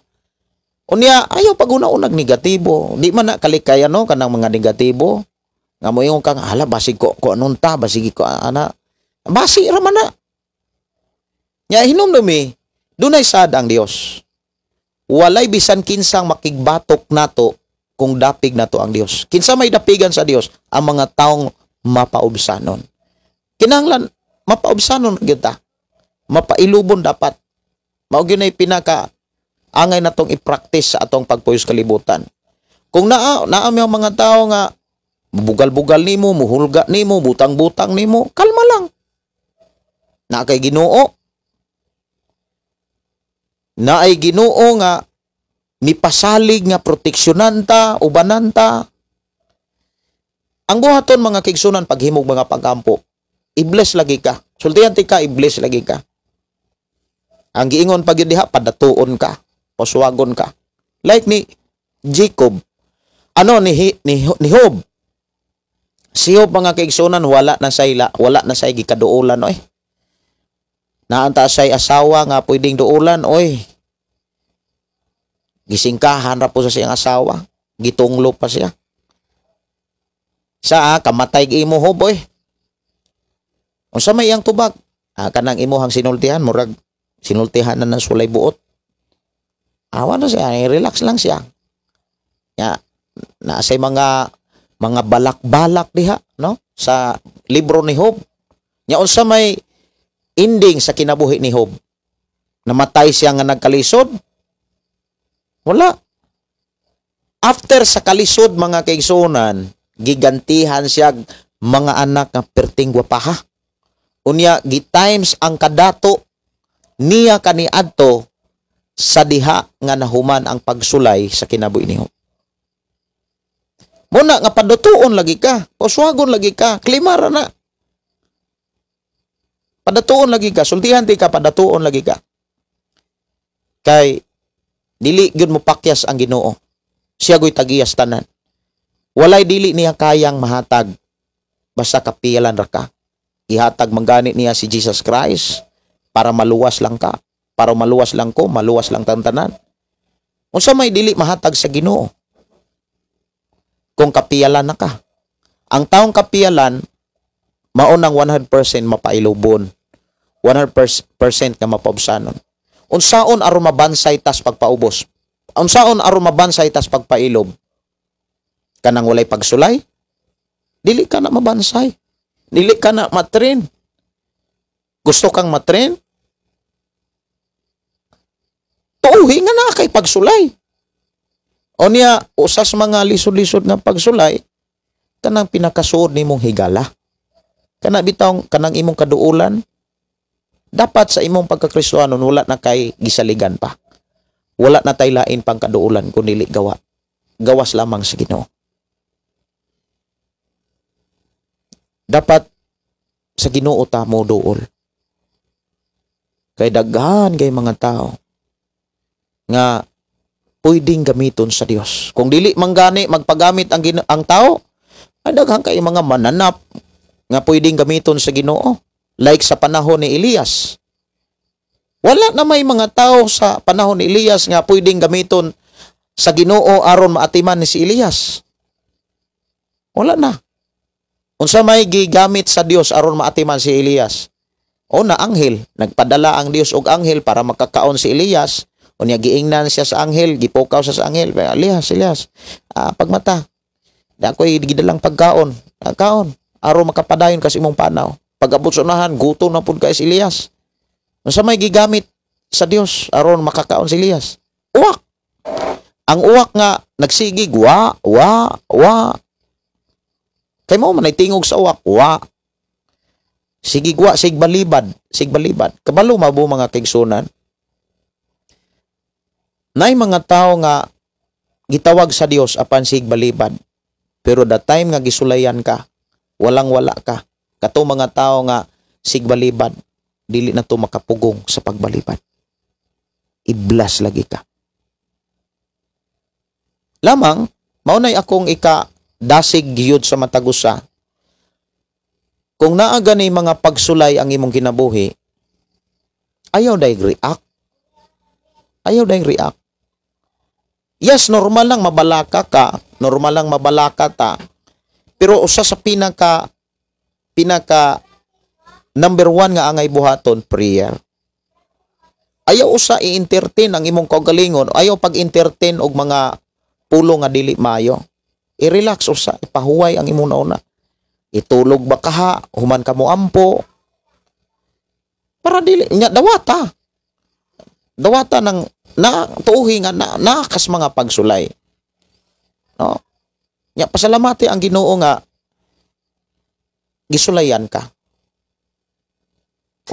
Unya, ayaw pag una-unag negatibo. Di man na kalikaya no, kanang mga negatibo. Nga mo yung kang, hala, basig ko anong ta, basig ko, ana. Basi, raman na. Nya, hinumdumi, dunay sad ang Dios. Walay bisan kinsang makigbatok nato kung dapig nato ang Dios. Kinsa may dapigan sa Dios, ang mga taong mapaubsanon. Kinahanglan mapaubsanon gyud ta. Mapailubon dapat. Mao gyud nay pinaka angay natong i-practice sa atong pagpuyos kalibutan. Kung naa may mga tao nga bugal-bugal nimo, muhulga nimo, butang-butang nimo, kalma lang. Naa kay Ginoo. Naay Ginoo nga mipasalig nga proteksyonan ta, ubanan ta. Ang buhaton mga kaigsunan paghimog mga pagampo, i-bless lagi ka. Sultihan ti ka, i-bless lagi ka. Ang giingon pag yun diha, padatuon ka, paswagon ka. Like ni Jacob, ano ni Job. Si Job mga kaigsunan, wala na say gikaduolan oy. Naanta say asawa nga pwedeng duolan oy. Gisingkahan ra po sa siyang asawa. Gitunglo pa siya. Sa kamatay imo Job oy. Unsa may iyang tubag? Kanang imuhang sinultihan, murag sinultihan na ng sulay buot. Awa na siya, relax lang siya. Ya, naa say mga balak-balak diha, no? Sa libro ni Job. Nya unsa may ending sa kinabuhi ni Job? Namatay siya nga nagkalisod? Wala. After sa kalisod, mga kaigsuonan, gigantihan siya mga anak nga perting gwapaha. Unya gi-times ang kadato niya kaniadto sa diha nga nahuman ang pagsulay sa kinabuhi ni Job. Muna nga padatuon lagi ka, pauswagon lagi ka, klimara na. Padatuon lagi ka, sultihan ti ka, padatuon lagi ka. Kay dili gyud mo pakyas ang Ginoo. Siya goy tagiyas tanan. Walay dili niya kayang mahatag basta kapiyalan ra ka. Ihatag manggani niya si Jesus Christ para maluwas lang ka, para maluwas lang ko, maluwas lang tantanan. Unsa may dili mahatag sa Ginoo? Kung kapiyalan na ka. Ang taong kapiyalan, mao nang 100% mapailubon. 100% nga mapaubsanon. Unsaon aron mabansay tas pagpaubos? Unsaon aron mabansay tas pagpailob? Kanang walay pagsulay? Dili ka na mabansay. Dili ka na matrin. Gusto kang matrin? Tuuhi nga na kay pagsulay. O niya, usas mga lisod-lisod nga pagsulay, kanang pinakasuod nimong higala. Kana bitawng kanang imong kaduulan, dapat sa imong pagkakristohanon wala na kay gisaligan pa. Wala na tay lain pang kaduulan kun dili gawa. Gawas lamang sa Ginoo. Dapat sa Ginoo ta mo duol. Kay daghan kay mga tao nga pwedeng gamiton sa Dios. Kung dili manggani magpagamit ang tao, ay daghan kay mga mananap nga pwedeng gamiton sa Ginoo. Like sa panahon ni Elias. Wala na may mga tao sa panahon ni Elias nga pwedeng gamiton sa Ginoo aron maatiman ni si Elias. Wala na. Unsa may gigamit sa Dios aron maatiman si Elias? O na anghel, nagpadala ang Dios og anghel para makakaon si Elias. Unya giingnan siya sa anghel, gipukaw siya sa anghel. Elias, Elias, pagmata. Da ako'y gidalang pagkaon. Kaon, aron makapadayon kasi imong panaw. Pag-abot sa unahan, gutom na pud kay si Elias. Unsa may gigamit sa Dios aron makakaon si Elias? Uwak. Ang uwak nga nagsigig wa wa wa. Kay mao man ay tingog sa uwak, wa. Sigig wa, sigbalibad, sigbalibad. Kabalo mabo mga kaigsunan. Nay mga tao nga gitawag sa Dios apan sigbalibad. Pero the time nga gisulayan ka, walang wala ka. Kato mga tao nga sigbalibad, dili na to makapugong sa pagbalibad. Iblas lagi ka. Lamang, maunay akong ika dasig giyud sa matag usa. Kung naa gani mga pagsulay ang imong kinabuhi, ayaw day react. Ayaw day react. Yes, normal lang mabalaka ka, normal lang mabalaka ta. Pero usa sa pinaka number one nga angay buhaton, prayer. Ayaw usa i-entertain ang imong kaugalingon, ayaw pag-entertain og mga pulo nga dili maayo. I-relax usa, ipahuway ang imong nauna. Itulog ba kaha, human ka mo ampo. Para dili nya dawata. Dawata ng na tuuhi nga na nakas mga pagsulay. No? Nya pasalamati ang Ginoo nga gisulayan ka.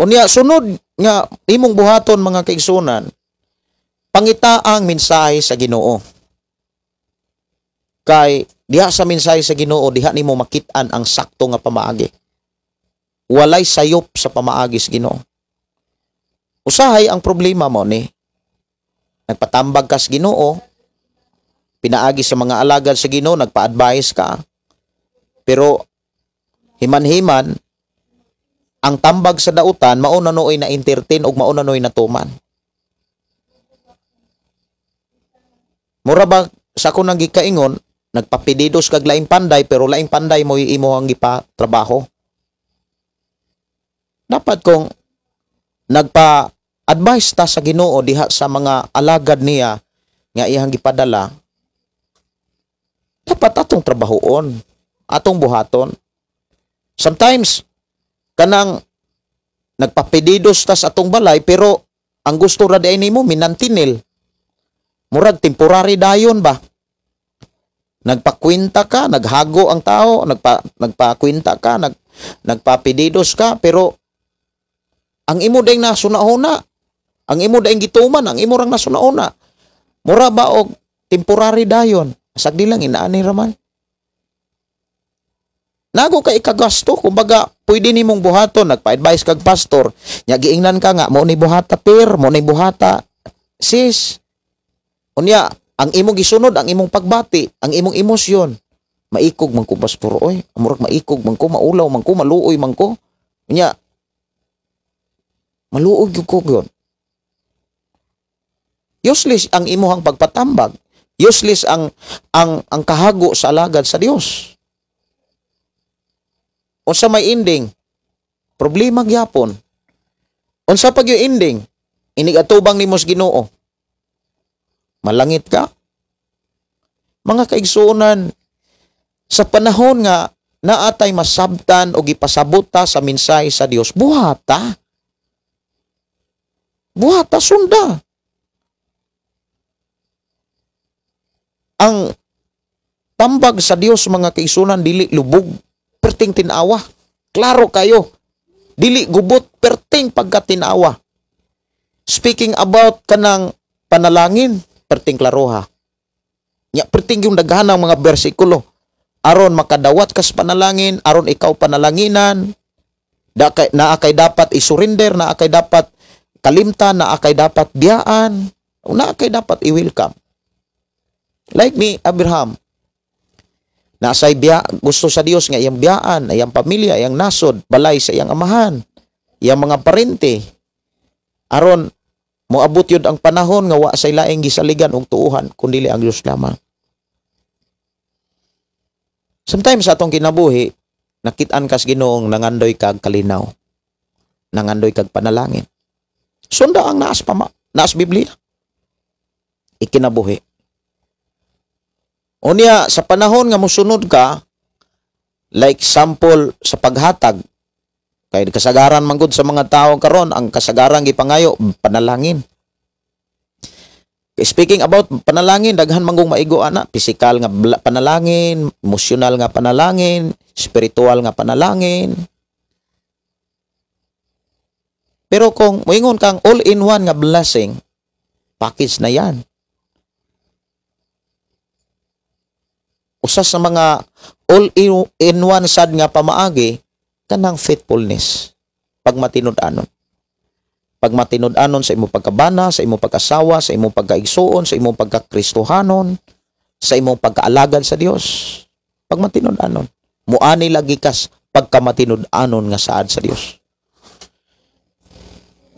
Unya sunod nga imong buhaton mga kaigsunan, pangita ang mensahe sa Ginoo. Kay diha sa mensahe sa Ginoo, diha nimo makit-an ang sakto nga pamaagi. Walay sayop sa pamaagi sa Ginoo. Usahay ang problema mo ni nagpatambag ka sa Ginoo, pinaagi sa mga alagad sa Ginoo, nagpa-advise ka. Pero himan-himan ang tambag sa dautan mao na nooy na entertain og mao na nooy natuman. Mura ba sa akong nang gikaingon, nagpapedidos kag laing panday pero laing panday mo imo ang gipatrabaho. Dapat kung nagpa-advise ta sa Ginoo diha sa mga alagad niya nga iyang gipadala, dapat atong trabahoon, atong buhaton. Sometimes kanang nagpapedidos ta sa atong balay pero ang gusto ra diay nimo minantinil. Murag temporary dayon ba? Nagpakwenta ka, naghago ang tao, nagpakwenta ka, nagpapedidos ka, pero ang imo dayng nasunahuna, ang imo dayng gituman, ang imo rang nasunahuna. Mura ba og temporary dayon? Sagdi lang inaani raman. Nago ka ikagasto, kumbaga pwede nimong buhaton, nagpa-advise kag pastor, nya giingnan ka nga mo ni buhata per, mo ni buhata sis. Unya, ang imong gisunod, ang imong pagbati, ang imong emosyon, maikog man ko pastor oy, murag maikog man ko, maulaw man ko, maluoy man ko. Unya, maluoy gyud ko gyud. Useless ang imuhang pagpatambag. Useless ang kahago sa alagad sa Dios. Unsa may ending? Problema gyapon. Unsa pag yung ending? Inig atubang nimo sa Ginoo. Malangit ka. Mga kaigsuonan, sa panahon nga naatay masabtan o gipasabot ta sa mensahe sa Dios, buhata. Buhata, sunda. Ang tambag sa Dios, mga kaigsuonan, dili lubog, perting tinawa. Klaro kayo. Dili gubot, perting pagkatinawa. Speaking about kanang panalangin, perting klaroha. Nya perting yung daghan ng mga bersikulo. Aron makadawat kas panalangin, aron ikaw panalanginan, naa kay dapat isurrender, naa kay dapat kalimtan, naa kay dapat biyaan, naa kay dapat i-welcome. Like me, Abraham, nasay biya, gusto sa Dios nga iyang biyaan, iyang pamilya, iyang nasod, balay sa iyang amahan, iyang mga parente. Aron moabot yun ang panahon nga wa say laing gisaligan og tuohan kun dili ang Dios lamang. Sometimes sa atong kinabuhi, nakit-an kas Ginoong nangandoy kag kalinaw, nangandoy kag panalangin. Sunda ang naas pa naas Biblia. Ikinabuhi. Unya, sa panahon nga mosunod ka, like sample sa paghatag, kay kasagaran manggod sa mga tao karon, ang kasagaran gipangayo panalangin. Speaking about panalangin, daghan manggong maigo ana, physical nga panalangin, emotional nga panalangin, spiritual nga panalangin. Pero kung moingon kang all-in-one nga blessing, package na yan. Usa sa mga all-in-one sad nga pamaagi, kanang faithfulness, pagmatinud-anon. Pagmatinud-anon sa imong pagkabana, sa imong pagkasawa, sa imong pagkaigsuon, sa imong pagkakristohanon, sa imong pagkaalagad sa Dios. Pagmatinud-anon. Muani lagi kas pagkamatinud-anon nga saad sa Dios.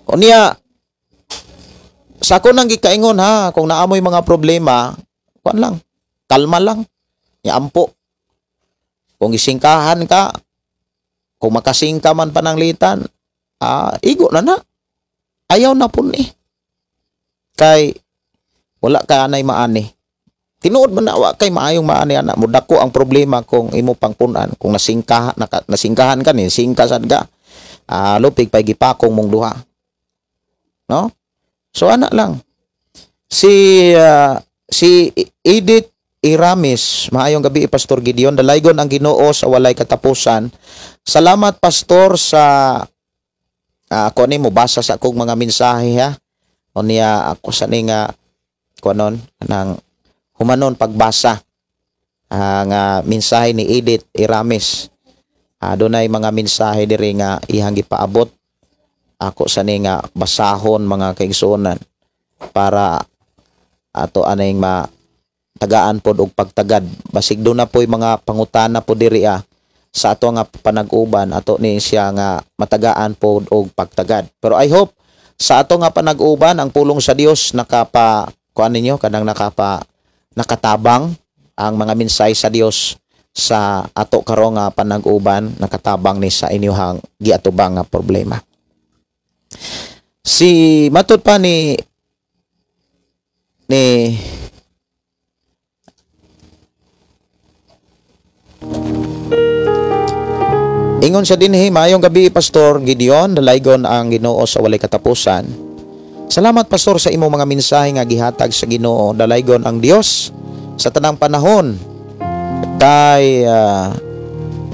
Unya, sa ako nang gikaingon ha, kung naamoy mga problema, kuan lang, kalma lang, niampo. Kung isingkahan ka, kung makasingka man pananglitan, igo na na. Ayaw na po ni. Kay, wala ka anay maani. Tinuod man na, wa kay maayong maani, anak. Mudako ang problema kung imo pang punan. Kung nasingkahan ka ni, singka sad ka. Lupig pa'y gipakong mong duha. No? So, anak lang. Si Edith Iramis, maayong gabi, Pastor Gideon. Dalaygon ang Ginoo sa walay katapusan. Salamat, Pastor, sa ako ni mo basa sa akong mga mensahe ha. O niya ako sa ni nga kuanon nang humanon pagbasa nga mensahe ni Edith Iramis. Dunay mga mensahe diri nga ihang gipaabot. Ako sa ni nga basahon mga kaigsuonan para ato aning matagaan pod og pagtagad. Basig do na po'y mga pangutana po diri sa ato nga panag-uban, ato ni siya nga matagaan pod og pagtagad. Pero I hope sa ato nga panag-uban ang pulong sa Dios nakapa kuan ninyo kanang nakapa nakatabang ang mga mensahe sa Dios sa ato karon nga panag-uban, nakatabang ni sa inyong giatubang nga problema. Si matud pa ni ingon siya dinhi, maayong gabi Pastor Gideon, dalaygon ang Ginoo sa walay katapusan. Salamat Pastor sa imong mga mensahe nga gihatag sa Ginoo, dalaygon ang Dios sa tanang panahon. Kay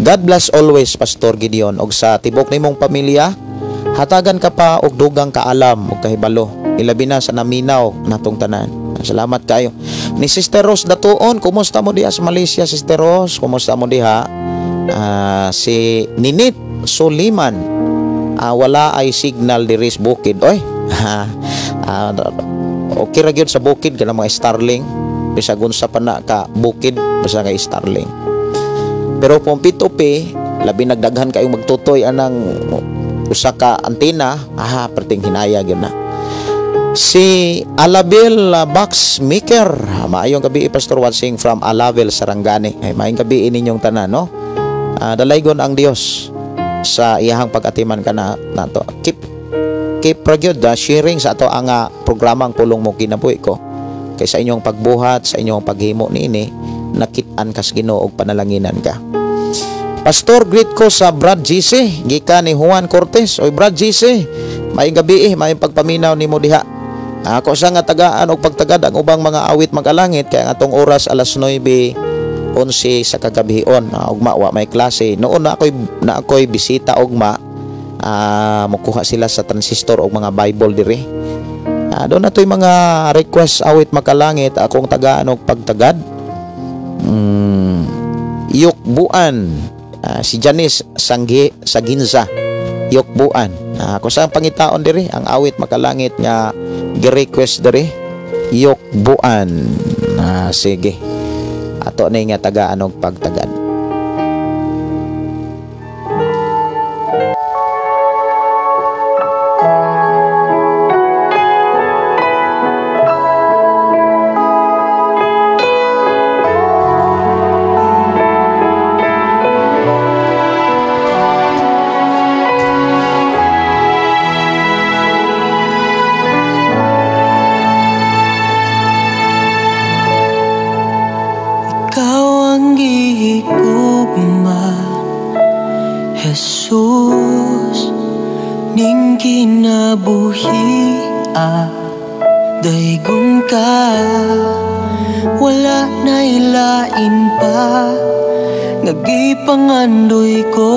God bless always Pastor Gideon og sa tibok nimong pamilya, hatagan ka pa og dugang kaalam og kahibalo, ilabi na sa naminaw natong tanan. Salamat kayo. Ni Sister Rose Datuon, kumusta mo diha sa Malaysia, Sister Rose? Kumusta mo diha? Si Ninit Suliman, wala ay signal diri sa bukid. Oy. Okay ra gyud sa bukid kana mga Starlink, bisag unsa pa na ka bukid basta kay Starlink. Pero kung P2P, labi nagdaghan kayong magtutoy anang usa ka antena, perting hinaya gyud na. Si Alabel Box Maker, maayong gabi Pastor, watching from Alabel, Sarangani. Ay, maayong gabi ninyong tanan, no? Dalaygon ang Dios sa iyahang pag-atiman ka na nato. Keep ra gyud sharing sa ato ang programang Pulong Mo Kinabuhi Ko. Kay sa inyong pagbuhat, sa inyong paghimo niini, nakit-an kas Ginoo og panalanginan ka. Pastor, greet ko sa Brad GC, gikan ni Juan Cortez. Oy Brad GC, maayong gabi, maayong pagpaminaw nimo diha. Ako sa nga tagaan og pagtagad ang ubang mga awit magalangit kay ang atong oras alas 9:11 sa kagabion. Ugma wa may klase. Noon na ako'y bisita ugma, mukuha sila sa transistor og mga Bible diri. Doon na to'y mga request awit makalangit akong tagaan og pagtagad. Yukbuan, si Janice Sanggi Saginza, Yukbuan. Ako sa pangitaon diri ang awit makalangit nga gi-request diri, Yukbuan. Sige, ato na nga tagaan og pagtagad. Jesus ning kinabuhi, daygon ka, wala na ilain pa, nagipangandoy ko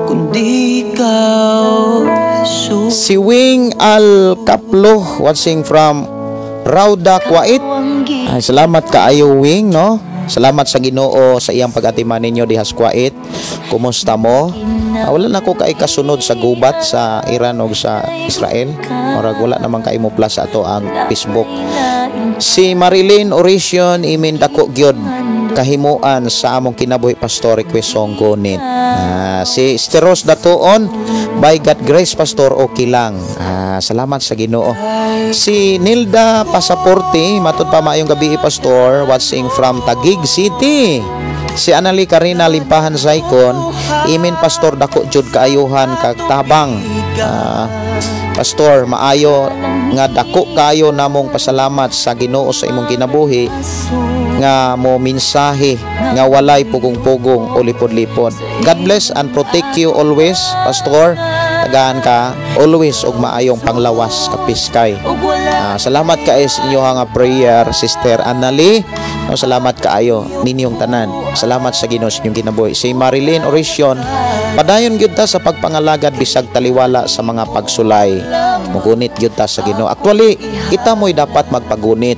kundi ikaw, Jesus. Si Wing Al Kaplo watching from Rauda, Kuwait. Ay, salamat kaayo Wing, no? Salamat sa Ginoo sa iyang pag-atiman ninyo diha sa Kuwait. Kumusta mo? Wala na ko kay kasunod sa gubat sa Iran o sa Israel. Murag wala naman kay mo plus ato ang Facebook. Si Marilyn Oration, imin dako gyud kahimuan sa among kinabuhi Pastor, request song gunit. Si Steros Datuon, by God grace Pastor, okay lang. Salamat sa Ginoo. Si Nilda Pasaporte, matud pa maayong gabi Pastor, watching from Taguig City. Si Anali Karina Limpahan Saikon, imin Pastor dako jud kaayuhan kag tabang. Pastor, maayo nga dako kaayo namong pasalamat sa Ginoo sa imong kinabuhi nga mo mensahe nga walay pugong-pugong o lipod-lipod. God bless and protect you always, Pastor. Tagaan ka always og maayong panglawas kapiskay. Salamat kaayo sa inyong nga prayer, Sister Annalie. No, salamat kaayo ninyong tanan. Salamat sa Ginoo sa inyong kinabuhi. Si Marilyn Oration, padayon gyud ta sa pagpangalagad bisag taliwala sa mga pagsulay. Mugunit gyud ta sa Ginoo. Actually, kita mo'y dapat magpagunit.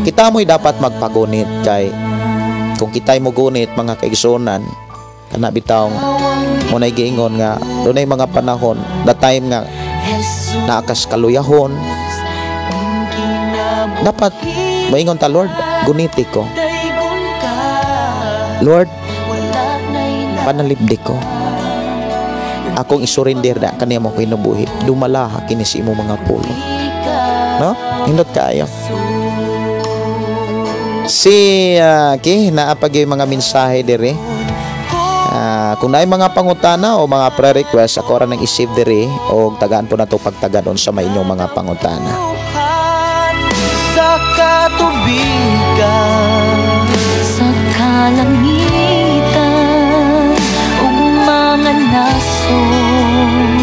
Kita mo'y dapat magpagunit kay kung kita'y mugunit mga kaigsunan, kana bitawng muna'y giingon nga dunay mga panahon, the time nga naakas kaluyahon, dapat maingon ta, Lord, guniti ko. Lord, panalibdi ko. Akong isurrender na kaniya mo kinubuhi. Dumala kini sa imong mga pulo. No? Hindot kaayo. Si okay, naa pa gyud mga mensahe diri. Kung naay mga pangutana o mga pre-request, ako ra nang i-save diri o tagaan po nato pagtagan unsa may inyong mga pangutana. Sa katubigan, sa kalangitan ug mga nasod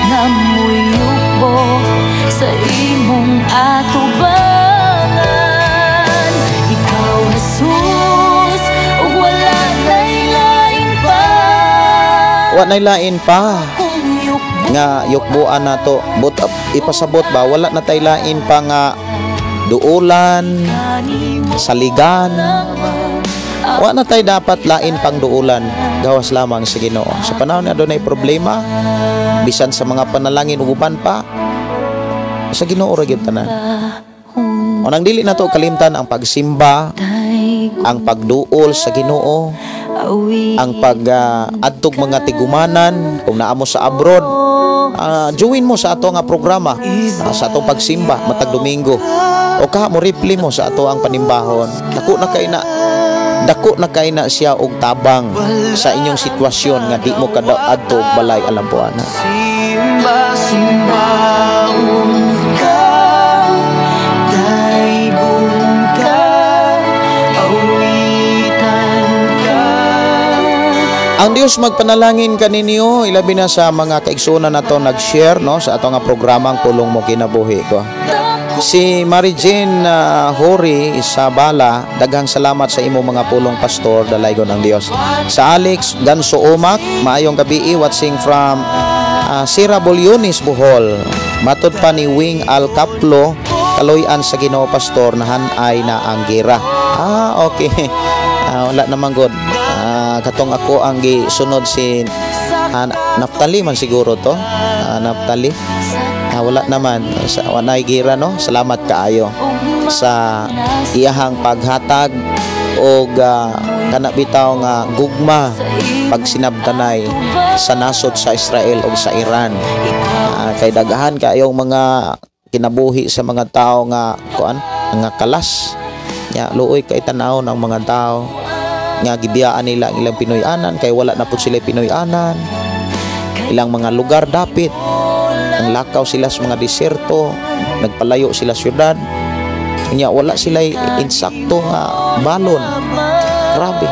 nga muyukbo sa imong atubangan. Ikaw, Jesus, ug wala nay lain pa. Wa nay lain pa Kung yukbo nga yukbuan nato. But ipasabot ba wala na tay lain pa nga duulan, saligan. Wa na tay dapat lain pang duulan, gawas lamang sa Ginoo. Sa panahon nga adunay problema, bisan sa mga panalangin ug uban pa, sa Ginoo ra gyud tanan. O nang dili nato kalimtan ang pagsimba, ang pagduol sa Ginoo, ang pag adtog mga tigumanan. Kung naa mo sa abroad, join mo sa ato nga programa, sa atong pagsimba matag Domingo, o ka mo reply mo sa ato ang panimbahon. Dako na kay na siya og tabang sa inyong sitwasyon nga di mo kada adto og balay alampuana. Simba, simbaon ka, daygon ka, awitan ka. Ang Dios magpanalangin kaninyo, ilabi na sa mga kaigsuonan nato nag-share, no, sa ato nga programang Pulong Mo Kinabuhi Ko. Si Mary Jane Hori Isabala, daghang salamat sa imong mga pulong, pastor, dalaygon ang Dios. Sa Alex Ganso Umak, maayong gabi, watching from Sira Bolyonis, Bohol. Matod pa ni Wing Alcaplo, kaloy-an sa Ginoo, pastor, nahanay na ang gira. Ah, okay. Wala naman good. Katong ako ang gisunod si Naftali man siguro to. Naftali. Wala naman sa wanay gira, no. Salamat kaayo sa iyahang paghatag og kana bitaw nga gugma pagsinabtanay sa nasod sa Israel ug sa Iran. Kay daghan kaayong mga kinabuhi sa mga tao nga kuan nga kalas. Nya luoy kay tan-aw ng mga tao nga gibiyaan nila ang ilang Pinoy-anan kay wala na pud sila Pinoy-anan. Ilang mga lugar dapit ang lakaw sila sa mga diserto, nagpalayo sila syudad. Nya wala sila insakto nga balon. Grabe.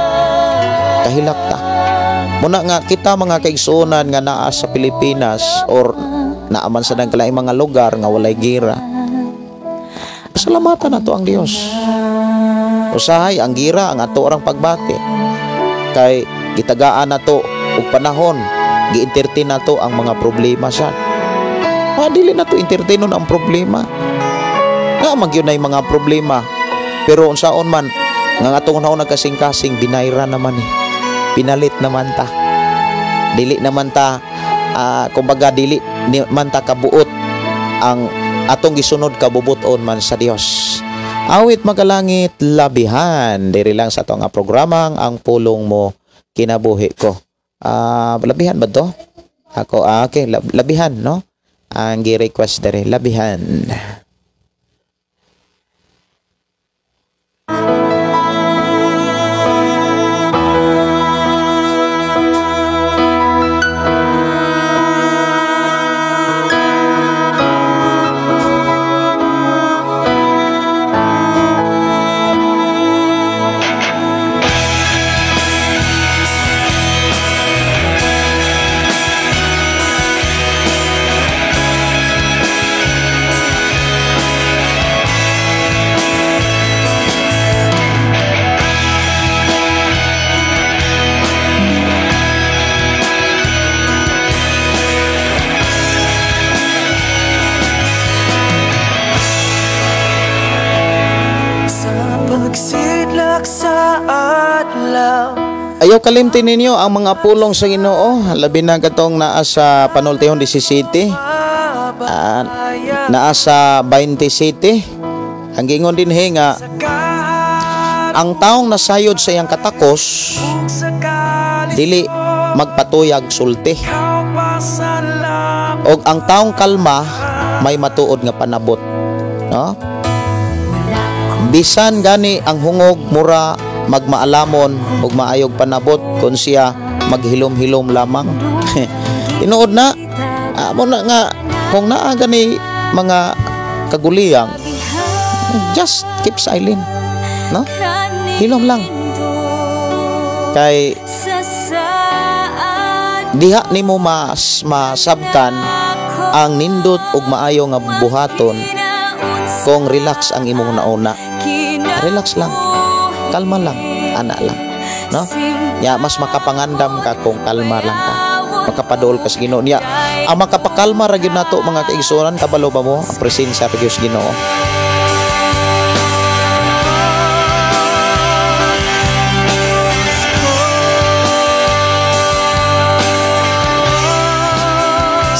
Kahilak ta. Muna nga kita mga kaigsuonan nga naa sa Pilipinas or naa man sa nagkalaing mga lugar nga walay gira, pasalamatan nato ang Dios. Usahay ang gira ang ato orang pagbati. Kay gitagaan nato og panahon, gi-entertain nato ang mga problema sa. Dili nato entertainon ang problema. Nga magyud nay mga problema. Pero unsaon man nga atong naon nagkasing-kasing binayra naman eh. Pinalit naman ta. Dili naman ta kumbaga dili ni man ta kabuot ang atong gisunod kabubuton man sa Dios. Awit Magalangit, Labihan, diri lang sa ato nga programang Ang Pulong Mo Kinabuhi Ko. Labihan ba to? Ako okay, labihan, no? Ang gi-request diri, Labihan. Sa pagsidlak sa adlaw. Ayaw kalimtin ninyo ang mga pulong sa Ginoo, labi na katong naa sa Panultihon DC City, naa sa 20 City. Ang giingon dinhi nga ang taong nasayod sa iyang katakos dili magpatuyag sulti, og ang taong kalma may matuod nga panabot, no? Bisan gani ang hungog mura magmaalamon ug maayog panabot kun siya maghilom-hilom lamang. Tinuod na amo na nga kung naa gani mga kaguliyang, just keep silent, no? Hilom lang kay diha nimo mas masabtan ang nindot ug maayo nga buhaton kung relax ang imong nauna. Relax lang, kalma lang, ana lang, no? Ya mas makapangandam ka kung kalma lang ka, makapadol ka sa Ginoo. Niya ang makapakalma ra gyud nato, mga kaigsuonan, kabalo ba mo, ang presensya ra gyud sa Ginoo.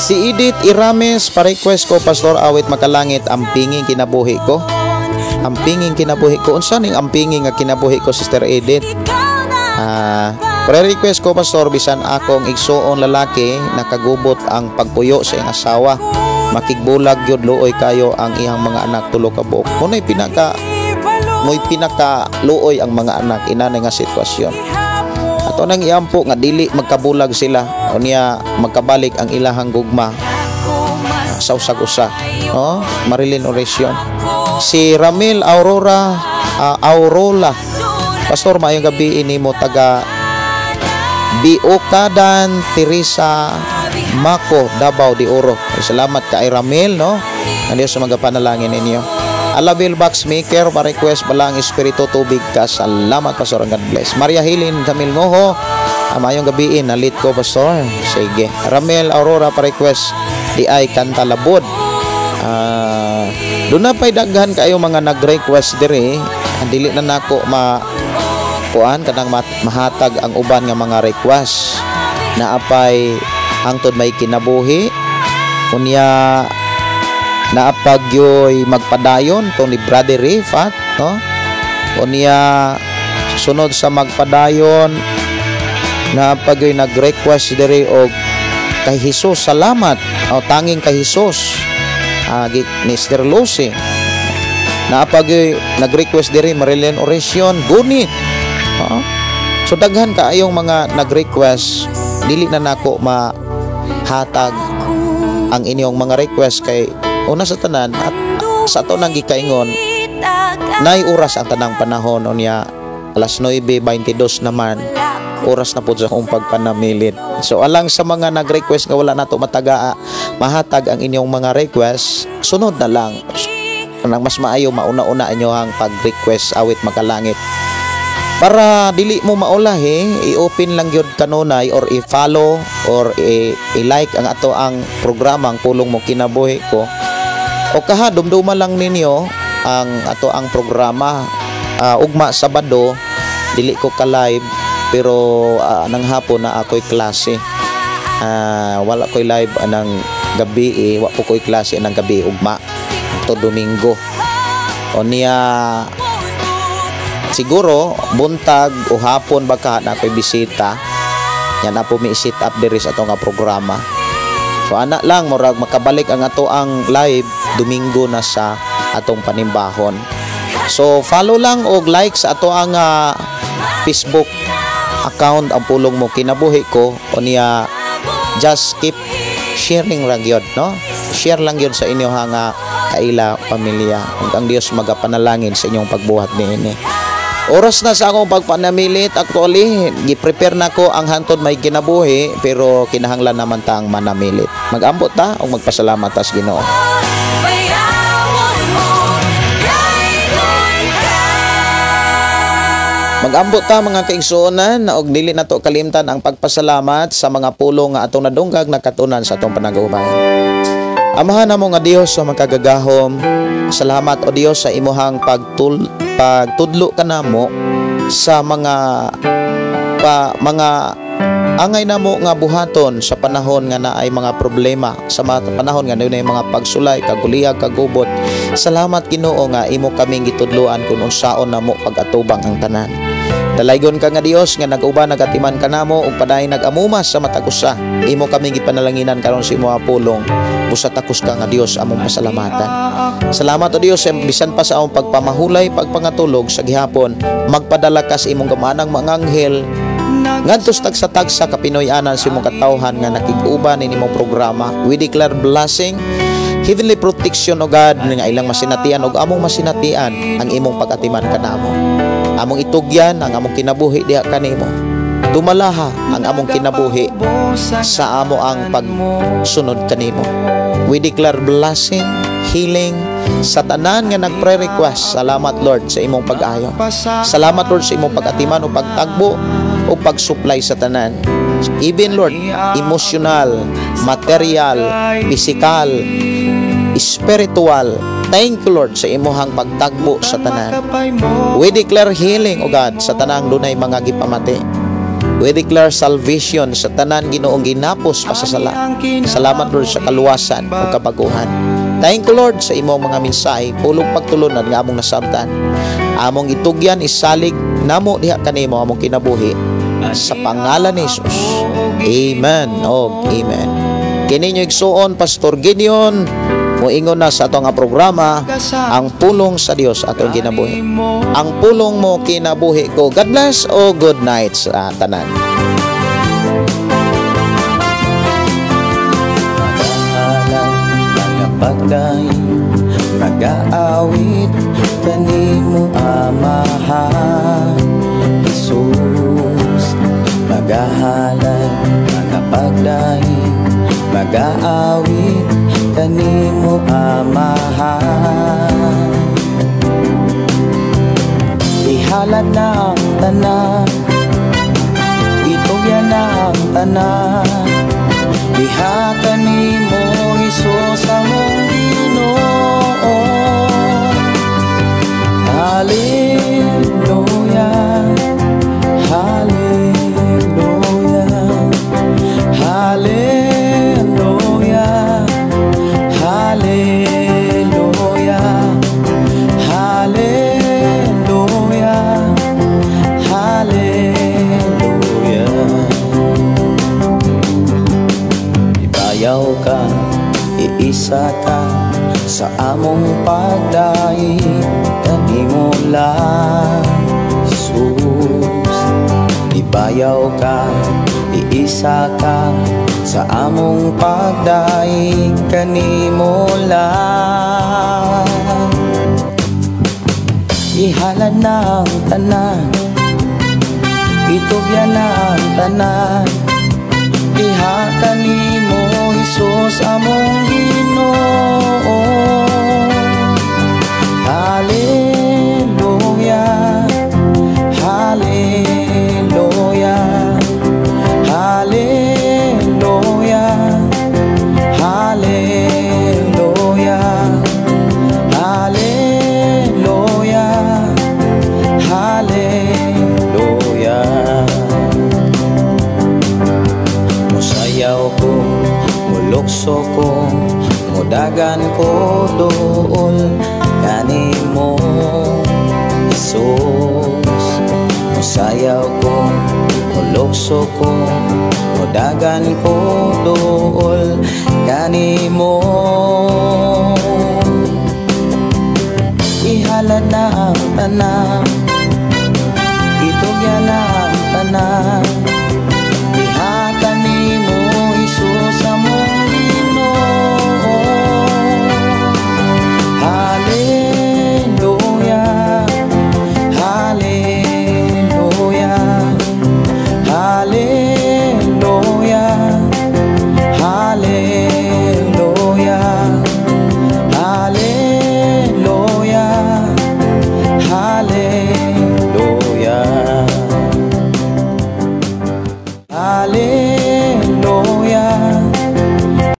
Si Edith Irames, pa-request ko, Pastor, awit Makalangit, "Ang Pinging Kinabuhi Ko." "Ang Pinging Kinabuhi Ko." Unsa ning "Ang Pinging nga Kinabuhi Ko," Sister Edith? Ah, pre-request ko, Pastor, bisan akong igsuon lalaki nakagubot ang pagpuyo sa iyang asawa. Makigbulag gyud, luoy kayo ang iyang mga anak, tulo ka buok. Mo'y pinaka luoy ang mga anak inanay nga sitwasyon. Ato nang iampo nga dili magkabulag sila unya magkabalik ang ilahang gugma sa usag usa. Oh, Marilyn Oracion. Si Ramil Aurora, Aurola. "Pastor, maayong gabi nimo, taga Biokadan, Teresa Mako, Davao de Oro." Salamat kay Ramil, no? Ang Diyos magapanalangin ninyo. Alabel Box Maker, pa-request "Balang Espiritu, Tubig Ka." "Salamat, Pastor, and God bless." Maria Hilin Camil Ngoho, "Maayong gabi, nalit ko, Pastor." Sige. Ramel Aurora, pa-request di ay kanta "Labod." Doon na pa'y daghan kayo mga nag-request dire. Ang dili na nako ma kuan kanang mahatag ang uban nga mga request. Naapay "Hangtod May Kinabuhi." Unya naapagyoy "Magpadayon" to ni Brother Rifat, no? Unya sunod sa "Magpadayon," naapagyoy nag-request diri og "Kay Jesus Salamat" o "Tanging Kay Jesus" ni Sister Lucy. Naapagyoy nag-request diri, Marilyn Oracion, "Gunit." Oo. So daghan kaayong mga nag-request, dili na nako mahatag ang inyong mga request kay una sa tanan at sa ato nang gikaingon, nay oras ang tanang panahon. Unya alas 9:22 naman, oras na pud sa akong pagpanamilit. So alang sa mga nag-request nga wala nato mataga mahatag ang inyong mga request, sunod na lang nang mas maayo mauna-una inyo ang pag-request awit Makalangit para dili mo maulahi. I-open lang gyud kanunay or i-follow or i-like ang ato ang programa, Ang Pulong Mo Kinabuhi Ko, o kaha dumduma lang ninyo ang ato ang programa. Ugma Sabado dili ko ka live, pero nang hapon na ako'y klase. Wala ko'y live anang gabi eh, wa po ko'y klase anang gabi ugma to Domingo. O niya siguro buntag o hapon baka na ako'y bisita yan na po mi sit up diri sa ato nga programa. So ana lang, murag makabalik ang ato ang live Domingo na sa atong panimbahon. So follow lang og like sa ato ang Facebook account, Ang Pulong Mo Kinabuhi Ko. O niya just keep sharing lang yun, no? Share lang yun sa inyo nga kaila, pamilya, ug ang Dios magapanalangin sa inyong pagbuhat niini. Oras na sa akong pagpanamilit. Actually, gi-prepare na ko ang "Hantod May Kinabuhi," pero kinahanglan naman tang manamilit. Mag-ambot ta o magpasalamat ta sa Ginoo. Bayawon mo daygon ka. Mag-ambot ta, mga kaigsuonan, og dili nato kalimtan ang pagpasalamat sa mga pulong nga atong nadunggag, nakatunan sa atong panag-uban. Amahan namo nga Dios sa makagagahom, salamat o Dios sa imuhang pagtudlo kanamo sa mga angay namo nga buhaton sa panahon nga naay mga problema, sa mga panahon nga naay mga pagsulay, kaguliyag, kagubot. Salamat, Ginoo, nga imo kaming gitudloan kung unsaon namo pag-atubang ang tanan. Dalaygon ka nga Dios nga nag-uban, nagatiman kanamo ug padayon nag-amumas sa matag usa. Imo kaming gipanalanginan karon sa imo pulong. Usa takos ka nga Dios among pasalamatan. Salamat, O Dios, bisan pa sa among pagpamahulay, pagpangatulog sa gihapon, magpadala ka sa imong gamanang mga anghel ngadto sa tagsa-tagsa ka Pinoy-anan sa imong katawhan nga nakig-uban ini imong programa. We declare blessing, heavenly protection, O God, nga ilang masinatian og among masinatian ang imong pag-atiman kanamo. Among itugyan ang among kinabuhi diha kanimo. Dumalaha ang among kinabuhi sa amo ang pagsunod kanimo. We declare blessing, healing sa tanan nga nagpre-request. Salamat, Lord, sa imong pag-ayo. Salamat, Lord, sa imong pag-atiman o pagtagbo o pag-supply sa tanan. Even, Lord, emotional, material, physical, spiritual. Thank you, Lord, sa imuhang pagtagbo sa tanan. We declare healing, O God, sa tanang dunay mga gipamati. We declare salvation sa tanan, Ginoong, ginapos pa sa sala. Salamat, Lord, sa kaluwasan o kabaguhan. Thank you, Lord, sa imong mga mensahe, pulong pagtulunan nga among nasabtan. Among itugyan, isalig namo diha kanimo among kinabuhi sa pangalan ni Jesus. Amen og amen. Kini inyong igsuon, Pastor Gideon, moingon na sa ato nga programa, Ang Pulong sa Dios Atong Kinabuhi. Ang pulong mo kinabuhi ko. God bless o good night sa tanan. Magahalay, magapagday, magaawit kanimo, Amahan Jesus. Magahalay, magapagday, magaawit kanimo, Amahan. Ihalad na ang tanan, itugyan na ang tanan diha kanimo, Hesus among Ginoo. Hallelujah, hallelujah, hallelujah, hallelujah, hallelujah, hallelujah. Ibayaw ka, iisa ka sa among pagdaig kanimo lang, Jesus. Ibayaw ka, iisa ka sa among pagdaig kanimo lang. Ihalad na ang tanan, itugyan na ang tanan diha kanimo, Hesus among Ginoo. Hallelujah, hallelujah, hallelujah, hallelujah, hallelujah, hallelujah. Musayaw ko, mulukso ko, mudagan ko dool kanimo, Jesus. Musayaw ko, mulukso ko, mudagan ko dool kanimo. Ihalad na ang tanan.